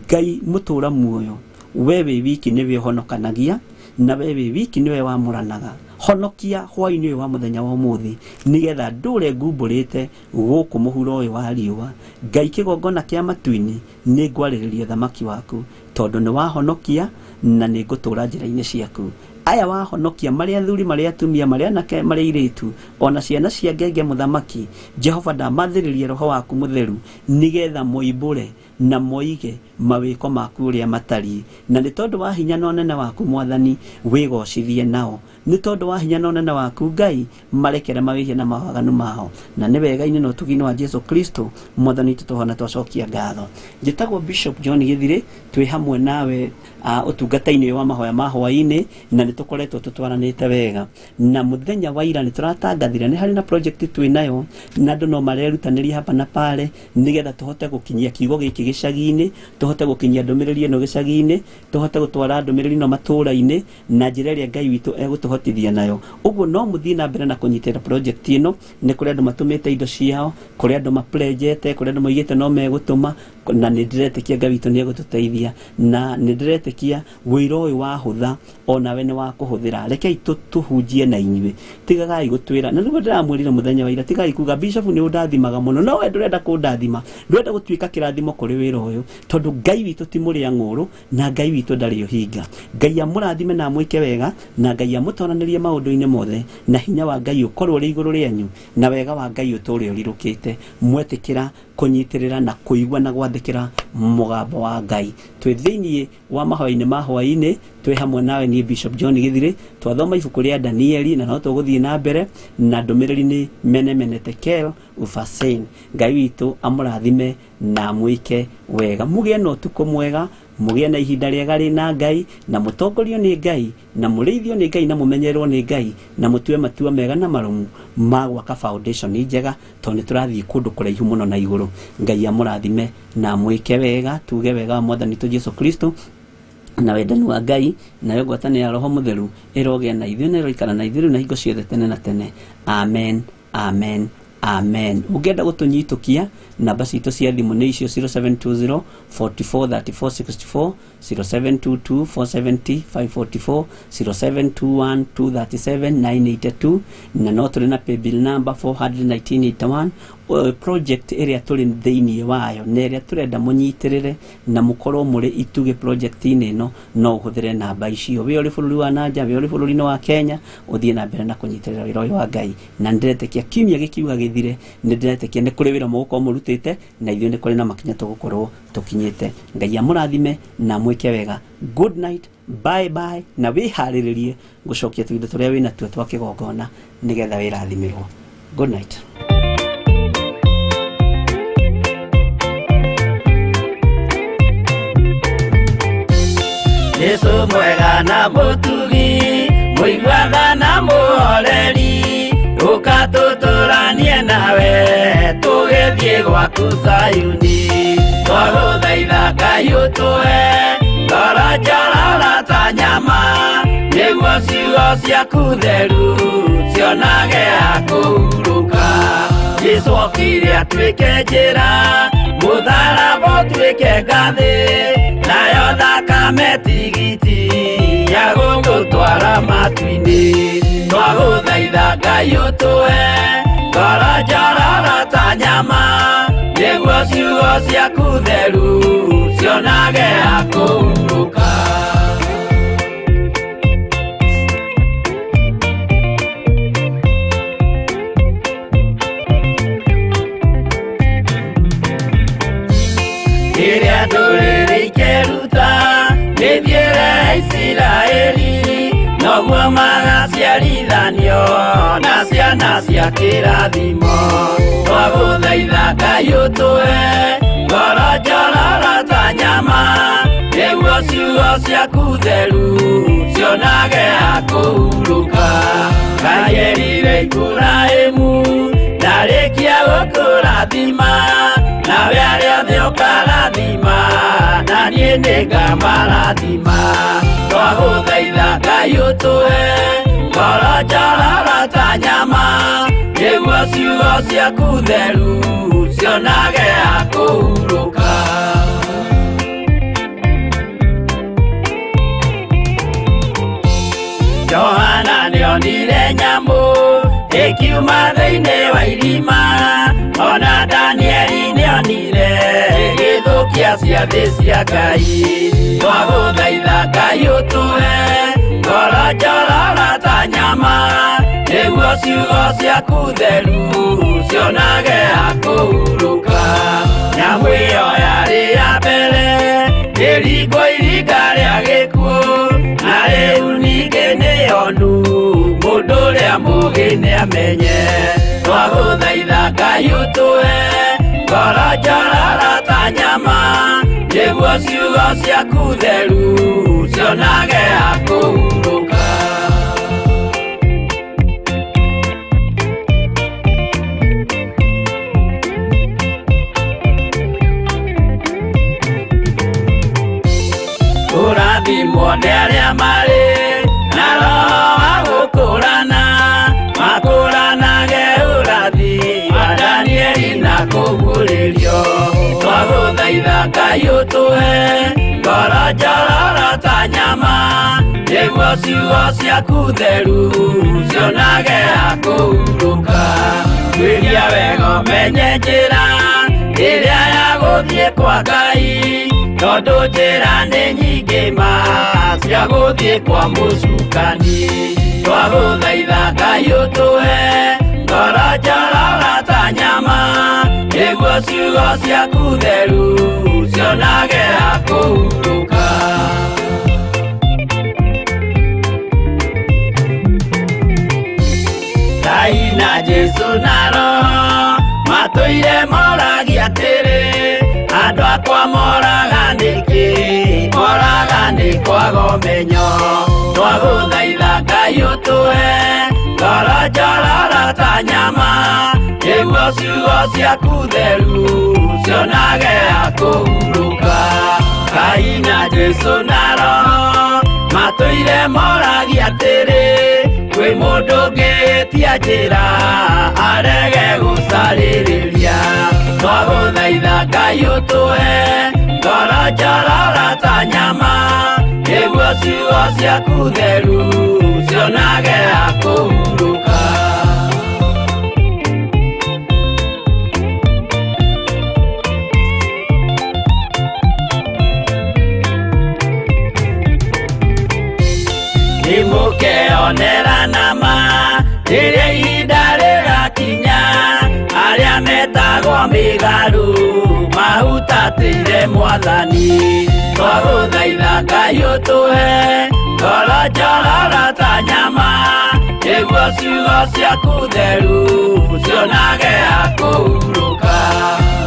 Ngai mũtũra muoyo, we wĩ wiki nĩwe ũhonokanagia, na we wĩ wiki nĩwe wamũranaga. Honokia hwaĩ-inĩ ũyũ wa mũthenya wa ũmũthĩ, nĩgetha ndũre ngumbũrĩte gũkũ mũhuro ũyũ wa riũa. Ngai kĩgongona kĩa matu-inĩ, nĩ ngwarĩrĩria thamaki waku, tondũ nĩ wahonokia na nĩ ngũtũra njĩra-inĩ ciaku. Aya wahonokia, marĩ athuri, marĩ atumia, marĩ anake, marĩ airĩtu, ona ciana cia ngenge mũthamaki, Jehova ndamathĩrĩrie roho waku mũtheru, nĩgetha moimbũre na moige mawĩko maku ũrĩa matariĩ. Na nĩ tondũ wa hinya na ũnene waku Mwathani, wĩgocithie nao. Nĩ tondũ wa hinya na ũnene waku Ngai, marekere mawĩhia na mawaganu mao. Na nĩ wega-inĩ na ũtugi-inĩ wa Jesu Kristo Mwathani witũ tũhona twacokia ngatho. Njĩtagwo Bishop John Gĩthirĩ, twĩ hamwe nawe ũtungata-inĩ ũyũ wa mahoya ma hwaĩ-inĩ, na nĩ tũkoretwo tũtwaranĩte wega. Na mũthenya wa ira nĩ tũratangathire nĩ harĩ na project twĩ nayo, na andũ no marerutanĩria hapa na pale, nĩgetha tũhote gũkinyia kiugo gĩkĩ gĩcagi-inĩ, tũhote gũkinyia ndũmĩrĩri ĩno gĩcagi-inĩ, tũhote gũtwara ndũmĩrĩri ĩno matũũra-inĩ, na njĩra ĩrĩa Ngai witũ egũtũhotithia nayo. Ũguo no mũthiĩ na mbere na kũnyitĩrĩra project ĩno. Nĩ kũrĩ andũ matũmĩte indo ciao, kũrĩ andũ mapledgete, kũrĩ andũ moigĩte no megũtũma, na nĩ ndĩretĩkia Ngai witũ nĩ egũtũteithia, na nĩ ndĩretĩkia wĩra ũyũ wa hũtha onawe nĩ wa kũhũthĩra. Rekei tũhunjie na inyuĩ, tigagai gũtwĩra, na nĩguo ndĩramwĩrire mũthenya wa ira, tigagai kuga Bishop nĩ ũndathimaga mũno, no we ndũrenda kũndathima, ndũrenda gũtuĩka kĩrathimo kũrĩ wĩra ũyũ, tondũ Ngai witũ ti mũrĩa ng'ũrũ, na Ngai witũ ndarĩ ũhinga. Ngai amũrathime na amwĩke wega, na Ngai amũtoranĩrie maũndũ-inĩ mothe, na hinya wa Ngai ũkorwo ũrĩ igũrũ rĩanyu, na wega wa Ngai ũtũũre ũrirũkĩte. Mwetĩkĩra kũnyitĩrĩra na kũigua na gwathĩkĩra mũgambo wa Ngai. Twĩ thĩinĩ wa mahoya-inĩ ma hwaĩ-inĩ, twĩ hamwe nawe niĩ Bishop John Githiri, twathoma ibuku rĩa Danieli na no tũgũthiĩ na mbere na ndũmĩrĩri nĩ mene mene tekel ufasein. Ngai witũ amũrathime na amwĩke wega. Mũgĩe na ũtukũ mwega, mũgĩe na ihinda rĩega rĩna Ngai, na mũtongorio nĩ Ngai, na mũrĩithio nĩ Ngai, na mũmenyererwo nĩ Ngai, na mũtue matua mega na marũmu ma gwaka foundation njega, tondũ nĩ tũrathiĩ kũndũ kũraihu mũno na igũrũ. Ngai amũrathime na amwĩke wega, tuge wega wa Mwathani witũ Jesu Kristo na wendani wa Ngai, nayo ngwatanĩro ya Roho Mũtheru ĩrogĩa na ithuĩ na ĩroikara na ithuĩ rĩu na hingo ciothe tene na tene. Amen, amen, amen. Ũngĩenda gũtũnyitũkia, namba citũ cia thimũ nĩ icio 0720 44 34 64, 0722 470 544, 0721 237 982, na no tũrĩ na paybill number 41981. Project ĩrĩa tũrĩ thĩinĩ wayo na ĩrĩa tũrenda mũnyitĩrĩre na mũkorwo mũrĩ itugĩ project-inĩ ĩno, no ũhũthĩre namba icio. Wĩ ũrĩ bũrũri wa nanja, wĩ ũrĩ bũrũri-inĩ wa Kenya, ũthiĩ na mbere na kũnyitĩrĩra wĩra ũyũ wa Ngai. Na nĩndĩretĩkia kiumia gĩkiuga gĩthire, nĩndĩretĩkia nĩ kũrĩ wĩra mũgũkorwo mũrutĩte, na ithuĩ nĩ kũrĩ na makinya tũgũkorwo tũkinyĩte. Ngai amũrathime na amwĩke wega. Good night, bye bye, na wĩharĩrĩrie gũcokia tũindo tũrĩa wĩnatuo twa kĩgongona nĩgetha wĩrathimĩrwo. Good night. Jesu mwega na mũtugi, mũiguaga na mũhoreri, ũka tũtũranie nawe tũgĩthiĩ gwaku Zayuni. Twagũthaitha Ngai ũtũhe ngoro njororo ta nyama, nĩguo ciugo ciaku theru cionage ha kũhurũka. Jesu okire atuĩke njĩra, mũtharaba ũtuĩke ngathĩ, nayo thakame tigiti ya gũgũtwara matu-inĩ. Twagũthaitha Ngai ũtũhe ngoro njororo ta nyama, nĩguo ciugo ciaku theru cionage ha kũhurũka. Rĩrĩa ndũrĩrĩ ikeruta mĩthiĩre ya Isiraeli, noguo magaciarithanio na ciana cia kĩrathimo. Twagũthaitha Ngai ũtũhe ngoro njororo ta nyama, nĩguo ciugo ciaku theru cionage ha kũhurũka. Ngai erire Iburahĩmu ndarĩkia gũkũrathima, nawe arĩa othe ũkarathima, na niĩ nĩngamarathima. Twagũthaitha Ngai ũtũhe ngoro njororo ta nyama, nĩguo ciugo ciaku theru cionage ha kũhurũka. Johana nĩonire nyamũ ĩkiuma thĩinĩ wa irima, ona Danieli nĩonire ĩgĩthũkia ciathĩ cia Ngai. Twagũthaitha Ngai ũtũhe ngoro njororo ta nyama, nĩguo ciugo ciaku theru cionage ha kũhurũka. Nyamũ ĩyo yarĩ ya mbere ĩringwo iringa rĩa gĩkuũ, na rĩu ningĩ nĩyonu mũndũ ũrĩa mũũgĩ nĩamenye. Twagũthaitha Ngai ũtũhe ngoro njororo ta nyama, nĩguo ciugo ciaku theru cionage ha kũhurũka. Kũrathimwo nĩ arĩa marĩ na roho wa gũkũrana, makũranage ũrathi wa Danieli na kũguũrĩrio. Twagũthaitha Ngai ũtũhe ngoro njororo ta nyama, nĩguo ciugo ciaku theru cionage ha kũhurũka. Tuĩria wega ũmenye njĩra ĩrĩa ya gũthiĩ kwa Ngai, tondũ njĩra nĩ nyingĩ ma cia gũthiĩ kwa mũcukani. Twagũthaitha Ngai ũtũhe ngoro njororo ta nyama, nĩguo Ciugo ciaku theru cionage ha kũhurũka. Ngai na Jesũ na Roho matũire moragia atĩrĩ, andũ akwa moraga nĩkĩ? Moraga nĩ kwaga ũmenyo. Twagũthaitha Ngai ũtũhe ngoro njororo ta nyama, nĩguo ciugo ciaku theru cionage ha kũhurũka. Ngai na Jesũ na Roho matũire moragia atĩrĩ, kwĩ mũndũ ũngĩtia njĩra arege gũcarĩrĩria. Twagũthaitha Ngai ũtũhe ngoro njororo ta nyama, nĩguo ciugo ciaku theru cionage ha kũhurũka. Nĩmũkeonera nama rĩrĩa ihinda rĩgakinya, arĩa metagwo mĩgarũ mahutatĩire Mwathani. Twagũthaitha Ngai ũtũhe ngoro njororo ta nyama, nĩguo ciugo ciaku theru cionage ha kũhurũka.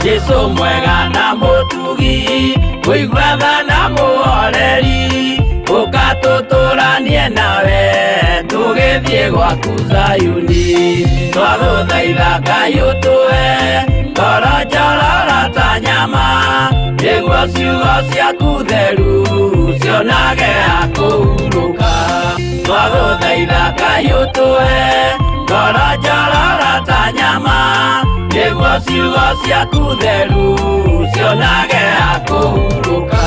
Jesũ mwega na mũtugi, mũigua tha na mũhoreri, ũka tũtũranie nawe tũgĩthiĩ gwaku Zayuni. Twagũthaitha Ngai ũtũhe ngoro njororo ta nyama, nĩguo ciugo ciaku theru cionage ha kũhurũka. Twagũthaitha Ngai ũtũhe ngoro njororo ta nyama, nĩguo ciugo ciaku theru cionage ha kũhurũka.